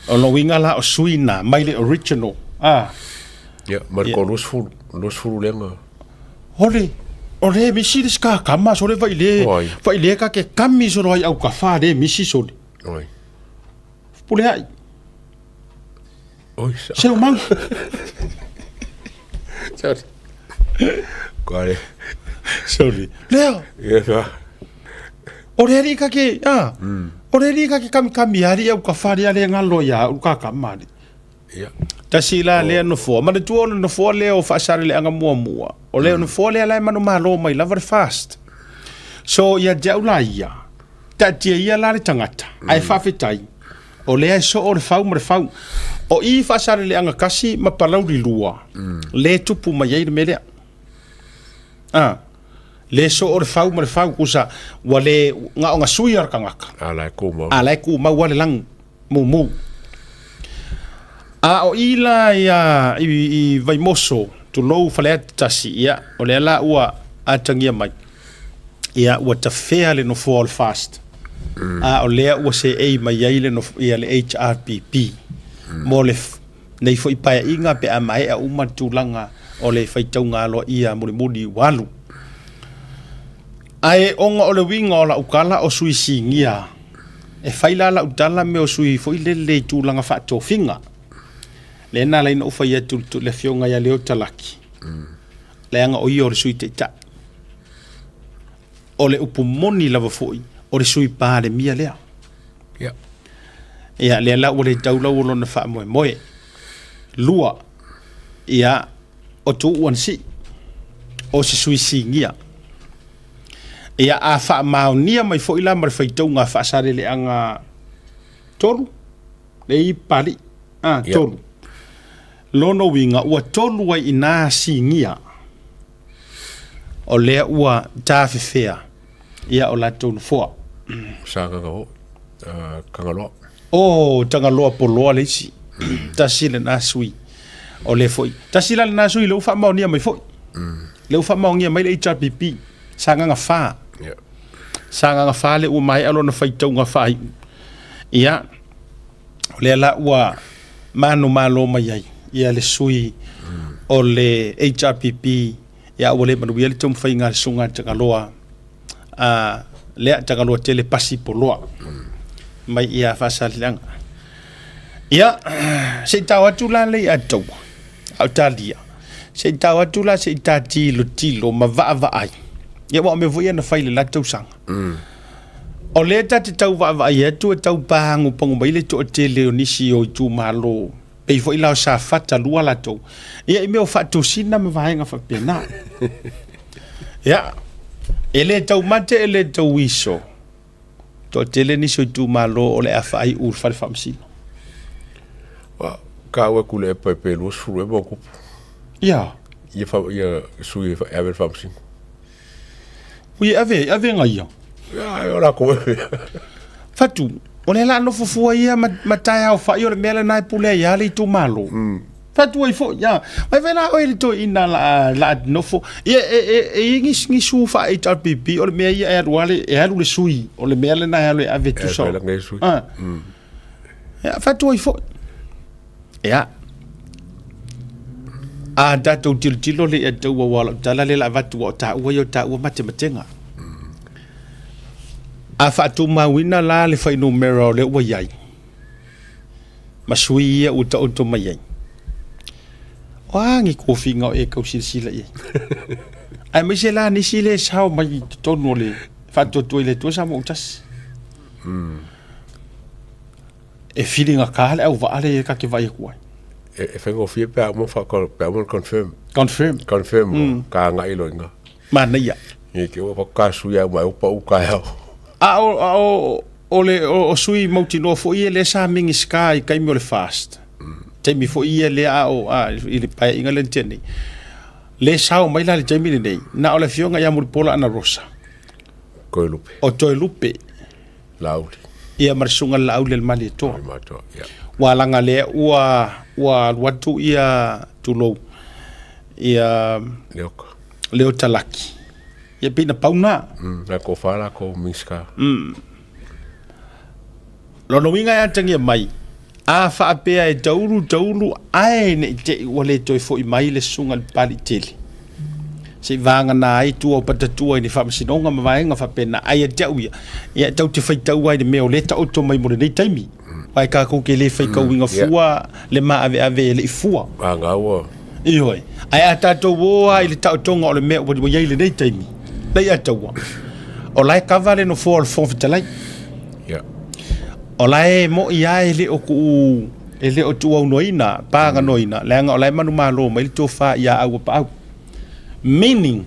B: O lona uiga la o sui na mai le original. Ah.
G: Ia, ma le 30, 20 lea na.
B: Hore, o le misi le ska kama sole vai le, vai le ka ke kami solo ai au ka fa le misi sole.
G: Oi.
B: Pule ai.
G: Oi, sa.
B: Se o mau.
G: Sorry. Kore.
B: Sorry. Leo.
G: Ia sa.
B: O le ri ka ke, ah. O le ri ka ke kami kami ari au ka fa le ngalo ia u ka kama.
G: Ia.
B: Tasi la lea nofoa. Manatua o le nofoa lea o Faasaleleaga muamua. O le nofoa lea la e manumalo mai lava le fast. So ia te au la ia, taatia ia la le tagata, ae faafetai, o lea e soo le fau ma le fau. O i Faasaleleaga 1 ma Palauli 2, le tupu mai ai le mea lea. Ah, le soo le fau ma le fau, kusa ua le gaogasui a le tagata.
G: A la e kumau.
B: A la e kumau lava le lanu. Mumu. A o i la ia i, i Vaimoso, tulou Faleata 1, ia, o lea la ua atagia mai, ia, ua tafea le nofoa o le FAST. A o lea ua seei mai ai le, nofo, ia, le HRPP mo le nei foi paeaiga pe a maea uma le tulaga o le faitauga aloaia mulimuli ua alu. Ae ona o le uiga o lau tala o sui sinia, e fai la lau tala me o sui foi lele i tulaga faatofiga. Lea na ala ai ona ou fai atu i le afioga ia Leota Laki, leaga o ia o le sui taitai. O le upu moni lava foi, o le sui Palemia lea.
G: Ia.
B: Ia, lea la ua le tau lau o lona faamoemoe. Lua, ia, o Tuuu Anasii, o se sui sinia. Ia, a faamaonia mai foi la ma le faitauga a Faasaleleaga 3, le i Papalii, a, 3. Lona uiga, ua tolu ai i ina sinia o lea ua tafefea ia o latou nofoa.
G: Sagaga o Tagaloa.
B: O Tagaloa Poloa le isi. Tasi lena sui. O lea foi. Tasi la lena sui lea ua faamaonia mai foi. Lea ua faamaonia mai le HRPP. Sagaga 4.
G: Yeah.
B: Sagaga 4 lea ua maea lona faitauga faaiu. Ia, o lea la ua manumalo mai ai ia le sui o le HRPP ia ua le manuia le taumafaiga a le susuga a Tagaloa a lea Tagaloa tele pasi poloa mai ia Faasaleleaga. Ia, se i tao atu la le i Ataua, Autalia, se i tao atu la se i ta tilotilo ma vaavaai. Ia, aua o mea foi ia na fai i le la tausaga. O lea ta te tau vaavaai atu e tau pagopago mai le toatele o nisi o itumalo, pei foi la o Safata 2 latou, ia i mea o faatosina ma vaega faapena. Ia, e le taumate e le tauiso, toatele nisi o itumalo o le a faaiu i le fale faamasino.
G: Ka ua kule e pai pe 20 e mo kupu.
B: Ia.
G: Ia fa ia sui e ave le faamasino.
B: Ui e ave, ave nga ia.
G: Ia, o la ko e.
B: Fatu, o le la nofo fua ia ma, ma taeao fai o le mea lena e pulea ia le itumalo. Fatu ai foi, ia. Mai fai la oe le toeaina la, la nofo. Ia, e, e, e i ai ni su faa HRPP, o le mea ia e alu ale, e alu le sui, o le mea lena e alu e ave tusa.
G: E alu e sui.
B: Ah. Ia, fatu ai foi. Ia. A tatou tilotilo le ia taua ua lau tala le la avatu ua o taua ia o taua matematega. A faatumauina la le fuainumera o lea ua i ai, ma sui ia ua taoto mai ai, o a ni tofiga o e tau silasila i ai? Aemaise la nisi le sao mai i totonu o le... Faatuatua i le Atua Samoa ua tasi. E filiga le auvaa lea ta te vaai atu ai.
G: E faigofie pe a uma pe a uma confirm.
B: Confirm.
G: Confirm ka agai loa i ina.
B: Manaia.
G: I te ua ka sui au mai upa uka e au.
B: A o, a o, o le o, o sui mautinoa foi ia lea sa Minisita i taimi o le FAST. Taimi foi ia lea a o a, i le paeaiga lea na tea nei. Le sao mai la i le taimi lenei, na o le afioga ia Mulipola Anarosa.
G: Toelupe.
B: O Toelupe.
G: Laauli.
B: Ia ma le susuga i le Laauli a le Malietoa.
G: Malietoa, ia.
B: Ua laga lea ua, ua alu atu ia, tulou, ia...
G: Leota.
B: Leota Laki. Ia pei na pau na.
G: Na tofa latou Minisita.
B: Lona uiga e atagia mai, a faapea e taulu taulu ae ne i te i ua le toe foi mai le susuga i le Papalii tele, se i vagana ai tua o patatua i ni faamasinoga ma vaega faapena. Ae ia te au ia, ia e tatou te faitau ai i le mea o lea e taoto mai mo lenei taimi. Aua e tatou te le faitauina fua le maaveave e le i fua.
G: Vagana ua.
B: Ioe. Ae a tatou o lava i le taotoga o le mea ua i ai i lenei taimi, lea ia taua, o la e kava le nofoa o le Fofoga Fetalai.
G: Yeah.
B: O la e mo'i lava e le o tuu, e le o tuuaunoaina, paganoaina, leaga o la e manumalo mai le tofa ia Auapaau. Meaning,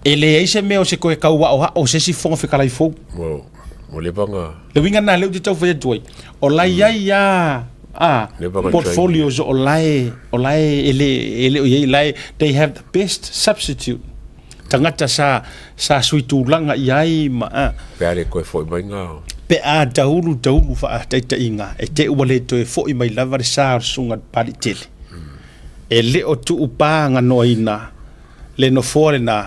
B: e leai se mea o se toe tau aoao o se isi Fofoga Fetalai fou.
G: Ua, ua leva ona...
B: Le uiga lena lea ou te tau fai atu ai, o la e i ai lava a, portfolios o la e, o la e, e le, e le o i ai, la e, they have the best substitute. Tagata sa, sa sui tulaga i ai ma, a.
G: Pe a le toe foi mai ngā.
B: Pe a taulu taulu faataitaiga, e te ua le toe foi mai lava le sa o le susuga i le Papalii tele. E le o tuupaganoaina le nofoa lena,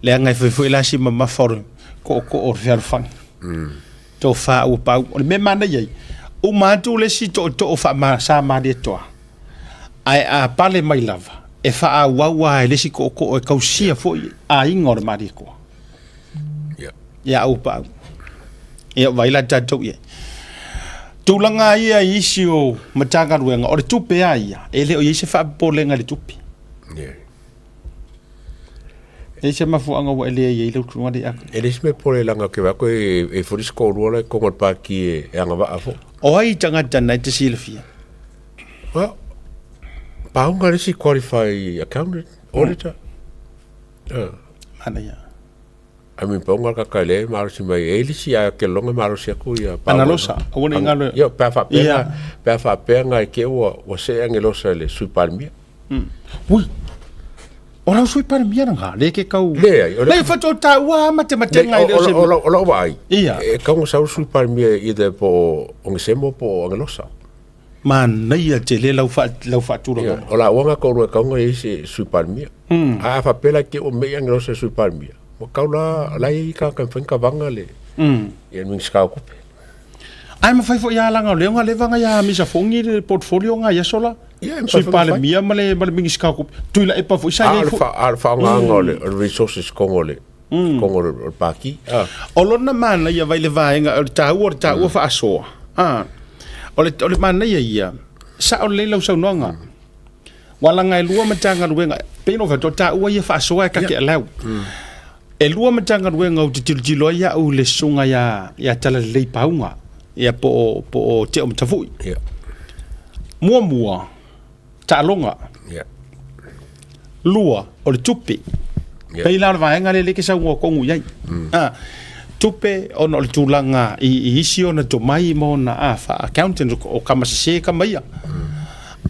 B: leaga e fai foi la si mamafa o le tootoo o le fealofani. Tofa ua pau. O le mea manaia ai, uma atu le isi tootoo faama, sa Malietoa, ae a pale mai lava, e faaauau lava e le isi tootoo e tausia foi aiga o le Malietoa.
G: Yeah.
B: Ia ua pau. Ia vaai la tatou i ai. Tulaga ia i isi o Matagaluega, o le tupe lava ia, e le o i ai se faapopolega i le tupe.
G: Yeah.
B: E i se mafuaaga ua e leai ai lau tulaga lea?
G: E leai se mea pole leaga ou te vaai atu e foi le isi toalua la i totonu o le pati e agavaa foi.
B: O ai tagata na e te silafia?
G: Well, paunga le isi qualify accountant, auditor. Mm.
B: Manaia.
G: I mean, paunga le kaka lea e malosi mai e le isi a ke longa malosi atu ia
B: paunga. Analosa, aua ne i galo.
G: Ia, pe a faapea, yeah. pe a faapea ngai ke ua, ua see Angelosa i le Sui Palemia.
B: Ui, o lau Sui Palemia lena, le ke kau...
G: Leai,
B: o le... Lei faatoa taua lava matematenga i le o se...
G: O lau vaai,
B: Ia.
G: e tatau ona sau le Sui Palemia either po o Onisemō po o Angelosa.
B: Manaia tele lau faa, lau faatulagaga.
G: Ia, o laua na toalua e tatau ona i ai se Sui Palemia. A faapea la te i ua mei Angelosa i le Sui Palemia, ua tatau la, la e i ai tagata e mafai ona kavaga le, ia le Minisita o Tupe.
B: Ae mafai foi lava leaga o lea na leva na ia Misa Fogi le portfolio na i aso la. Sui Palemia ma le ma le Minisita o Tupe. Tuilaepa foi sa i ai foi.
G: A o le faaaogaina o le resources i totonu o le totonu o le Pati.
B: O lona manaia vai le vaega o le taua o le taua faasoa. O le o le manaia ia, sao lelei lau saunoaga. Ua laga e lua Matagaluega, pei ona ou fai atu, o taua ia faasoa e ta te allow. E lua Matagaluega ou te tilotilo ai au i le susuga ia, ia Talalelei Pauga, ia po o, po o Teo Matavui.
G: Yeah.
B: Muamua, taaloga.
G: Yeah.
B: Lua, o le tupe.
G: Yeah.
B: Pei la o le vaega lea lea ke saunoa tonu i ai. Ah, tupe ona o le tulaga i, i isi ona tomai ma ona ah, fa-accountant o, o kama sese kama ia.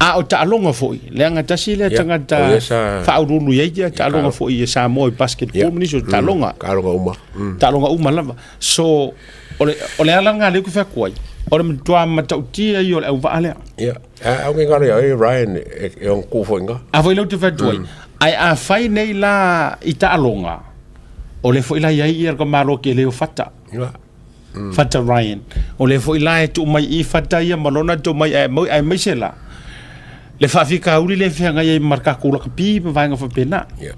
B: A o taaloga foi, leaga tasi lea tagata
G: o ia sa-
B: faauluulu i ai ia taaloga foi i Samoa i basketball ma nisi o taaloga.
G: Taaloga uma.
B: Taaloga uma lava. So, o le, o le ala lena lea ou te fai atu ai, o le matua matautia ia o le auvaa lea.
G: Ia, a au ngai ngalo ia oe Ryan e, e ona tu foi nga.
B: A foi lea ou te fai atu ai, ae afai nei la i taaloga, o lea foi la i ai ia le tamaloa tele o Fata.
G: Ia.
B: Fata Ryan. O lea foi la e tuu mai i Fata ia ma lona tomai ae mau aemaise la le faafitauli lea e feagai ai ma le tatou lakapi ma vaega faapena.
G: Yeah.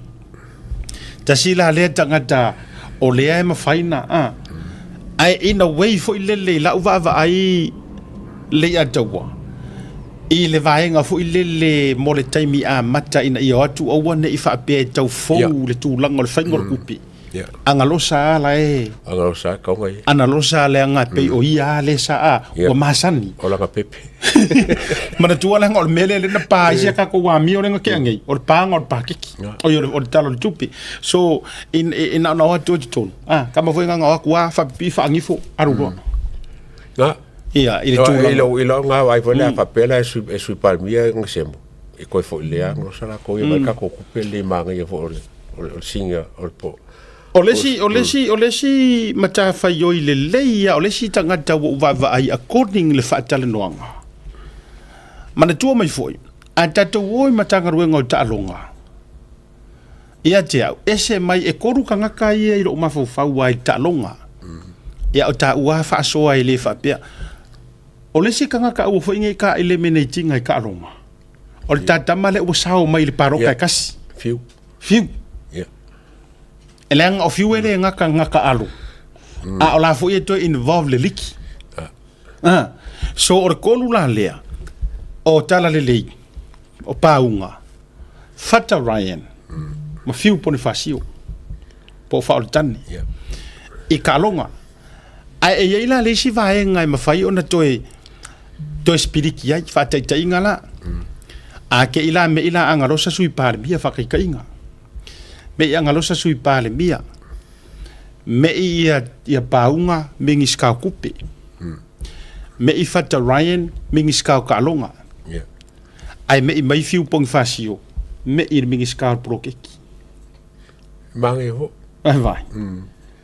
B: Tasi la lea tagata o lea e mafai na a. Ae in a way foi lele i lau vaavaai le ia taua i le vaega foi lele mo le taimi amata ina ia o atu aua ne i faapea e tau fou le tulaga o le faiga o le tupe. Agalosa a la e.
G: Agalosa kaunga ia.
B: Analosa leaga e pei o ia a le sa a ua masani.
G: O lana pepe.
B: Manatua leaga o le mea lea lea na pa ai si a tatou amio lea na tea nei, o le paga o le pakeki. Oi o le tala o le tupe. So e na ona o atu ai totonu. Ah, kama foi nganga o aku a faapipii faagifo alu loa.
G: Na.
B: Ia, i le tulaga.
G: I lou i lou nga ai foi le faapea la e sui e sui Palemia e Semo. E koe foi lea agalosa lakou ia mai tatou tupe le manaia foi o le o le siga o le po.
B: O le isi, o le isi, o le isi matafaioi lelei ia, o le isi tagata ua ou vaavaai according i le faatalanoaga. Manatua mai foi, a tatou o i Matagaluega o Taaloga, ia te au, ese mai, e kolu tagata ia i lou mafaufau lava i taaloga. Ia o taua lava faasoa e le faapea. O le isi tagata aua foi nei taele me nei tiga i taaloga, o le ta tama lea ua sao mai i le palota e tasi.
G: Fiu.
B: Fiu.
G: Yeah.
B: E leaga o Fiu e le gata gata alo. A o la foi e toe involve le liki. Ah. So o le kolu la lea, o Talalelei, o Pauga, Fata Ryan, ma Fiu Ponifasio, po o Faaoletane,
G: Yeah.
B: i Kaaloga. Ae e i ai la le isi vaega e mafai ona toe toe sipiliki ai, faataitaiga la. A te i la me i la agalosa sui Palemia faataitaiga. Me i agalosa sui Palemia. Me i ia, ia Pauga Minisita o Tupe. Me i Fata Ryan Minisita o Taaloga.
G: Yeah.
B: Ae me i mai Fiu Ponifasio me i le Minisita o le Poloketi.
G: Manaia foi.
B: Ai vai.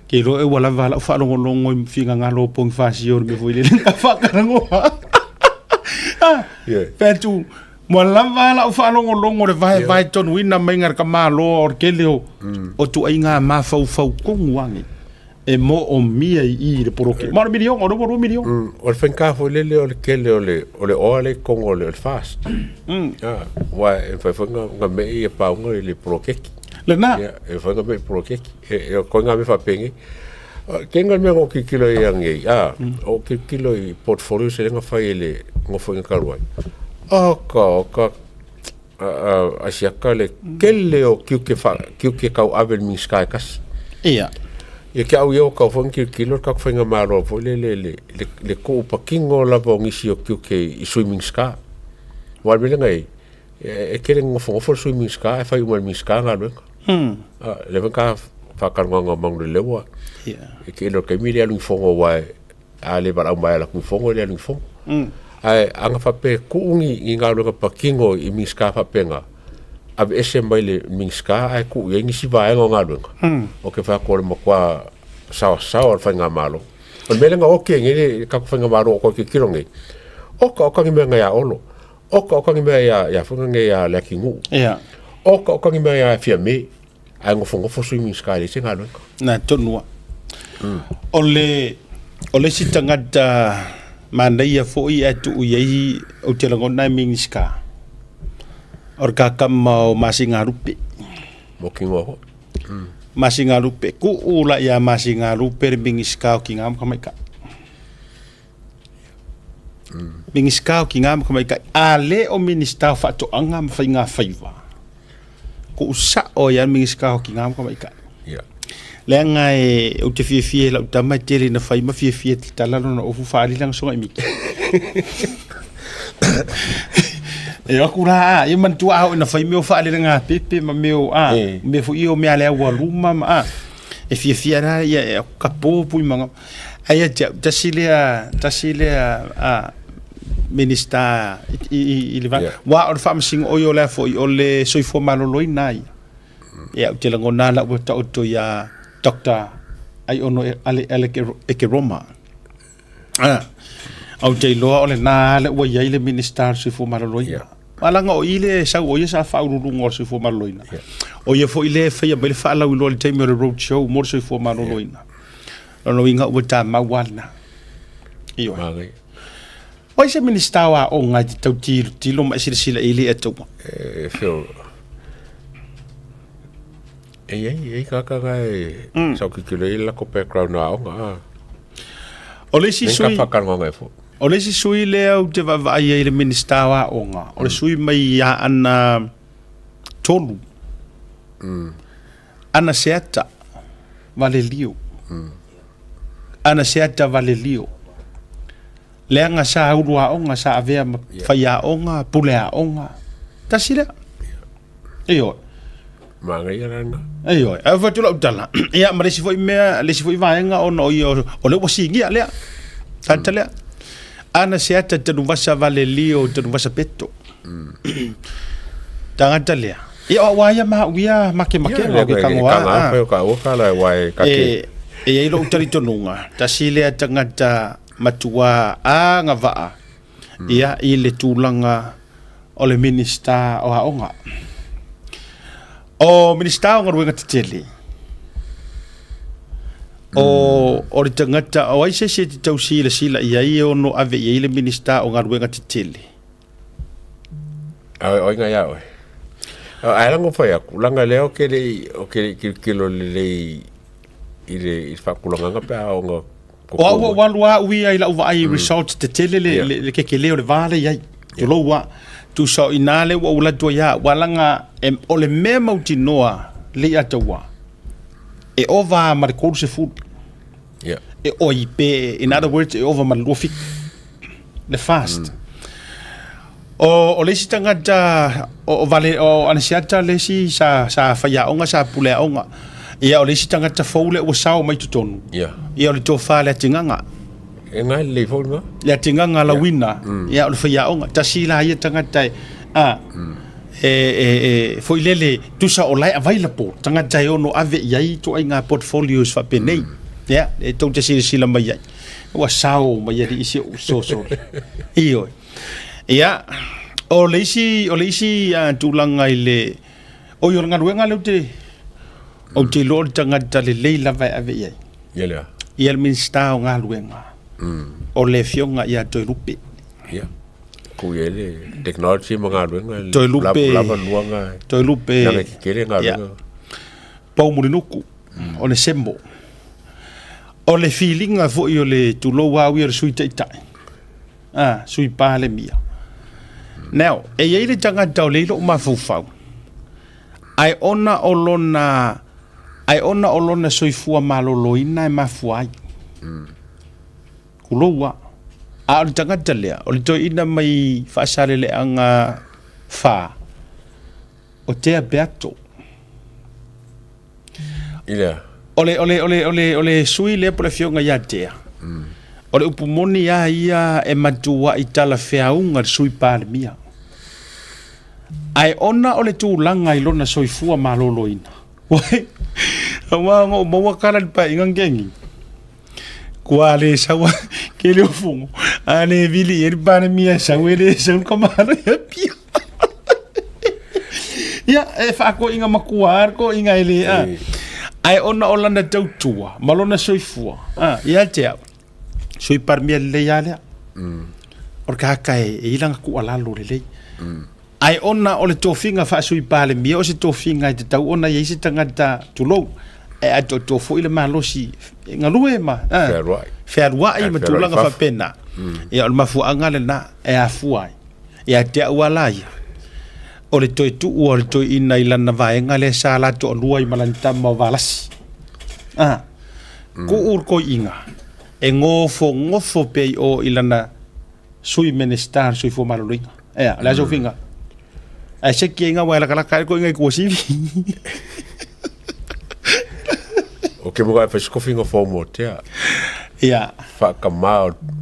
B: Ke iloa e ua lava lau faalogologo i finagalo o Ponifasio i le mea foi lele na faatalagoa. Ah,
G: Yeah.
B: Fai atu, ua lava lau faalogologo i le vaevae tonuina maiga e le tamaloa o le tele o, o tuaiga mafaufau tonu ane e moomia i i i le poloketi. Ma o le miliona, o lea ua 2 miliona.
G: O le faigata foi lele o le tele o le o le oa lea i totonu o le o le FAST. Ah, aua e mafai foi ona ona me'i ia pauga i le poloketi.
B: Lena.
G: Ia, e mafai ona me'i poloketi. E e o koe ngā mea faapenei. Kei ngā mea na ou tilotilo ai anei, a, o ou tilotilo i portfolio se na fai e le nofoaiga talu ai. Oka, oka, a siaka le tele o tiute wha, tiute tauave le Minisita e tasi.
B: Ia.
G: Ia ke au ia o kau foi na tilotilo le tatou faigamalo foi le le le le le tuupatino lava o nisi o tiute i Sui Minisita. Aua o le mea lea na i ai, e tele ina nofonofo le Sui Minisita ae fai uma e le Minisita galuega. A, lea foi na faatalanoaga o Manuleleua, e tele o taimi e le alu i ni fono aua a le valaau mai e alu atu i fono e le alu i fono. Ae ana faapea e tuu ni, ni galuega patino i Minisita faapena, aveese mai le Minisita ae tuu i ai nisi vaega o galuega, ou te fai atu o le matua saoasaoa o le faigamalo. O le mea lea na oti ai nei le tatou faigamalo o toe tilotilo nei, oka oka ni mea na ia Olo, oka oka ni mea ia, ia foi nei ia Leatinuu, oka oka ni mea ia Fiame, ae nofonofo Sui Minisita e leai se galuega.
B: Na tonu lava. O le, o le isi tagata manaia foi ae tuu i ai, ou te lagona e Minisita, o le kakama o Masinalupe.
G: Mo kinoa foi.
B: Masinalupe, tuu la ia Masinalupe le Minisita o Tina ma Tamaitai. Minisita o Tina ma Tamaitai, a le o Minisita o Faatoaga ma Faiga Faiva, tuu sao ai lava le Minisita o Tina ma Tamaitai. Leaga e, ou te fiafia i lau tama e tele ina fai ma fiafia e tatala lona ofu faaali lana soga i miki. E o atu la, a, ia manatua a oo ina fai mea o faaali lana pepe ma mea o, a, mea foi ia o mea a le aualuma ma, a, e fiafia la ia e kapo pui maga. Ae ia te au, tasi lea, tasi lea, a, Minista i, i, i le va, aua o le faamasino oi o le a foi, o le soifua maloloina ia. Ia, ou te lagona lava la ua taoto iā Doctor Aiono Ale Alec Ekeroma. Ah, ou te iloa o lena lava lea ua i ai le Minisita o le Soifua Maloloina. Yeah. Leaga o i le sau o ia sa faauluuluga o le Soifua Maloloina. Yeah. O ia foi le faia mai le faalauiloa i le taimi o le road show mo le Soifua Maloloina. Yeah. Lona uiga ua tamau lava lena. Ioe.
G: Manaia.
B: O ai se Minisita o Aoga e te tau tilotilo ma e silasila i ai le atoa?
G: E feel e i ai, e i ai tagata na e sa ou tilotilo i ai le latou background o aoga a.
B: O le isi
G: Nei
B: sui,
G: ka faatalanoaga ai foi.
B: o le isi sui lea ou te vaavaai ai i le Minisita o Aoga, o le sui mai ia Aana 3. Ana Seata. Valelio. Anaseata Valelio. Leaga sa ulu aoga sa avea ma faiaoga, pule aoga. Tasi lea. Ioe.
G: Manaia la lena.
B: Ioe. Ae fai atu lau tala, ia ma le isi foi mea, le isi foi vaega ona o ia o lea ua sigia lea. Tagata lea. Ana se ata Tanuvasa Valelio Tanuvasa Peto. Tagata lea. Ia o au ia ma au ia makemakega o ke kagoa.
G: Ia, ka fai o ka ua kala wa e ka ke.
B: E i ai lou talitonuga, tasi lea tagata matua agavaa ia i le tulaga o le Minisita o Aoga. O Minisita o Galuega Tetele, o, o le tagata, o ai se isi e te tau silasila i ai e ono ave i ai le Minisita o Galuega Tetele?
G: A o inga ia oe. Ai langa fai aku, langa lea o ke lei, o ke lei kilokilo lelei i le, i le faakulagaga pe a ona
B: O au ua alu lava au ia i lau vaai i results tetele le, le, le kekele o le va lea i ai. Tulou lava. Tusa o i ina lea ua ou alu atu ai lava, aua leaga e, o le mea mautinoa le ia taua, e ova lava ma le 30. E oi pe, in other words, e ova ma le 27. Le fast. O, o le isi tagata, o, o, vale, o Anasiata le isi sa, sa faiaoga, sa puleaoga. Ia, o le isi tagata fou lea ua sao mai totonu.
G: Ia.
B: Ia, o le tofa le atigaga.
G: E ngai lelei foi lena.
B: Le atigaga lauina. Ia, o le faiaoga. Tasi la ia tagata e, a, e, e, e, foi lele, tusa o la e available, tagata e ono ave i ai ituaiga portfolios faapenei. Ia, e tou te silasila mai ai. Ua sao mai alii si ou fesoasoani. Ioe. Ia, o le isi, o le isi uh, tulaga i le... Oi, o le galuega lea ou te... Ou te iloa o le tagata lelei lava e ave i ai.
G: Ia lea.
B: Ia le Minisita o Galuega. O le Afioga ia Toelupe.
G: Ia. Ku i ai le technology ma galuega.
B: Toelupe.
G: Lava luaga.
B: Toelupe.
G: Lava tetele galuega.
B: Ia. Paumulinuku. O le Sembo. O le filiga foi o le tulou lava au ia o le Sui Taitai, a, Sui Palemia. Now, e i ai le tagata o lea i lou mafaufau, ae ona o lona, ae ona o lona soifua maloloina e mafua ai. Tulou lava. A o le tagata lea, o le toeaina mai Faasaleleaga 4, o Tea Peato.
G: I lea.
B: O le, o le, o le, o le, o le sui lea po o le afioga ia Tea, o le upu moni lava ia e matuai talafeauga le Sui Palemia. Ae ona o le tulaga i lona soifua maloloina, uai, aua ona ou maua kala i le paeaiga lenei, kua le sau a ke le ofongo, a le vili i ai le Palemia e sau e le sau le kamalo ia Apia. Ia, e faakoiga matua lava le koiga e le a. Ae ona o lana tautua ma lona soifua, a, ia te au, Sui Palemia lelei lava lea. O le tagata e i ai lana tuualalo lelei. Ae ona o le tofiga faa-Sui Palemia o se tofiga e tatau ona i ai se tagata, tulou, e atoatoa foi le malosi e galue ma
G: Fealuai.
B: fealuai ma tulaga faapena. Ia, o le mafuaaga lena e afua ai. Ia te au lava la ia, o le toe tuu o le toeaina i lana vaega lea sa la toalua ai ma lana tama o Valasi. A, tuu le toeaina e gofogofo pea i o i lana Sui Minisita o le Soifua Maloloina. Ea, o le a sou finga? Ae seki ai ngā e lakalaka ai le toeaina i Tuasivi.
G: O ke moka e whai skofinga whaomo tea.
B: Ia.
G: Whakamā,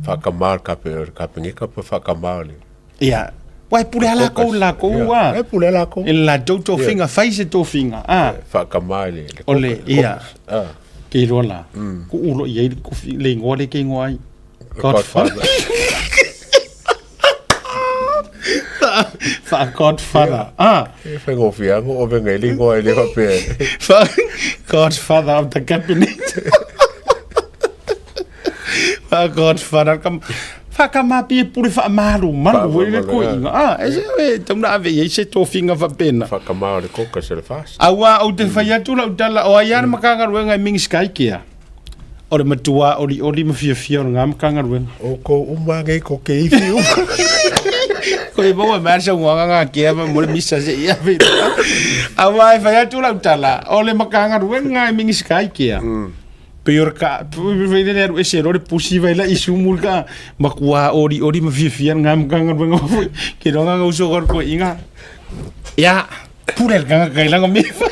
G: whakamā o le kape, o le kapengeka pa whakamā o le.
B: Ia. Ua e pule a lākou i lākou a.
G: E pule a lākou.
B: I le latou tofiga, fai se tofiga. A.
G: Whakamā i le, le
B: O le, ia. A. Ke iloa la. Kuu loa i ai le kofi, le ingoa lea ke ingoa ai. Godfather. Wha Godfather. Ah.
G: E whaingofia ngo o venga i le ingoa i le whapea.
B: Wha Godfather of the cabinet. Wha Godfather. Kam whakamapi e pure whaamaru maru e le koinga. Ah, e se e tauna ave i se tofinga whapena.
G: Whakamā o le koka se le fast.
B: Aua o te whai atu lau tala o ai ana makanga ruenga e mingi sky kia. O le matua olioli ma fiafia o lena Matagaluega.
G: O kou uma nei ko ke ifi uma.
B: Ko e maua mai le saunoaga ga kea ma mo le misa se ia fe. Aua e fai atu lau tala, o le Matagaluega e Minisita ai kea. Pei o le ka, fai le alu ese loa le pusi vai la isu mul ka makua ori ori ma fiafia ngā Matagaluega foi. Ke roga ngau so ko inga. Ia, pule le kanga kai langa me fai.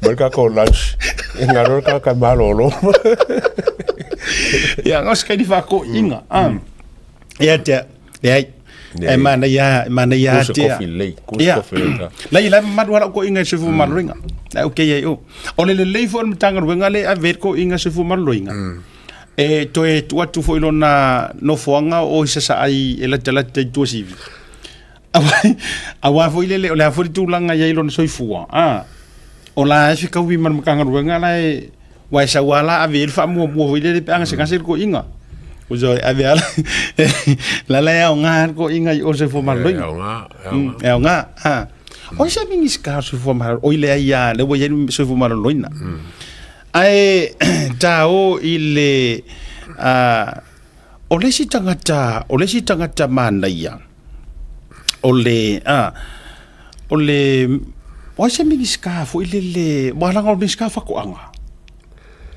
G: Ma le kako lunch. E ngaro le kaka malolo.
B: Ia, ngau skai di whako inga. Ah. Ia te, leai. E manaia, e manaia
G: Kusa
B: te.
G: kofi lelei, kusa
B: Ia.
G: kofi lelei ka.
B: Lai lai mamalu ala ko inga soifua maloloina. Lai o kei ai o. O le lelei foi o le Matagaluega le ave ko inga soifua maloloina. E toe tuu atu foi lona nofoaga o Sasaai e latalata i Tuasivi. Aua foi lele o le a foi le tulaga i ai lona soifua. A o la e fekaui ma le Matagaluega la e Ua e sau lava la ave i ai le faamuamua foi lele pe a gasegase le toeaina. Ua e ave lava la la e aoga le toeaina i o le soifua maloloina.
G: E aoga, e aoga.
B: E aoga. Ha. O ai se Minisita o le Soifua Maloloina? Oi leai lava, lea ua i ai le Soifua Maloloina. Ae ta o i le o le isi tagata, o le isi tagata manaia, o le, a, o le, o ai se Minisita foi lele, ua laga o le Minisita o Faatoaga.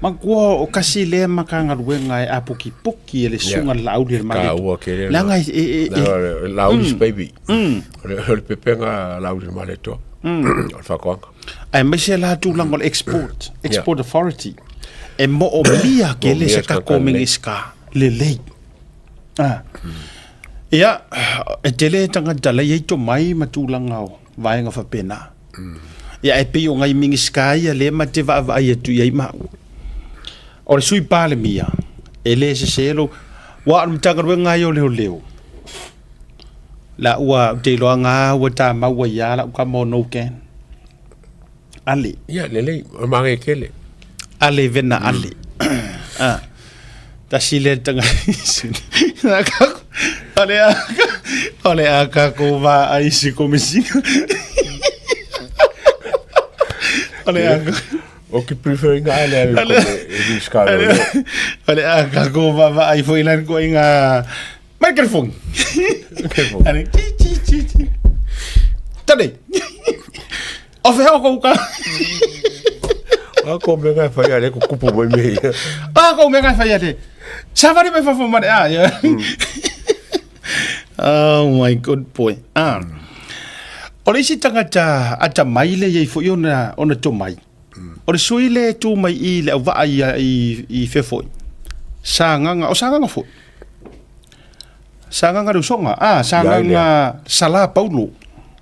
B: Manatua o kasi lea Matagaluega e apokipoki e le susuga i le Laauli o le Malietoa.
G: Taua tele.
B: Leaga e, e, e,
G: e, Laauli mm. baby. O le pepega Laauli o le Malietoa. O le faatoaga.
B: Aemaise la tulaga o le export, export authority. E moomia tele se tatou Minisita lelei. Ah. Ia, e tele tagata la e i ai tomai ma tulaga o vaega faapena. Ia, e pei o nai Minisita ia lea ma te vaavaai atu i ai maua. O le Sui Palemia, e le sese lou, aua o le Matagaluega lava ia o Leoleo, la ua, ou te iloa na ua tamau ai lava lau tama o no can. Ale.
G: Ia, lelei, o manaia tele.
B: Ale vena ale. Ah. Tasi lea tagata. O le a, o le a kākou vaai i se komesina. O le a
G: O ke prefer inga ale ale
B: Ale-
G: ko e ni skalo.
B: O le a kākou vaavaai foi la ko inga microphone.
G: Microphone.
B: Ale ti ti ti ti. Tane. O whea o kou ka.
G: A ko me ngai whai ale ko kupu mai me ia.
B: A kou me ngai whai ale. Sawari mai fafo mare a. Yeah. Oh my good boy. Ah. O le isi tagata atamai le iai foi ona ona tomai. O le sui le tu mai i le auvaa i i i fea foi. Sagaga, o Sagaga foi. Sagaga le usoga. Ah, Sagaga Sala Paulo.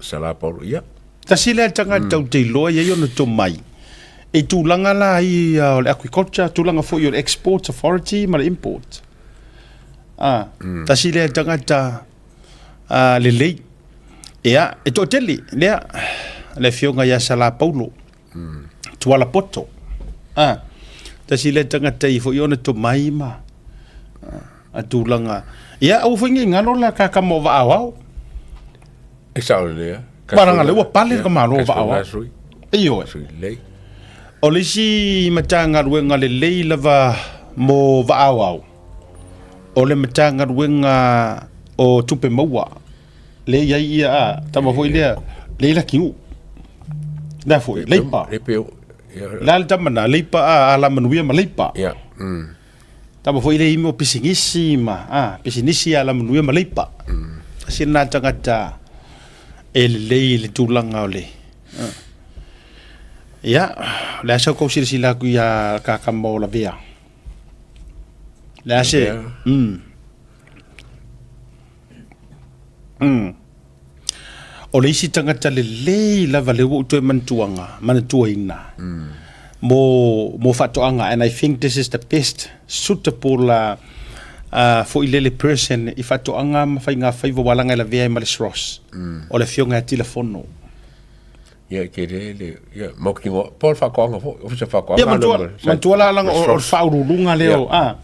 G: Sala Paulo, ia.
B: Tasi lea tagata ou te iloa e i ai ona tomai i tulaga la ia o le agriculture, tulaga foi o le export authority ma le import. Ah, tasi lea tagata lelei. Ia, e toatele lea le afioga ia Sala Paulo. Tuala poto. Ah, tasi lea tagata i foi ona tomai ma a tulaga. Ia, aua foi nei galo la kakama o Vaaoao.
G: E sao lelei a.
B: Maranga le ua pale le malo o Vaaoao. Ioe.
G: Sui lelei.
B: O le isi Matagaluega lelei lava mo Vaaoao, o le Matagaluega o Tupe Maua. Le i ai ia a, tama foi lea, le i laki u. Lea foi, leipa. La le tama na, leipa a, ala manuia ma leipa.
G: Ia.
B: Tama foi le imi o pisinisi ma, a, pisinisi ala manuia ma leipa. Tasi lena tagata e lelei i le tulaga o le, a. Ia, o le a sau kou silasila atu ia kakama o Lavea. Le a se, O le isi tagata lelei lava lea ua ou toe manatuaga, manatuaina mo mo faatoaga and I think this is the best suitable foi lele person i faatoaga ma faigafaiva ua laga e lavea ai ma le SROS. O le afioga ia Tilafono.
G: Ia, e tele le, ia, mautinoa, po o le faatoaga foi, ofisa faatoaga.
B: Ia, manatua, manatua la laga o le faauluuluga lea o, a,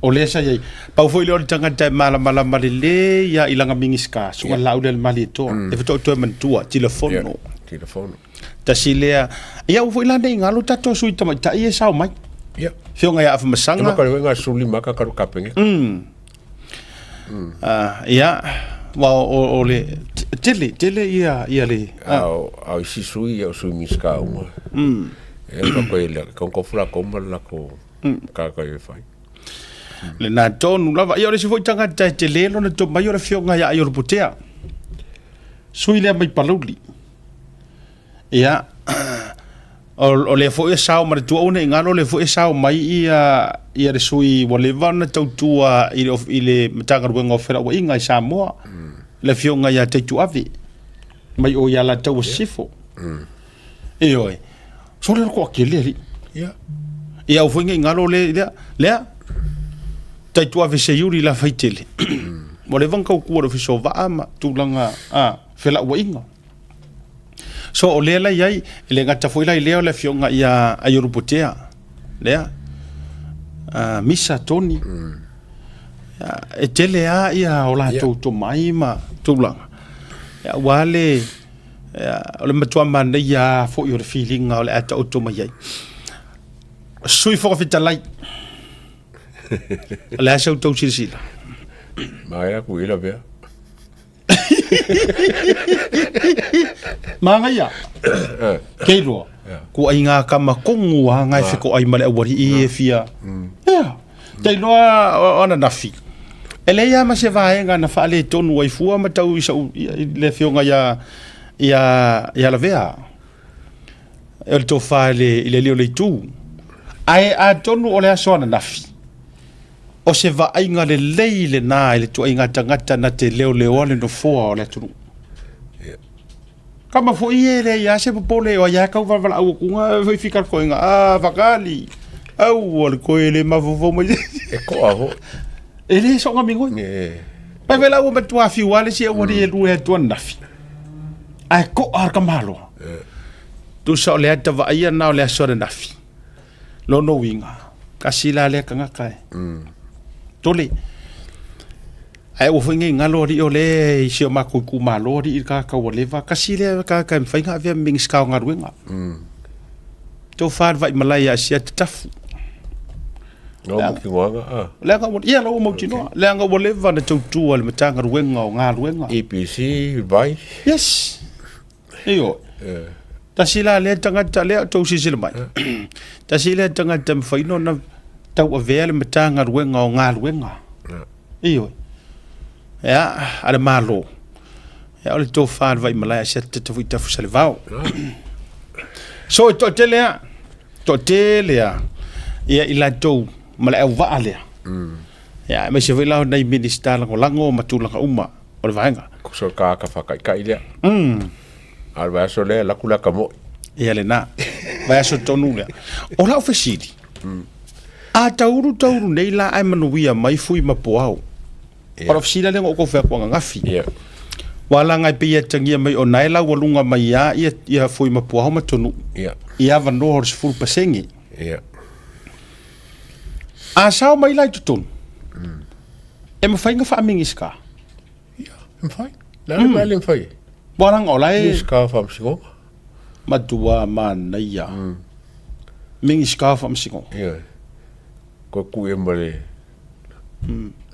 B: o lea sa i ai. Pau foi lea o le tagata e malamalama lelei lava i lana Minisita, Susuga Laaulialemalietoa, e faatoa toe manatua, Tilafono.
G: Tilafono.
B: Tasi lea, ia aua foi la ne i galo tatou sui tamaitai e sao mai.
G: Ia.
B: Afioga ia Afamasaga.
G: E maka le wega 15 ka karu kapeneta.
B: Ia, wa o le, Tele, tele ia, ia le...
G: A o isi sui, ia o sui Minisita uma. E fa koe le konkofu lakou ma le lakou matata e fai.
B: Lena tonu lava. Ia o le isi foi tagata e tele lona tomai o le afioga ia Aiolupotea. Sui lea mai Palauli. Ia, o lea foi e sao ma le tuaau nei galo, o lea foi e sao mai ia, ia le sui ua leva ona tautua i le, i le Matagaluega o Felauaiga i Samoa, mm. le afioga ia Taituave, mai o ia Alataua Sisifo. Mm. Ioe, so le koa kele ali.
G: Ia.
B: Ia au foi nei galo le, lea, lea, Taituave Seiuli la faitele. Mm. Ua leva ona tautua le ofisa o vaa ma tulaga a, felauaiga. So o lea la iai, e le gata foi la i lea o le afioga ia Aiolupotea, lea, Misa Tony, e tele lava ia o latou tomai ma tulaga, aua le, o le matua manaia lava foi o le filiga o le a taoto mai ai. Sui Fofoga Fetalai, o le a sa outou silasila?
G: Manaia ku ila pea.
B: Manaia. Kei roa. Ko ai ngā kama kongu a ngai wheko ai ma le auari i e fia. Ia. Tei loa o ana nafi. E lei a ma se vaenga na whaale tonu ai fua ma tau i sau i le fionga ia ia ia lavea. E o le tofa i le i le lio le itu. Ae atonu o le aso ananafi. O se vaaiga lelei lenā i le tuaiga tagata na te leoleoa le nofoa o le atunuu. Kama foi e le ia se popole o ia kau valaau atu nga foi fika koinga a fakali au o le koe le mafofo mai
G: e koa ho
B: e le so nga mingoi pai vela ua matua fiu ale si ua e lue atu nafi ai ko ar ka malo tusa o le ata vaia na o le aso nafi Lona uiga, tasi la lea tagata e. Tole. Ae aua foi nei galo alii o lea i si o matou itumalo alii le tagata ua leva, tasi lea tagata e mafai ona avea ma Minisita o Galuega. Tofa le Vaimalae ia Asiata Tafu.
G: Lau mautinoaga a?
B: Leaga ua, ia lau mautinoa. Leaga ua leva ona tautua i le Matagaluega o Galuega.
G: EPC, vai.
B: Yes. Ioe. Tasi la lea tagata lea o tou silasila mai. Tasi lea tagata e mafai ona tauavea le Matagaluega o Galuega. Ioe. Ia, a le Malo. Ia, o le tofa a le Vaimalae a Siata Tatafu i Tafu Salevao. So, e toatele lava, toatele lava ia i latou ma le auvaa lea. Ia, aemaise foi la o nai Minisita Lagolago ma tulaga uma.
G: O
B: le vaega.
G: So ka ka whakaikai lea. A le vaiaso lea, laku lea ka moi.
B: Ia lena. Vaiaso tonu lea. O lau fesili. A tauru tauru nei la ae manuia mai fui ma poao. O lau fesili lea na ou tau fai atu ananafi. Ua laga e pei e atagia mai o nae la ua luga mai a ia, ia fui ma poao ma tonu. I avanoa o le 10%. A sao mai la i totonu. E mafai ona faa-Minisita?
G: Ia, e mafai. Le a le mea e le mafai ai?
B: Ua leaga o la e...
G: Minisita o Faamasinoga.
B: Matua manaia. Minisita o Faamasinoga.
G: Ia. Koe kuʻu ia ma le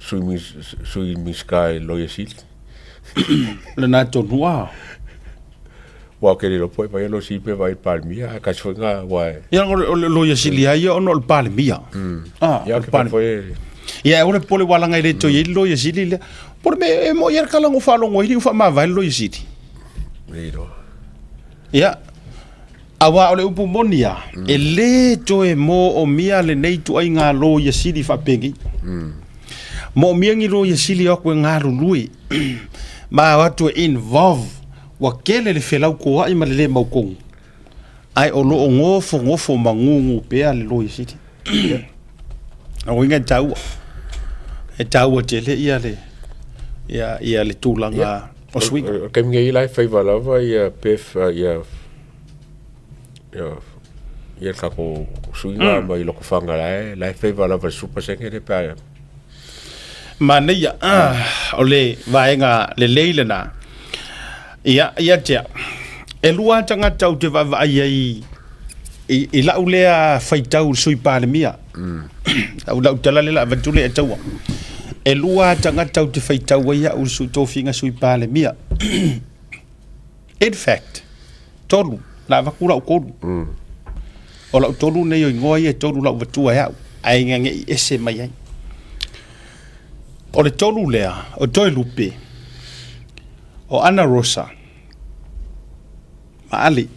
G: Sui Minisita e Loia Sili.
B: Lena tonu a.
G: Ua ke le lopo e vai lo si pe vai Palemia, a kasi foi nga wa.
B: Ia o le Loia Sili ai ona o le Palemia.
G: Ah, ia ke foi.
B: Ia o le pole walanga i le toi i Loia Sili le. Pole me e mo ia kala ngo whalongo i ufa ma vai Loia Sili.
G: Leiro.
B: Ia. Aua o le upu moni a, e le toe mo o mia le nei tuai ngā Loia Sili whapengi. Mo o mia ngi Loia Sili o aku e ngā lului. Ma o atu e involve Ua kele le felautoaʻi ma le lē mautonu, ae o lo o gofogofoma gūgū pea le Loia Sili. O uiga e taua, e taua tele ia le, ia, ia le tulaga o suiga.
G: O le taimi nei la e faiva lava ia PEF ia ia ia le tatou suiga mai Lotofaga la e la e faiva lava i le 10% lea pe a
B: Manaia, o le vaega lelei lena. Ia, ia te au, e lua lava tagata ou te vaavaai ai i, i lau lea faitau i le Sui Palemia. Lau, lau tala lea o le a avatu lea e taua. E lua lava tagata ou te faitau ai au i le tofiga Sui Palemia. In fact, tolu, la avaku lau tolu. O lau tolu nei o igoa ia e tolu lau vatua e au, ae ina ne i ese mai ai. O le tolu lea, o Toelupe, o Ana Rosa, ma Ale.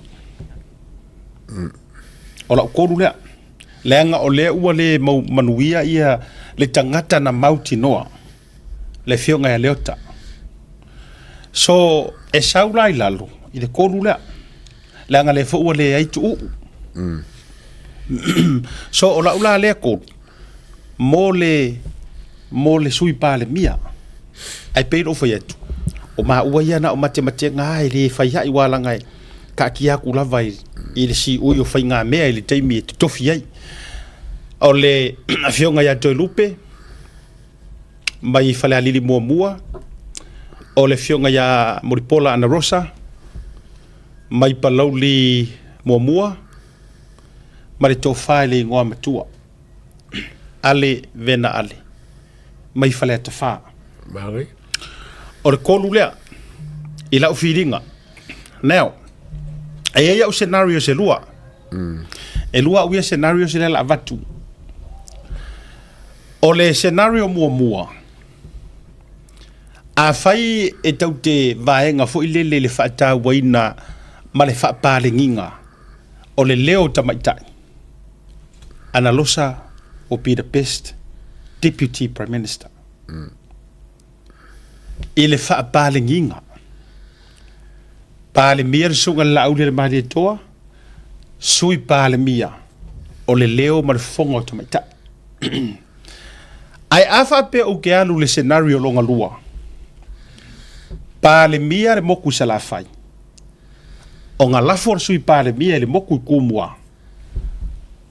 B: O lau tolu lea. Leaga o lea ua le mau manuia ia le tagata na mautinoa, le afioga ia Leota. So, e sau la i lalo i le kolu lea, leaga lea foi ua leai tuuu. So, o lau la lea kolu, mo le, mo le Sui Palemia. Ae pei ona ou fai atu, o maua ia na o matematega lava e le fai ai, aua leaga e taatia atu lava i, i le siui o faigamea i le taimi e totofi ai. O le afioga ia Toelupe, mai Falealili muamua, o le afioga ia Mulipola Anarosa, mai Palauli muamua, ma le tofa i le igoa matua, Ale Vena Ale, mai Faleata 4.
G: Manaia.
B: O le kolu lea, i lau filiga. Now, e i ai au scenarios e lua. E lua au ia scenarios lea la avatu. O le scenario muamua, afai e tau te vaega foi lele i le faatauaina ma le faapalegiga o le leo o tamaitai, Analosa will be the best deputy prime minister. I le faapalegiga, Palemia le Susuga i le Laauli a le Malietoa, Sui Palemia o le leo ma le fofoga o tamaitai. Ae a faapea ou te alu i le scenario lona lua, Palemia le moku i Salafai, ona lafo le Sui Palemia i le moku i Tumua,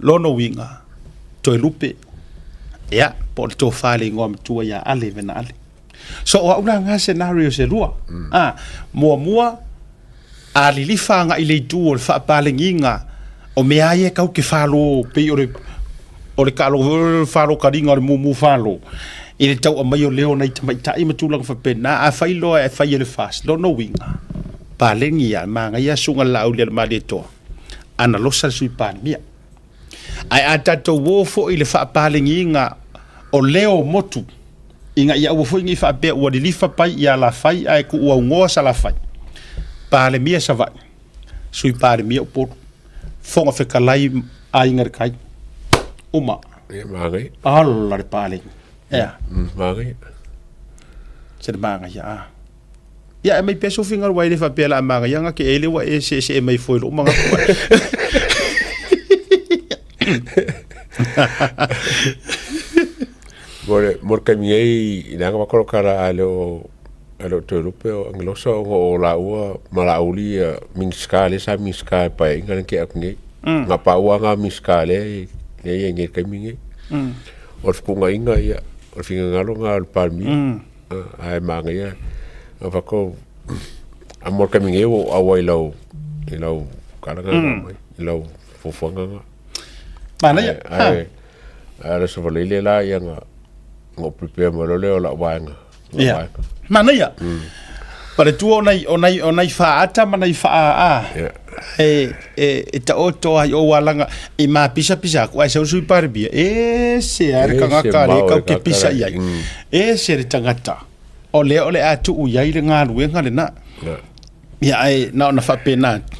B: lona uiga, Toelupe, ia, po o le tofa i le igoa matua ia Ale Vena Ale. So o au la nga scenarios e lua. A, muamua, a lilifa agai i le itu o le faapalegiga o mea lava ia e tau te falo pei o le o le taaloga foi lea o le falokaliga o le mumu falo i le tau aumai o leo o nai tamaitai ma tulaga faapena. Afai loa e fai e le FAST, lona uiga, paleni lava, manaia susuga i le Laaulialemalietoa, Analosa le Sui Palemia. Ae a tatou o foi i le faapalegiga o leo o motu, ina ia aua foi ne i faapea ua lilifa pai i Alafai ae tuuaunoa Salafai, Palemia Savaii, Sui Palemia Upolu, Fofoga Fetalai Aiga i le Tai. Uma.
G: Ia, manaia.
B: Ala le paleni. Ea.
G: Manaia.
B: Se le manaia, a. Ia, e mai pea sou finagalo aua e le faapea o le a manaia na te ele ua e seesee mai fua i lou manatu.
G: Mo le, mo le taimi nei, leaga matou tala a le o a le o Toelupe o Angelosa ona o laua ma Laauli ia Minisita lea sa Minisita i le Paeaiga lea na tea atu nei. Na paua lava Minisita lea e lea e i ai nei i le taimi nei. O le fetuunaiga ia, o le finagalo lena o le Palemia. Ae manaia na fatou a mo le taimi nei ua ou auai i lau i lau tala na aumai i lau fuafuaga na.
B: Manaia.
G: Ae ae o le Aso Faraile la ia na na ou prepare mai loa lea o lau vaega.
B: Ia. Manaia. Manatua o nai o nai o nai faata ma nai faa a. E e e taoto ai o ualaga i mapisapisa aku ae sau le Sui Palemia, ese lava le tagata lea kau te pisa i ai. Ese le tagata o lea o le a tuu i ai le galuega lena. Ia ae na ona faapena atu.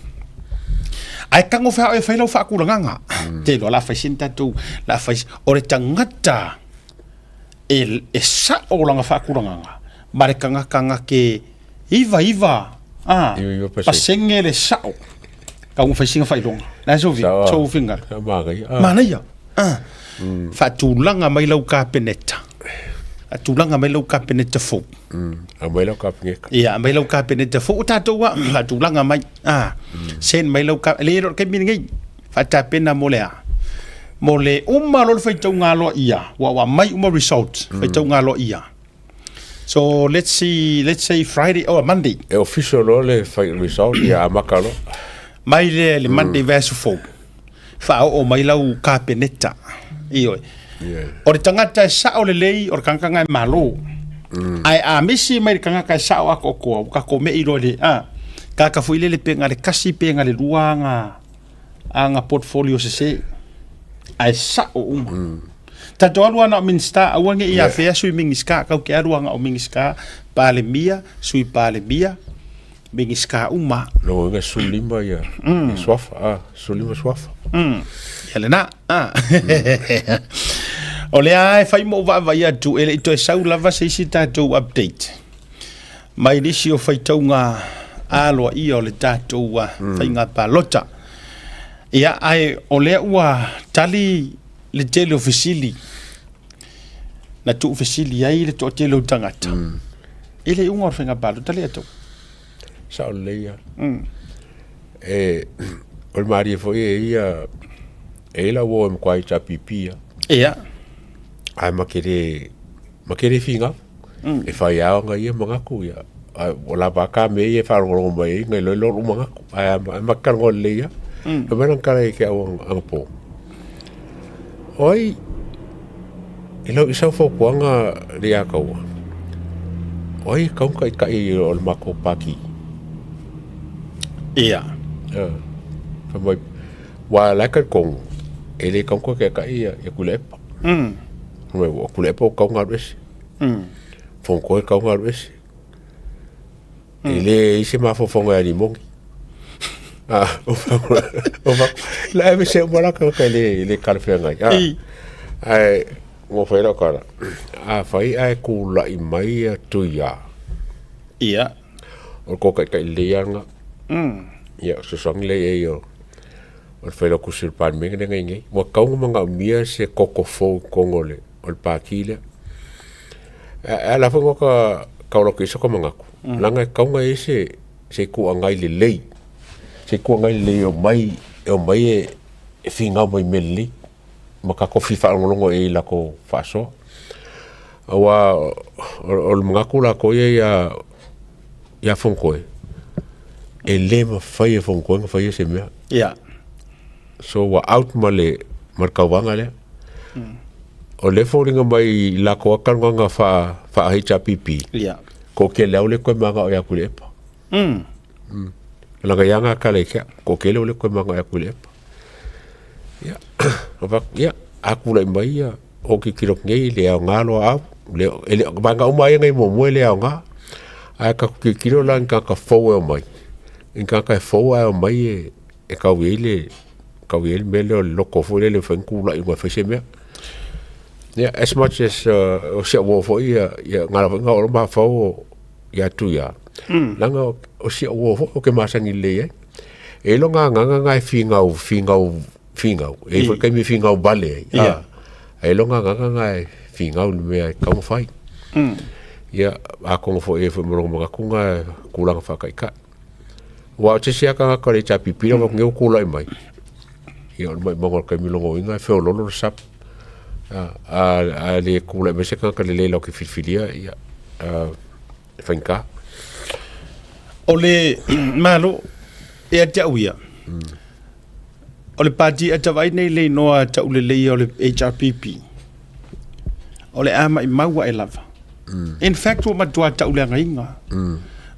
B: Ae tago fea oe e fai lau faatulagaga. Te iloa o le a fai sina tatou, o le a fai, o le tagata e, e sao lana faatulagaga ma le tagata na te 99 a pasene le sao tau fai sina faailoga. La so vi, so finga. Manaia. Ah. Faatulaga mai lau Kapeneta. Faatulaga mai lau Kapeneta fou.
G: Aumai lau Kapeneta.
B: Ia, aumai lau Kapeneta fou. O tatou lava, faatulaga mai. Ah. Send mai lau Kapeneta. Le, le taimi lenei. Faatapena mo le a? Mo le uma loa le faitauga aloaia, ua ua aumai uma results, faitauga aloaia. So let's see, let's say Friday or Monday.
G: E official loa le fai result ia amata loa.
B: Mai le le Monday mm. vaiaso fou. Faaoo mai lau kapeneta. Ioe. Yeah. O le tagata e sao lelei o le tagata e malo. Ae a misi mai le tagata e sao atoatoa, ua tatou me'i loa i le, a, tagata foi lele pe na o le tasi pe na o le lua ana, ana portfolio sese, ae sao uma. Tatou alu lava na o Minisita, aua ne i afea Sui Minisita, tatou te alu lava na o Minisita, Palemia, Sui Palemia, Minisita uma.
G: Lona uiga e 15 ia suafa, a, 15 suafa.
B: Ia lena. A. O lea lava e fai ma ou vaavaai atu, e le i toe sau lava se isi tatou update mai nisi o faitauga aloaia o le tatou faiga palota. Ia, ae o lea ua tali le tele o fesili na tuufesili ai le toatele o tagata i le iuga o le faiga palota lea tou.
G: Sao lelei lava. E, o le malie foi e ia, e i ai lau uo e matua HRPP lava.
B: Ia.
G: Ae ma te le, ma te le finau. E fai lava ona ia manatu ia. Ae ua lava a ta mea ia e faalogologo mai ai na iloa lou manatu. Ae ma te talanoa lelei lava. Fai mai lana tala ia te au anapo, o ai i lau i sau fautuaga le ia taua, o ai e tatau ona taitai o le matou pati?
B: Ia.
G: Fai mai, aua o la e talitonu, e le tatau ona toe taitai ia Tuilaepa. Fai mai, o Tuilaepa ua tatau ona alu ese. Fonotoe e tatau ona alu ese. E leai se mafaufauga ia Limoni. Ah, o la e se uma la ka le le talafeagai. Ah. Ae ua fai lau tala. Afai ae tulai mai ia Tuia.
B: Ia.
G: O le taitai lelei lava lena. Ia, o fesoasoani lea i ai o o le Failautusi o le Palemene lea na i ai nei. Ua tatau ona manaomia se toto fou i totonu o le o le Pati lea. E ala foi ona tau atu i ai sota manatu, leaga e tatau ona i ai se se Itu Agai lelei, se Itu Agai lelei e omai e omai e finau mai i mea lelei ma tatou fia faalogologo i ai i latou faasoa. Aua o le manatu latou ia ia Fonotoe, e le mafai e Fonotoe ona faia se mea.
B: Ia.
G: So ua out ma le ma le tauvaga lea. O lea e foliga mai i latou lava talanoaga faa faa HRPP.
B: Ia.
G: Ko ke lea o le koe manga o ia Tuilaepa. Leaga ia nga tala i ke ko ke lea o le koe manga o ia Tuilaepa. Ia, o fai atu, ia, a tulai mai ia o tilotilo atu nei le aoga loa au, le e le vaega uma lava ia na i muamua e le aoga. Ae tatou tilotilo la i ni tagata fou e omai, i ni tagata e fou ae omai e e tau i ai le tau i ai le mea lea o le loto foi lele e mafai ona tulai uma e fai se mea. Ia, as much as o si au uo foi ia, ia ngala foi nga o lo mafaufau o ia Tuia, leaga o si au uo foi ou te masani lelei ai. E i ai lona agaga na e finau, finau, finau, e i ai foi taimi e finau vale ai.
B: Ia.
G: E i ai lona agaga na e finau i le mea e tatau ona fai. Ia, atonu foi e i ai foi ma lona manatu na tulaga faataitai. Aua o se isi lava tagata o le HRPP lava nei ua tulai mai, ia o le maumauga o le taimi lona uiga e feoloolo le sap. A le tulai mai se tagata lelei latou te filifilia, ia e faigata.
B: O le Malo, ia te au ia, o le pati a ta vaai nei i le igoa tauleleia o le HRPP, o le a maumau ae lava. In fact, ua matua tauleagaina.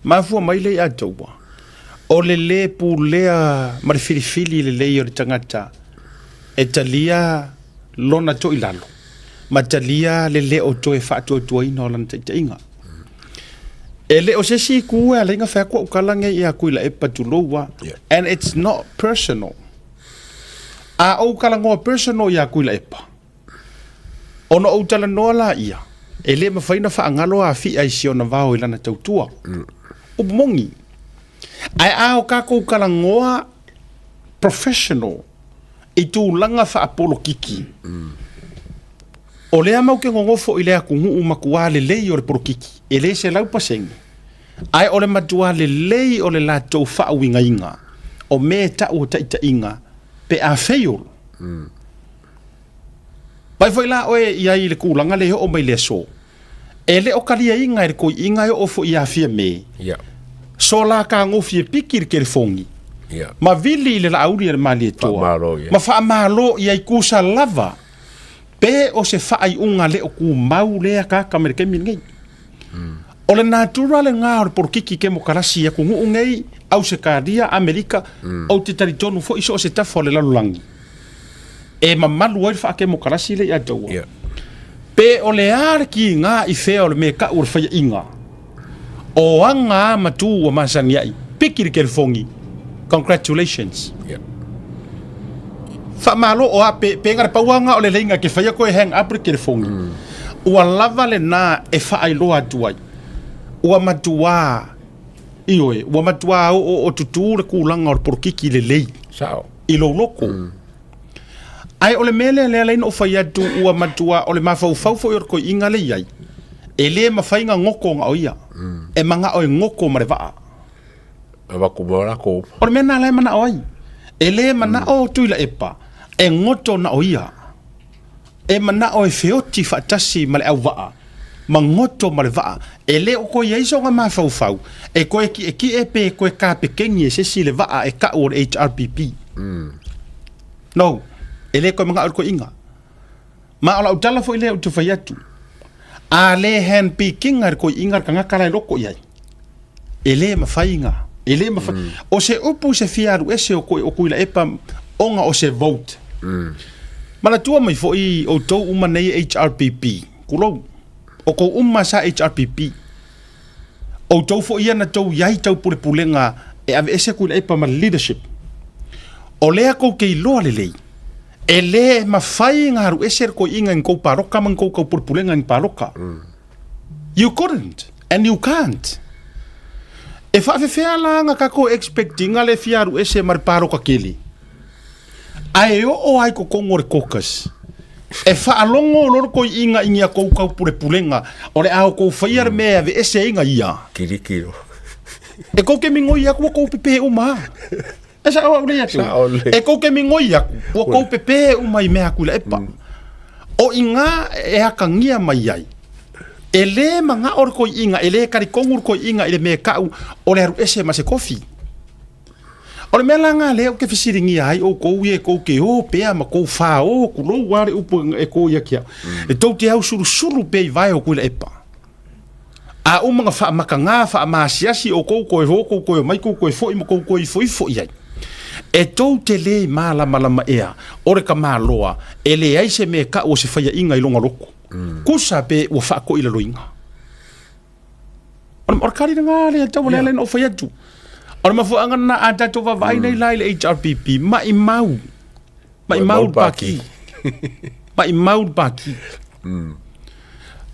B: Mafua mai lea ia te ua, o le lē pulea ma le filifili lelei o le tagata e talia lona toilalo ma talia le lē o toe faatuatuaina o lana taitaiga. E le o se isi itu e ala ai ona fai atu au tala nei ia Tuilaepa tulou a. And it's not personal. A ou talanoa personal ia Tuilaepa, ona ou talanoa laia, e le mafai ona faagalo Afi'a i si ona vao i lana tautua. Upu moni. Ae a o tatou talanoa professional i tulaga faapolokiki, o lea matou te nonofo i le atunuu matua lelei o le polokiki, e le 100%, ae o le matua lelei o le latou faauigaina o mea e tau o taitaiga pe a fail. Vaai foi la oe i ai i le tulaga lea e oo mai i le aso, e le o taliaina e le toeaina e oo foi ia Fiame, so la tagofie piki le telefoni, ma vili i le Laauli a le Malietoa, ma faamalo i ai tusa lava pe o se faaiuga le o tumau lea kaka mai le taimi lenei. O le natura lena o le polokiki kemokarasi i atunuu nei, Ausetalia, Amerika, ou te talitonu foi so o se tafa o le lalolagi e mamalu ai le faakemokarasi lea ia te ua. Pe o le a le kiga i fea o le mea kau o le faiaiga, o aga a ma tu ua masani ai, piki le kelefogi, congratulations. Faamalo o a pe, pe na le pau aga o le leiga ke faia koe hang up le kelefogi. Ua lava lena e faailoa atu ai, ua matuā, ioe, ua matuā oooo tutū le kulaga o le polokiki lelei.
G: Sao.
B: I lou loko. Ae o le mea lea lea na ou fai atu ua matua o le mafaufau foi o le toeaina lea i ai, e le mafai na goto na o ia. E manao e goto ma le vaa.
G: Avatu ma latou.
B: O le mea lena la e manao ai. E le manao Tuilaepa e goto na o ia. E manao e feoti faatasi ma le auvaa, ma goto ma le vaa. E le o toe i ai sona mafaufau e toe tietie pe e toe kapekeni e se isi le vaa e tau o le HRPP. No, e le toe manao i le toeaina. Ma o lau tala foi lea ou te fai atu, a le handpicking-a e le toeaina le tagata la e loko i ai, e le mafai na, e le mafai. O se upu se fia alu ese o koe o Tuilaepa ona o se vote. Manatua mai foi outou uma nei HRPP, tulou, o kou uma sa HRPP. Outou foi ia na tou i ai taupulepulega e aveese Tuilaepa ma le leadership. O lea kou te iloa lelei, e le mafai na alu ese le toeaina i ni tou paloka ma ni tou taupulepulega i ni paloka. You couldn't and you can't. E faafefea la na tatou expect ina le fia alu ese ma le paloka tele? Ae oo ai totonu o le caucus, e faalogo loa le toeaina i ni a tou taupulepulega o le a outou faia le mea e aveese ai na ia.
G: Kilikilo.
B: E tou te migoi atu ua tou pepe uma lava. E sao au lea atu. E tou te migoi atu ua tou pepe uma i mea a Tuilaepa. O i ina e akagia mai ai, e lē manao le toeaina, e lē talitonu le toeaina i le mea e tau o le alu ese ma se tofi. O le mea la lena lea ou te fesiligia ai outou ia e tou te o pea ma tou fao, tulou lava le upu e to ia te au, e tou te ausulusulu pea i vae o Tuilaepa. A uma na faamatagā faamaasiasi outou toe o tou toe omai tou toe foi ma tou toe ifoifo i ai. E tou te lē malamalama ea o le tamaloa e leai se mea e tau o se faiaʻiga i lona loto. Kusa pe ua faatoilaloina. O le kali lena lea tau lea na ou fai atu. O le mafuaaga lena a tatou vaavaai nei la i le HRPP, maimau, maimau le Pati. Maimau le Pati.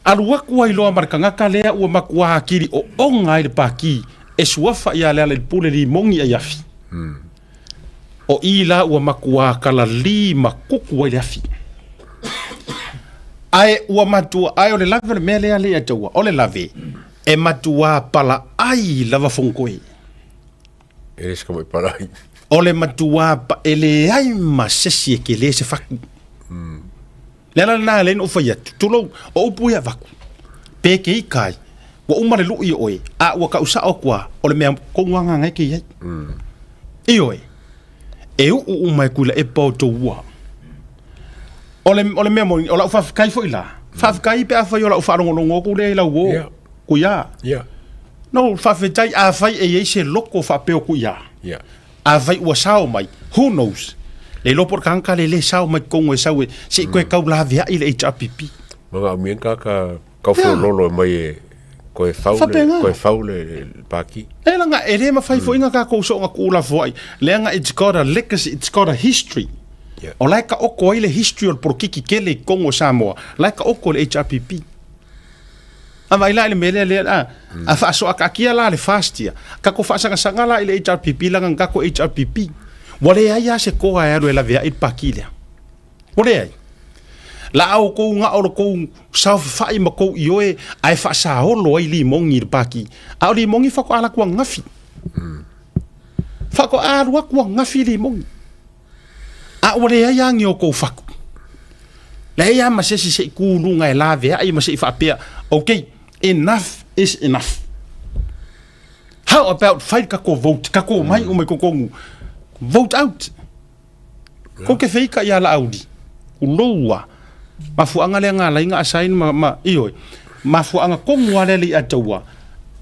B: Alu atu ai loa ma le tagata lea ua matua atili ooga ai le Pati e suafa ia Lealailepule Limoni Aiafi. O i la ua matua kalalī ma kuku ai le afi. Ae ua matua, ae o le lave o le mea lea lea taua, o le lave e matua palaai lava fonotoe.
G: E le se kamai palai.
B: O le matua, e leai ma sesi e kele se fatu. Le ala lena e lea na ou fai atu, tulou, o upu ia avatu, pe ke ika ai, ua uma le lui o oe, a ua kau sao atu a, o le mea tonu lava lena e ke i ai. Ioe, e uu uma e Tuilaepa o tou ua. O le, o le mea moni, o lau faafetai foi la, faafetai pe afai o lau faalogologo atu lea i lau uo,
G: Yeah.
B: Kuia.
G: Yeah.
B: No, faafetai afai e i ai se loko faapea o Kuia.
G: Yeah.
B: Afai ua sao mai, who knows? Le iloa po o le tagata le le sao mai totonu e sau e se i toe tau laveai le HRPP.
G: Manaomia ni tagata tau feololo e mai e koe fau le, koe fau le paki.
B: E leaga e le mafai foi na tatou soona tuulafoai, leaga it's got a legacy, it's got a history.
G: Yeah.
B: O la e taoto ai le history o le polokiki tele i totonu o Samoa, la e taoto i le HRPP. A vaai la i le mea lea, lea, a, a faasoakaatia la le FAST ia, tatou faasagasaga la i le HRPP leaga na tatou HRPP. Ua leai lava se toa e alu e laveai le pati lea. Ua leai. La a outou gao lo tou saofafai ma tou ioe ae faasaolo ai limogi i le pati. A o limogi faatoa alu atu ananafi. Faatoa alu atu ananafi limogi. A ua leai lava ni outou fatu. Leai lava ma se isi se i tu i luga e laveai ma se i faapea, okay, enough is enough. How about fai le tatou vote, tatou omai uma i totonu, vote out. Kou te feita ia Laauli, ulou ua. Mafuaaga lea na ala ai na assign ma, ma, ioe. Mafuaaga tonu lava lea le ia taua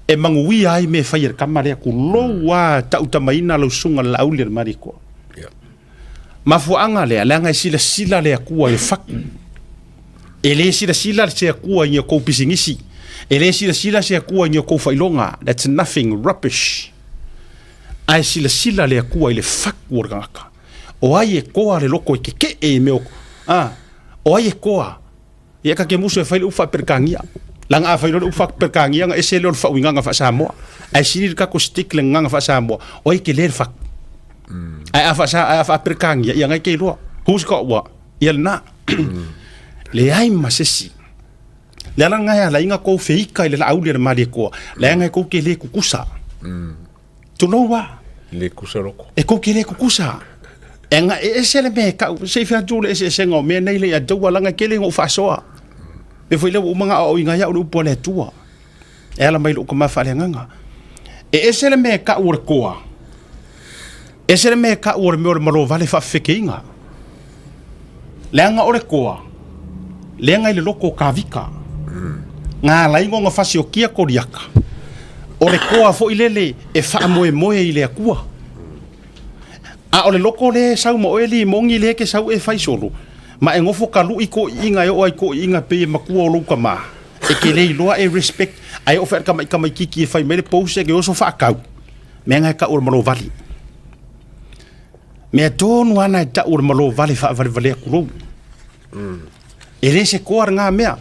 B: e manuia ai mea e fai e le tama lea, tulou lava tautamaina lau susuga i le Laauli a le Malietoa. Mafuaaga lea, leaga e silasila le Atua i le fatu. E le silasila se Atua i ni a tou pisinisi. E le silasila se Atua i ni a tou faailoga. That's nothing, rubbish. Ae silasila le Atua i le fatu o le tagata. O ai e toa le loto e tetee i mea o, a, o ai e toa? Ia ta te musu e fai le upu faa-Peretania. Leaga a fai loa le upu faa-Peretania ona ese lea o le faauigaga faa-Samoa. Ae sili le tatou stick le gagana faa-Samoa, o ai e tele le fatu. Ae a faa-Sa, ae a faa-Peretania, ia na e te iloa. Who's got what? Ia lena. Leai ma se isi. Le ala lena e ala ai ona tou feita i le Laauli a le Malietoa, leaga e tou te le tutusa. Tulou lava.
G: Le tutusa loko.
B: E tou te le tutusa. E aga e ese le mea e tau, se i fai atu le eseesega o mea nei le ia taua leaga e tele ina ou faasoa. Mea foi lea ua uma ona aoaoina ai au i le upu a le Atua. E ala mai i lou tama faaleagaga. E ese le mea e tau o le toa, ese le mea e tau o le mea o le malovale faafefekeina. Leaga o le toa, leaga i le loto o Kavika. Nga ala ai ona fasiokia Koliata. O le toa foi lele e faamoemoe i le Atua. A o le loko lea e sau ma oe limoni lea e te sau e fai solo, ma e nofo talu'i toeaiina e oo lava i toeaiina pei e matua o lou tama, e te le iloa e respect, ae oo foi i le tamaitiiti e fai mai le post e te oso faatau, mea na e tau o le malovali. Mea tonu lava na e tau o le malovali faavalevalea tulou. E le se toa lena mea.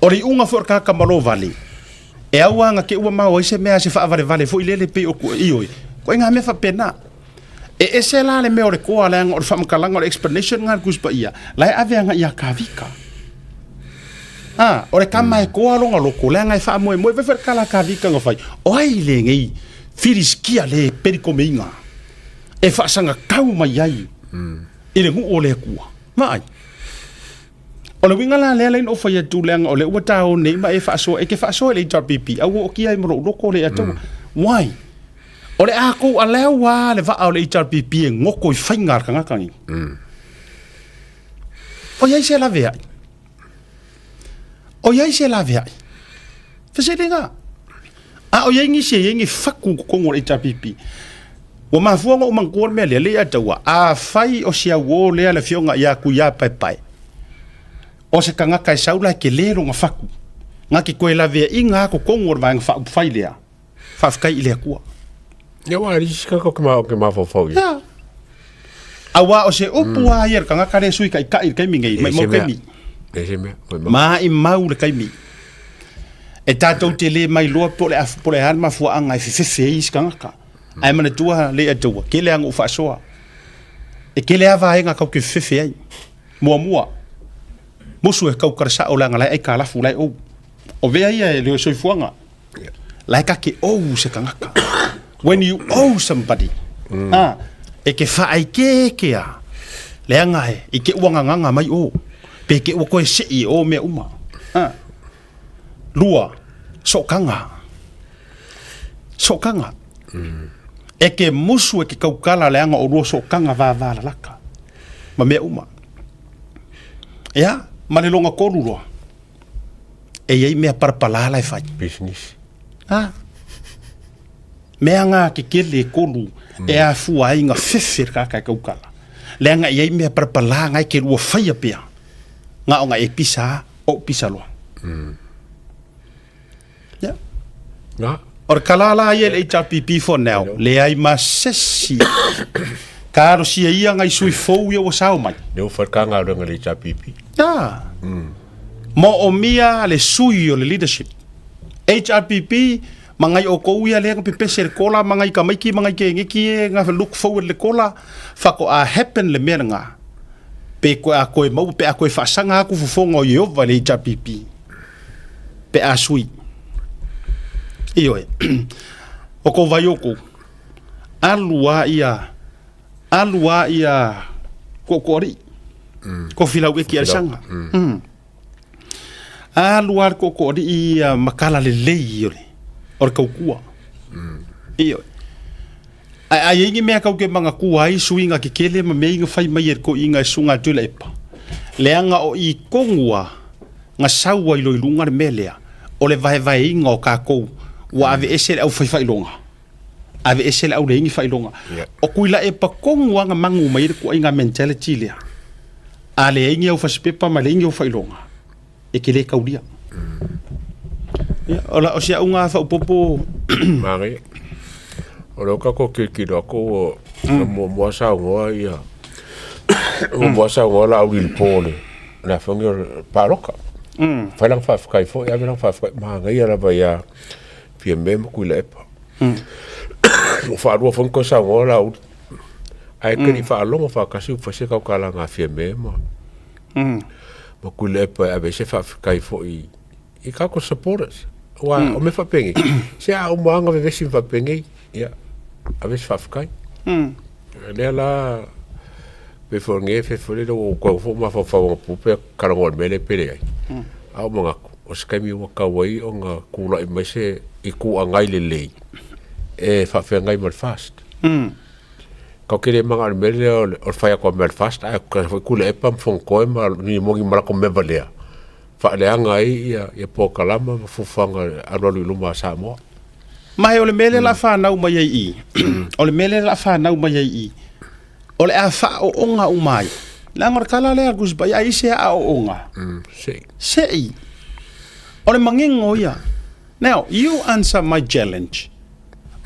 B: O le iuga foi o le tagata malovali, e au lava na te ua maua ai se mea se faavalevale foi lele pei o ioe, ituaiga mea faapena. E ese la le mea o le toa leaga o le faamatalaga o le explanation lena a le Tusi Paia, la e ave agai ia Kavika. A, o le tama e toa lona loto leaga e faamoemoe, vaai foi le tala a Kavika na fai, o ai lenei Filisitia le pelikomeiga e faasagatau mai ai i le nuu o le Atua. Vaai. O le uiga la lea la ina ou fai atu leaga o lea ua taoa nei ma e faasoa, e te faasoa i le HRPP, a ua ootia ai ma lou loto le Atua. Why? O le a kou aleu lava le vaa o le HRPP e goto i faiga a le tagata nei. O i ai se laveai? O i ai se laveai? Fesiliga. A o i ai nisi e i ai ni fatu i totonu o le HRPP? Ua mafua ona ou manatua le mea lea, le ia taua, afai o si auō lea le afioga ia Tuiapaepae, o se tagata e sau la e tele lona fatu, na te toe laveaiina lava totonu o le Vaega Faaupufai lea, faafetai i le Atua.
G: Ia aua e leai se isi tagata ou te mafaufau i ai.
B: Ia. Aua o se upu lava ia a le tagata lea e sui taitai i le taimi nei, maimau taimi.
G: E se mea, maimau.
B: Maimau le taimi. E tatou te le mailoa po o le po o le a le mafuaaga e fefefe ai isi tagata. Ae manatua le Atua, tele lava ina ou faasoa. E tele lava vaega tatou te fefefe ai. Muamua, musu e tau kalasao leaga la e aitalafu, la e ou. O vea ia e le soifuaga. La e ta te owe se tagata. When you owe somebody, ah, e te faaikeeke a, leaga e, i te ua gagaga mai o, pe te ua toe sei e o mea uma. Ah. Lua, sootaga. Sootaga. E te musu e te taukala leaga o lua sootaga vavalalata ma mea uma. Ia, ma le lona tolu loa, e i ai mea palapala la e fai.
G: Business.
B: Ha? Mea ngā kekele e kolu e afua ai ngā fefe le kākā e kaukala. Leaga e i ai mea palapala ngai ke lua whaia pea. Ngā o ngā e pisa a, o pisa loa. Yeah.
G: Ngā.
B: O le kala la ia le HRPP for now, leai ma sesi. Ka alosia ia ngai sui fou ia ua sao mai.
G: Lea ua fai le galuega le HRPP.
B: Ah. Moomia le sui o le leadership. HRPP, ma ngai outou ia lea na pepese le kola, ma ngai tamaiti ma ngai keneki e na look forward le kola, faatoa happen le mea lena. Pe koe a koe maua, pe a koe faasaga atu fofoga o Ieova i le HRPP. Pe a sui. Ioe. O kou vai oukou, alu a ia, alu a ia kooko alii. Ko filau eki a le saga. Alu a le kooko alii ia makala lelei o le, o le taukua. Ioe. Ae a i ai ni mea kau ke manatua ai suiga kekele ma mea i na fai mai e le toeaina e susuga atu i Laepa, leaga o i tonu a. Ga sau ai loa i luga le mea lea o le vaevaeina o tatou ua aveese le aufai faailoga, aveese le au leai ni faailoga. O Tuilaepa tonu lava na manu mai ai le tuuaiga mentality lea, a leai ni au fasipepa ma leai ni au faailoga, e te le taulia. Ia, o la, o si au na faaopoopo.
G: Manaia. O lea ua tatou tilotilo atu ua muamua saunoa ia muamua saunoa Laauli i le po o le le afogi o le palota. Fai lana faafetai foi, ave lana faafetai, manaia lava ia Fiame ma Tuilaepa. Ua faalua foi ona toe saunoa Laauli, ae te le i faalogo faatasi ua fai se tautalaga a Fiame ma ma Tuilaepa e ave ai se faafetai foi i tatou supporters. Aua o mea faapenei, se a uma lava ona vevesi ma faapenei, ia, ave se faafetai. Lea la, pei foi o lenei afiafi foi lele ua ou toe foi mafaufau anapo pe talanoa i le mea lea pe leai. A ua manatu, o se taimi ua tatau ai ona tulai mai se Itu Agai lelei e faafeagai ma le FAST. Tatou te le manao i le mea lea o le fai atu o mea a le FAST ae tusa foi Tuilaepa ma Fonotoe ma Nimoni ma latou mea valea faaleaga ai ia polokalama ma fuafuaga alualu i luma a Samoa.
B: Ma o le mea lea o le a fanau mai ai i i, o le mea lea o le a fanau mai ai i i, o le a faaooga uma ai. Leaga o le tala lea a le Tusi Paia, ai se aooga, se i. O le manino ia. Now, you answer my challenge.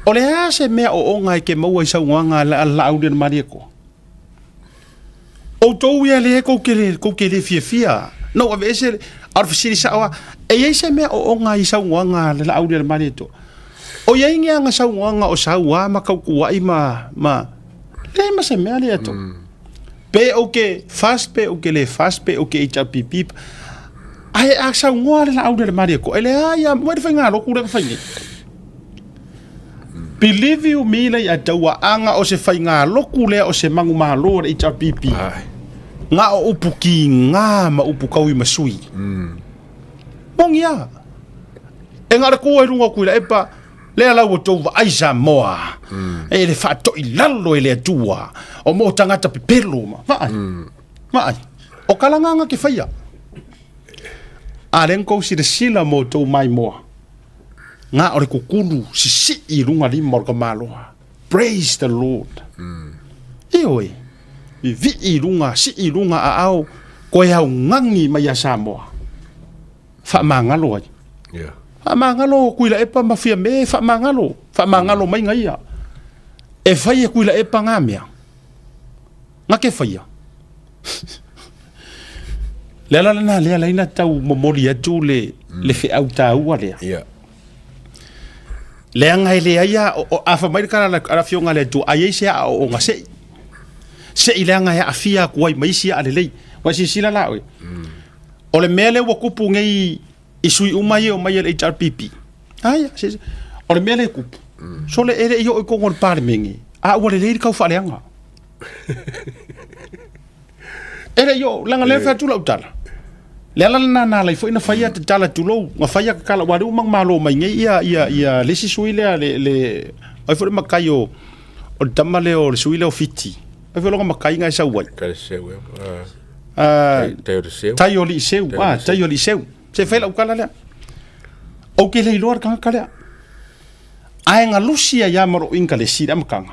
B: O le a se mea ooga e ke maua i saunoaga a le Laaulialemalietoa? Outou ia lea kou ke le, kou ke le fiafia. No, aveese, a o le fesili sao lava, e i ai se mea ooga i saunoaga a le Laaulialemalietoa? O i ai ni aga saunoaga o sau a ma tautuai ma, ma, leai ma se mea lea atau. Pe ou ke FAST, pe ou ke le FAST, pe ou ke HRPP, ae a saunoa le Laaulialemalietoa, e leai lava, ua le faigalotu lea na fai nei. Believe you me lei a taua aga o se faigalotu lea o se manumalo o le HRPP. Nga o upu kiga ma upu kaui ma sui. Moni a. E na o le tu ai luga o Tuilaepa, lea la ua tou vaai Samoa. E le faatoi lalo e le Atua. O mo tagata pepelo ma. Vaai. Vaai. O kalagaga ke whaia. A lea na tou silasila mo tou maimoa. Nga o le kukulu sisii i luga lima o le tamaloa. Praise the Lord. Ioe. Vivii i luga, sii i luga aao, koe augani mai ia Samoa. Faamagalo ai.
G: Yeah.
B: Faamagalo Tuilaepa ma Fiame, faamagalo. Faamagalo mai ia. E fai e Tuilaepa ngā mea. Nga ke faia. Le ala lena lea lai na tau momoli atu le, le feau tāua lea.
G: Yeah.
B: Leaga e leai a, o, o, a fai mai le tala a le Afioga a le Atua, a i ai se aoaoga se'i. Se'i leaga e aafia atu ai ma isi aa lelei. Ua silasila la oe. O le mea lea ua tupu nei i sui uma ia e omai e le HRPP. Aia, se, o le mea lea e tupu. Sole e le i oo i totonu o le Palemene, a ua lelei le tau faaleaga. E le i oo, leaga lea e fai atu lau tala. Le ala lena na ala ai foi na faia tatala tulou, na faia tatala, aua o lea ua manumalo mai nei ia, ia, ia le isi sui lea, le, le, ai foi le matai o, o le tama lea o le sui lea o Fiti. Ai foi lona matai na e sau ai.
G: Tai seu, eh.
B: Ah,
G: Tai o le seu.
B: Tai o lii seu, ah, tai o lii seu. Se fai lau tala lea. Ou te le iloa le tagata lea. Ae galusi ai lava ma lou ingalesi i le amataga.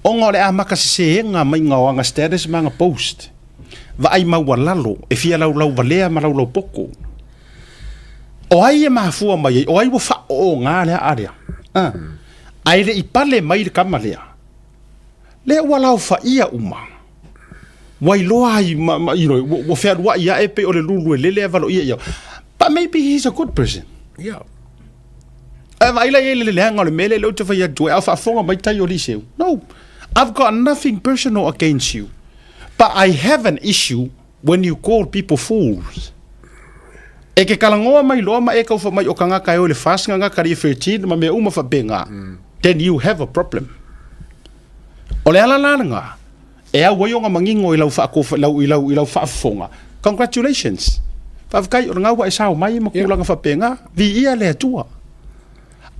B: Ona o le amata seseina maiga o ana status ma ana post. Vaai maualalo, e fia laulau valea ma laulau poto. O ai e mafua mai ai? O ai ua faaooga le aa lea? A. Ae le i pale mai le tama lea. Lea ua laofaia uma. Ua iloa ai, ma, ma, you know, ua, ua fealuai ae pei o le lulu e lele ae valoia ia. But maybe he's a good person.
G: Yeah.
B: Ae vaai la i ai le leaga o le mea lea lea ou te fai atu ai, a o faafofoga mai tai o Liseu. No, I've got nothing personal against you, but I have an issue when you call people fools. E ke kalagoa mai loa ma e kaufa mai o kangaka e o le FAST nganga kari 13 ma mea uma faapena, then you have a problem. O le ala la lena, e au ai ona manino i lau faakofa, lau, i lau, i lau faafofoga. Congratulations. Faafetai, o lena ua e sao mai ma tulaga faapena. Viia le Atua.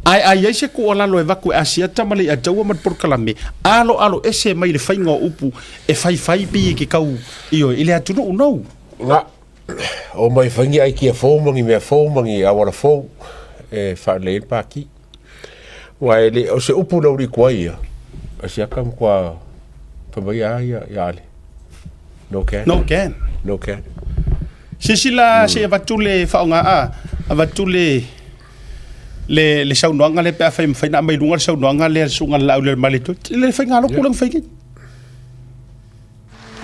B: Ae a i ai se tuualalo e avatu e Asiata ma le Iataua ma le polokalame, aloalo ese mai le faiga o upu e faifai pei e ke kau, ioe, i le atunuu. No.
G: Nga. Omai fai ni aikia fou ma ni mea fou ma ni auala fou e faalelei ai le Pati. Aua e le, o se upu na uli atu ai ia, a si aka matua fai mai a ia ia Ale. No can.
B: No can.
G: No can.
B: Silasila se i avatu le faaaoga a avatu le le le saunoaga lea pe afai e mafai ona aumai i luga le saunoaga lea a le Susuga i le Laaulialemalietoa. Le faigalotu lea na fai nei.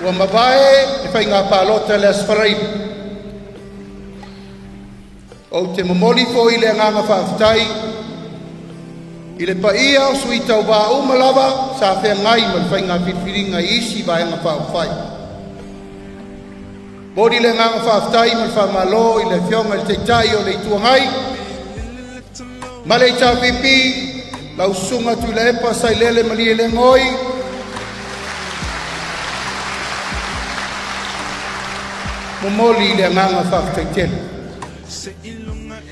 L: Ua mavae le faiga palota i le Aso Faraile. Ou te momoli foi le agaga faafetai i le paia o sui tauva uma lava sa feagai ma le faiga filifiliga i isi Vaega Faaupufai. Momoli le agaga faafetai ma le faamalo i le Afioga i le Taitai o le Itu Agai ma le HRPP, lau Susuga Tuilaepa Sailele Malielegaoi, momoli le agaga faafetai tele.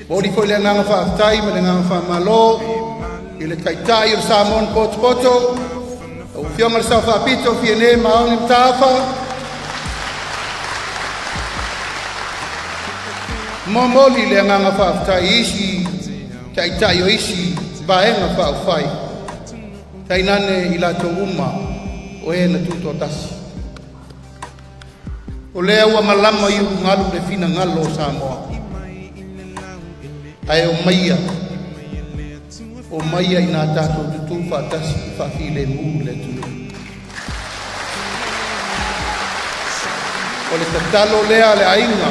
L: Momoli foi le agaga faafetai ma le agaga faamalo i le Taitai o le Samoan Potopoto, lau Afioga i le Sao Faapito Fiame Naomi Mataafa, momoli le agaga faafetai i isi taitai o isi Vaega Faaupufai, tainane i latou uma o e na tutoatasi. O lea ua malama i ulugalu le finagalo o Samoa, ae omaia, omaia ina tatou tutu faatasi e faafilemu le atunuu. O le tatalo lea a le aiga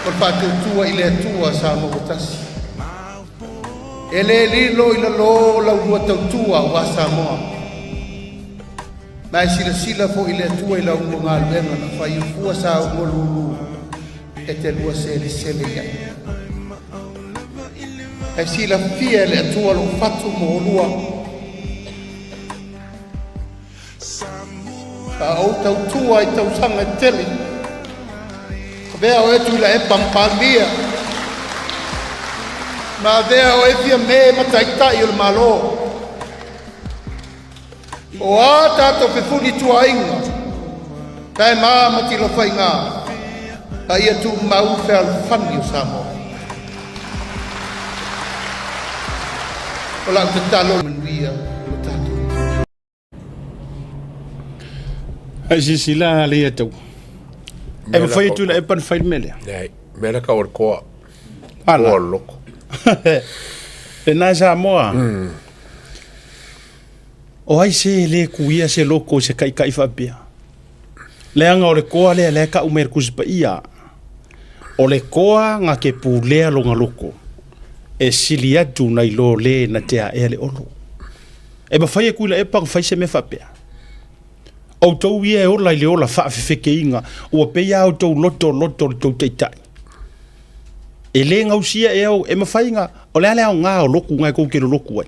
L: o le Faatuatua i le Atua Samoa ua tasi. E le lilo i lalo la ulua tautua aua Samoa. Ma e silasila foi le Atua i la ulua galuega na fai o fua sa ulua lulu e te lua selesele i ai. E silafia e le Atua lou fatu mo olua. Sa ou tautua i tausaga e tele, avea oe Tuilaepa ma Palemia, ma avea oe Fiame ma Taitai o le Malo. O a tatou fefulituaaiga, taema ma tilofaiga, a ia tumau le fealofani o Samoa. O lau tatalo manuia lo tatou.
B: Ai silasila le ia tau. E mafai atu le epa na fai le mea lea.
G: Leai, mea la tau o le toa.
B: Ala.
G: Toa o le loto.
B: Lena e Samoa. O ai se le kuia se loko i se kaikai faapea. Leaga o le koa lea lea e kau mai e le Tusi Paia. O le koa na ke pulea lona loko e sili atu nai lo le na te aea le olo. E mafai e Tuilaepa ona fai se mea faapea? Outou ia e ola i le ola faafefekeiga, ua pei lava outou loto loto le tou taitai. E le gausia ea, e mafai na, o le a le aoga o lotu na e tou te lolotu ai?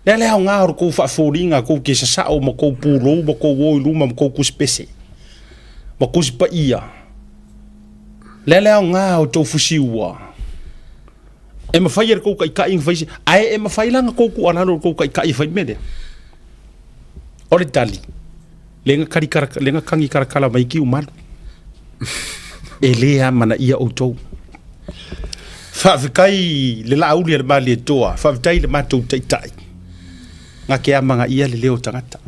B: Le a le aoga o le tou faafoliga tou te sasao ma tou pulou ma tou o i luma ma tou tusipese ma Tusi Paia? Le a le aoga o tou fusiua? E mafai e le tou taitai ona fai se, ae e mafai la ona tou tuualalo i le tou taitai e fai le mea lea? O le tali, lea na kali kala, lea na kagi kalakala mai Tiumalu. E le amanaia outou. Faafetai le Laauli a le Malietoa, faafetai i le matou taitai. Na te amanaia le leo o tagata.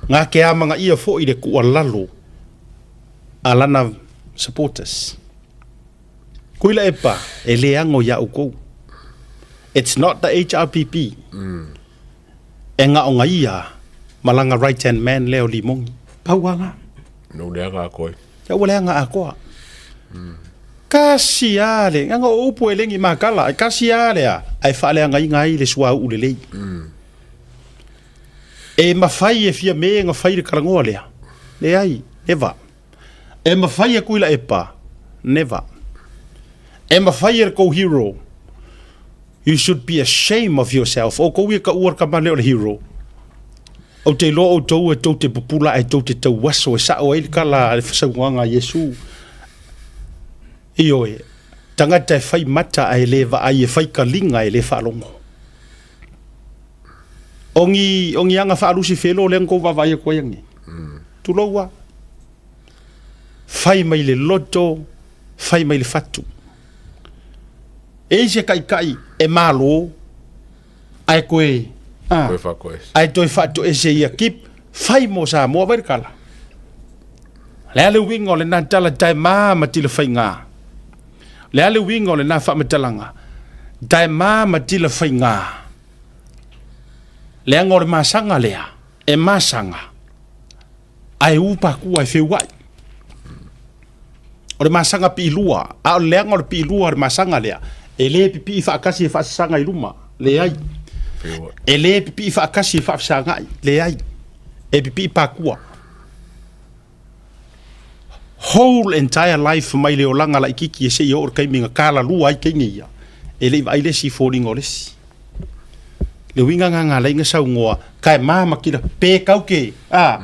B: Na te amanaia foi le tuualalo a lana supporters. Tuilaepa, e le ano ia outou. It's not the HRPP. E gaogaia ma lana right hand man lea o Limogi. Pau lava la.
G: No leaga atoa.
B: Ia ua leaga atoa. Kasi a le, leaga o upu e legi makala, e kasi a le a, ae faaleagaina ai le suauu lelei. E mafai e Fiame ona fai le talanoa lea? Leai, never. E mafai e Tuilaepa? Never. E mafai e le tou hero? You should be ashamed of yourself. O tou ia taua le tama lea o le hero. Ou te iloa outou e tou te pupula ae tou te tauaso e sao ai le tala a le saunoaga a Iesu. Ioe, tagata e fai mata ae le vaai, e fai kaliga e le faalogo. O ni, o ni aga faalusifelo lea na tou vaavaai atu ai anei. Tulou lava. Fai mai le loto, fai mai le fatu. E i se taitai e malo, ae toe, a,
G: Toe faatoese.
B: ae toe faatoese ia keep, fai mo Samoa vai le tala. O le a le uiga o lena tala tae ma ma tilafaiga? O le a le uiga o lena faamatalaga? Tae ma ma tilafaiga. Leaga o le masaga lea, e masaga, ae u pakua e feuai. O le masaga piilua, a o le leaga o le piilua o le masaga lea, e le pipii faatasi e faasasaga i luma, leai. E le pipii faatasi e faafesagai, leai. E pipii pakua. Whole entire life mai le olaga laitiiti e seia oo i le taimi na talalua ai teine ia, e le i vaai le isi i foliga o le isi. Le uiga lena na ala ai ona saunoa, tae ma ma kila, pe tau te, a,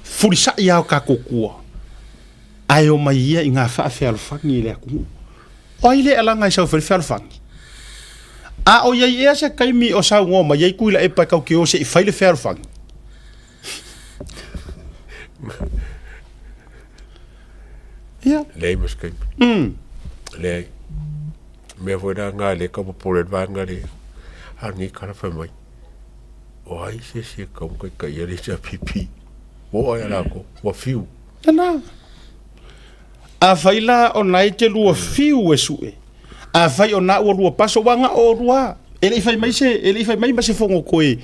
B: fulisai lava o tatou tua, ae omai ia i ngā faafealofani i le atunuu. O ai le alaga e sau e fai le fealofani? A o i ai ea se taimi o saunoa mai ai Tuilaepa e tau te o se i fai le fealofani? Ia.
G: Leai ma se taimi. Leai. Mea foi la nga le ka popole le vaega le a lenei tala fai mai. O ai se isi e tau taitai ai le HRPP? Ua oo ai ia latou, ua fiu.
B: Lena. Afai la ona e te lua fiu e sue, afai ona ua lua paso, ua na o lua, e le i fai mai se, e le i fai mai ma se fono koe,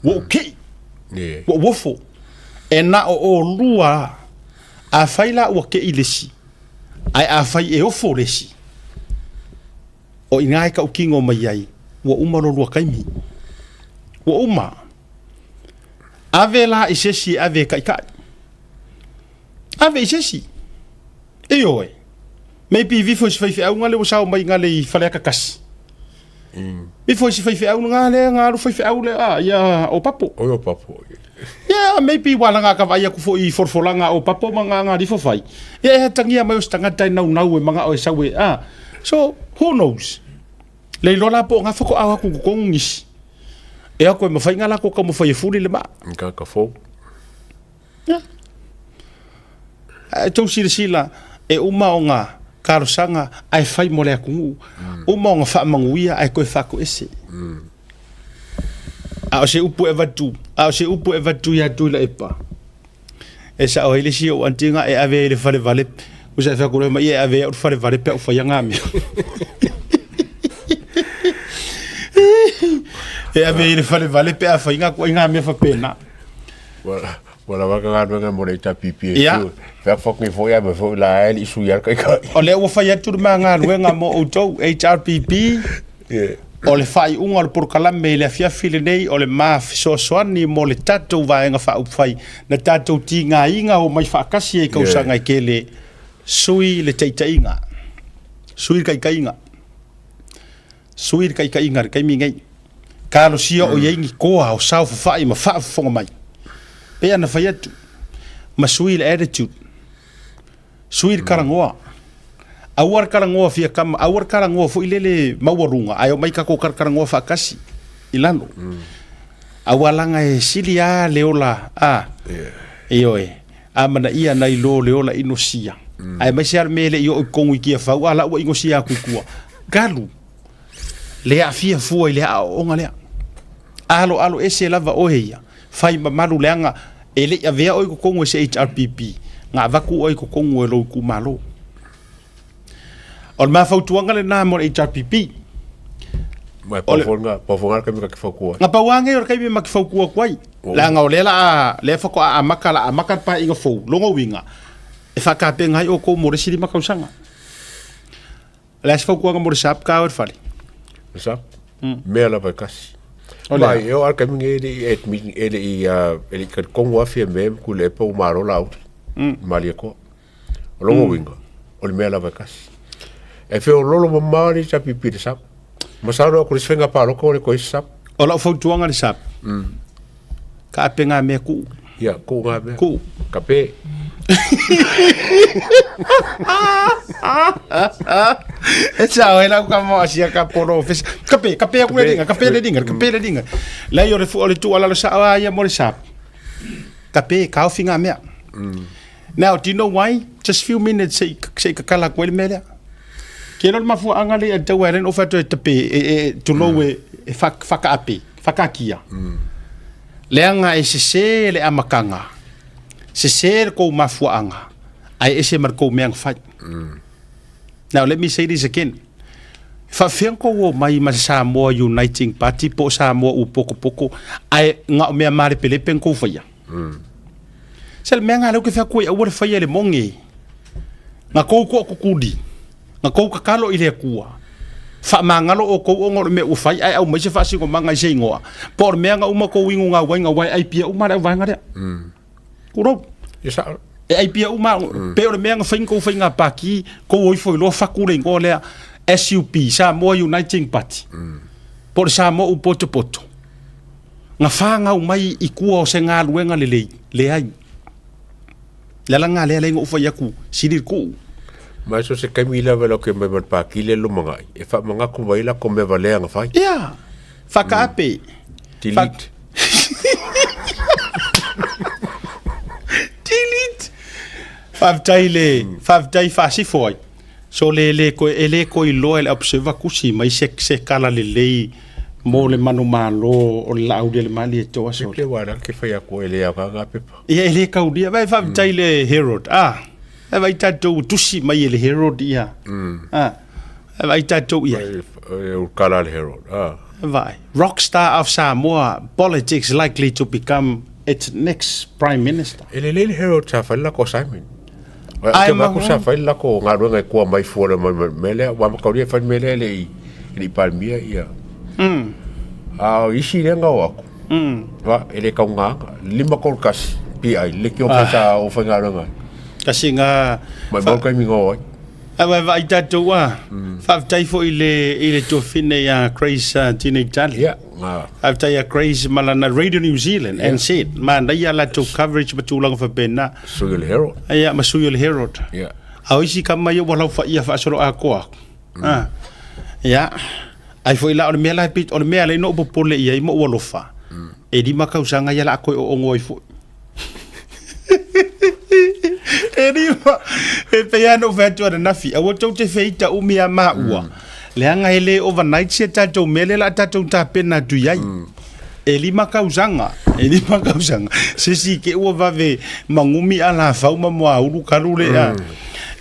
B: ua ou kei, ua ou ofo. E na o olua, afai la ua kei le isi, ae afai e ofo le isi, o i ina e tautino mai ai, ua uma lo lua taimi. Ua uma. Ave la i se isi e ave e taitai. Ave i se isi. Ioe. Maybe vifo i se faifeau nga le ua sao mai nga le i Faleata tasi. Vifo i se faifeau nga le nga alu faifeau le a ia o papo.
G: O papo.
B: Yeah, maybe ua laga ka vaai atu foi i folafolaga o papo ma nga nga lifo fai. Ia e atagia mai o se tagata e naunau e manao e sau e a. So, who knows? Le iloa la po o nga fakoa atu i totonu nisi. E ako e mafai nga lako taumafai e fuli le maa.
G: Ka ka fou.
B: Yeah. Ae tou silasila, e uma ona talosaga ae fai mo le atunuu, uma ona faamanuia ae toe faatoese. A o se upu e avatu, a o se upu e avatu ia Tuilaepa, e sao ai le isi ou aunty na e ave ai i le falevale, usa e fai atu loa mai, ia e ave ai au i le falevale pe a ou faia ngā mea. E ave ai i le falevale pe a fai ngā kuai ngā mea faapena.
G: Ua lava ka galuega mo le HRPP e
B: Ia.
G: fiu. Fea fucking foi ai ma foi la ai le sui ai kai kai.
B: O lea ua fai atu le ma galuega mo outou HRPP.
G: Yeah.
B: O le faaiuga o le polokalame i le afiafi lenei o le ma fesoasoani mo le tatou Vaega Faaupufai na tatou tigaina omai faatasi ai kausaga e tele sui le taitaiga. Sui le taitaiga. Sui le taitaiga i le taimi nei. Talosia o i ai ni toa o sao fafa'i ma faafofoga mai. Pei ona fai atu, ma sui le attitude, sui le talanoa. Aua le talanoa fia kama, aua le talanoa foi lele maualuga, ae omai tatou talatalanoa faatasi i lalo. Aua laga e sili lava le ola, a, ioe, amanaia nai lo le ola inosia. Aemaise lava le mea e le i oo i totonu i Tiafau, a la ua inosia atu i tua. Galu! Le aafia fua i le aoaoga lea. Aloalo ese lava oe ia, fai mamalu leaga e le i avea oe i totonu e se HRPP, na avatu oe i totonu e lou itumalo. O le ma fautuaga lena mo le HRPP.
G: Ma e pau foi nga, pau foi nga taimi ka te fautua ai.
B: Na pau lava nei o le taimi ma te fautua atu ai. Leaga o lea la a, lea faatoa amata, la amata le paeaiga fou, lona uiga, e faatapena ai outou mo le isi 5 tausaga. O le a se fautuaga mo le SAP ka o le fale?
G: Le SAP? Mea lava e tasi.
B: O le a?
G: Ma e oo lava i le taimi lenei e le i admit, e le i, e le i talitonu lava Fiamē ma Tuilaepa ua malo Laauli, Malietoa. O lona uiga, o le mea lava e tasi. E feoloolo mamao le HRPP i le SAP. Masalo atu le isi faiga palota ua le toe i ai se SAP.
B: O lau fautuaga i le SAP, taape ngā mea kuu.
G: Ia, kuu ngā mea.
B: Kuu.
G: Kape.
B: E sao e lau ka mo asia ka polo office. Kape, kape aku le linga, kape le linga, kape le linga. Lai o le fu o le tuualalo sao a ia mo le SAP. Kape, kaofi ngā mea. Now, do you know why? Just few minutes se i, se i kakala atu ai le mea lea. Ke iloa le mafuaaga lea e tau ai lea na ou fai atu e tape, e, e, tulou e, e whakaape, whakaakia. Leaga e sese le amataga, sese le kou mafuaaga, ae ese ma le kou mea na fai. Now let me say this again. E faafefea ona tou omai ma se Samoa Uniting Party po o Samoa ua pokopoko ae na o mea malepelepe na tou faia? Se le mea lena lea ou te fai atu ai aua le faia i le moni. Na tou toatutuli, na tou tatalo i le Atua, faamagalo outou ona o le mea ua fai ae aumai se faasinomaga i se igoa, po o le mea na uma tou inu gau ai na aua e ai pia uma lava le auvaega lea. Tulou. E ai pia uma, pei o le mea na fai ni tou faiga pati, tou o ifo i loa fatu le igoa lea SUP, Samoa Uniting Party, po o le Samoa ua potopoto. Na fanau mai i tua o se galuega lelei, leai. Le ala lena lea na ou fai atu, sili le tuu.
G: Ma so se taimi lava lau ke mai ma le pati le lumanai, e faamanatu mai ai latou mea valea na fai.
B: Ia, faakaape.
G: Delete.
B: Delete. Faafetai le, faafetai faasifo ai. So le le koe, e le koe iloa e le observer tusi mai se, se kala lelei mo le manumalo o le Laaulialemalietoa
G: sole. Te wā ke whai ako e le au ngā pepa.
B: Ia e le kaulia, vai faafetai le Herald. Ah, e vai tātou tusi mai e le Herald ia. Ah, e vai tātou ia.
G: E o kala le Herald. Ah.
B: Vai. Rockstar of Samoa, politics likely to become its next prime minister.
G: E le le Herald sa whai lako Simon. Ai ma ko sa fai la ko galuega e kua mai fua le mai mea lea, ua makaulia e fai mea lea e le i e le i Palemia ia. A o isi lea na o atu. Va e le kaugaga, 531 PI le ki o fai sa o faigaluega ai.
B: Kasi nga
G: Mai mau taimi na o ai.
B: A vai vaai tatou a. Faafetai foi i le i le tuafine ia Grace Tinei Tali.
G: Ia.
B: Faafetai ia Grace ma lana Radio New Zealand, yeah. NZ. Manaia latou coverage ma tulaga faapena.
G: Sui o le Herald.
B: Ia, ma sui o le Herald.
G: Yeah.
B: A o isi kama ia ua laufaia faasolo atoa aku. Ah. Ia. Ai foi la o le mea la e pito, o le mea lea na ou popole i ai ma ou alofa. E 5 tausaga ia la a toe oogo ai foi. E 5. E pei lava ona ou fai atu ananafi, aua tou te feita umi a maua. Leaga e le overnight se tatou mea lea o le a tatou tapena atu i ai. E 5 tausaga, e 5 tausaga. Se isi te i ua vave magumi alafau ma moaulu kalu lea.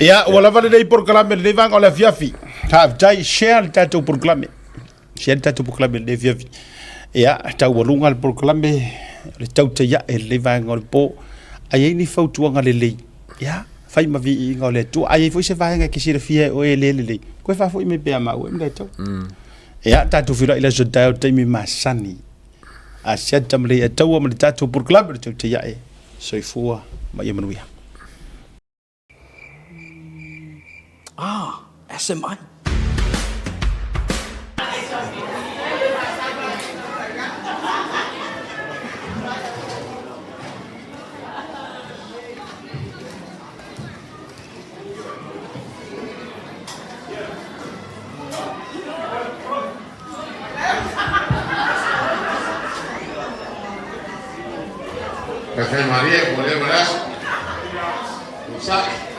B: Ia, ua lava lenei polokalame i lenei vaega o le afiafi. Faafetai, share le tatou polokalame. Share le tatou polokalame i lenei afiafi. Ia, taualuga le polokalame, o le tautai ae i lenei vaega o le po. A i ai ni fautuaga lelei, ia, fai ma viiga o le Atua. A i ai foi se vaega e te silafia e oe e le lelei, toe faafoi mai pea maua e mea tau. Ia, tatou feiloai i le aso taeao taimi masani. A siata ma le taua ma le tatou polokalame o le tautai ae. Soifua ma ia manuia.
C: Ah, SMI.
M: Faimalie mo lea le aso. Onosai.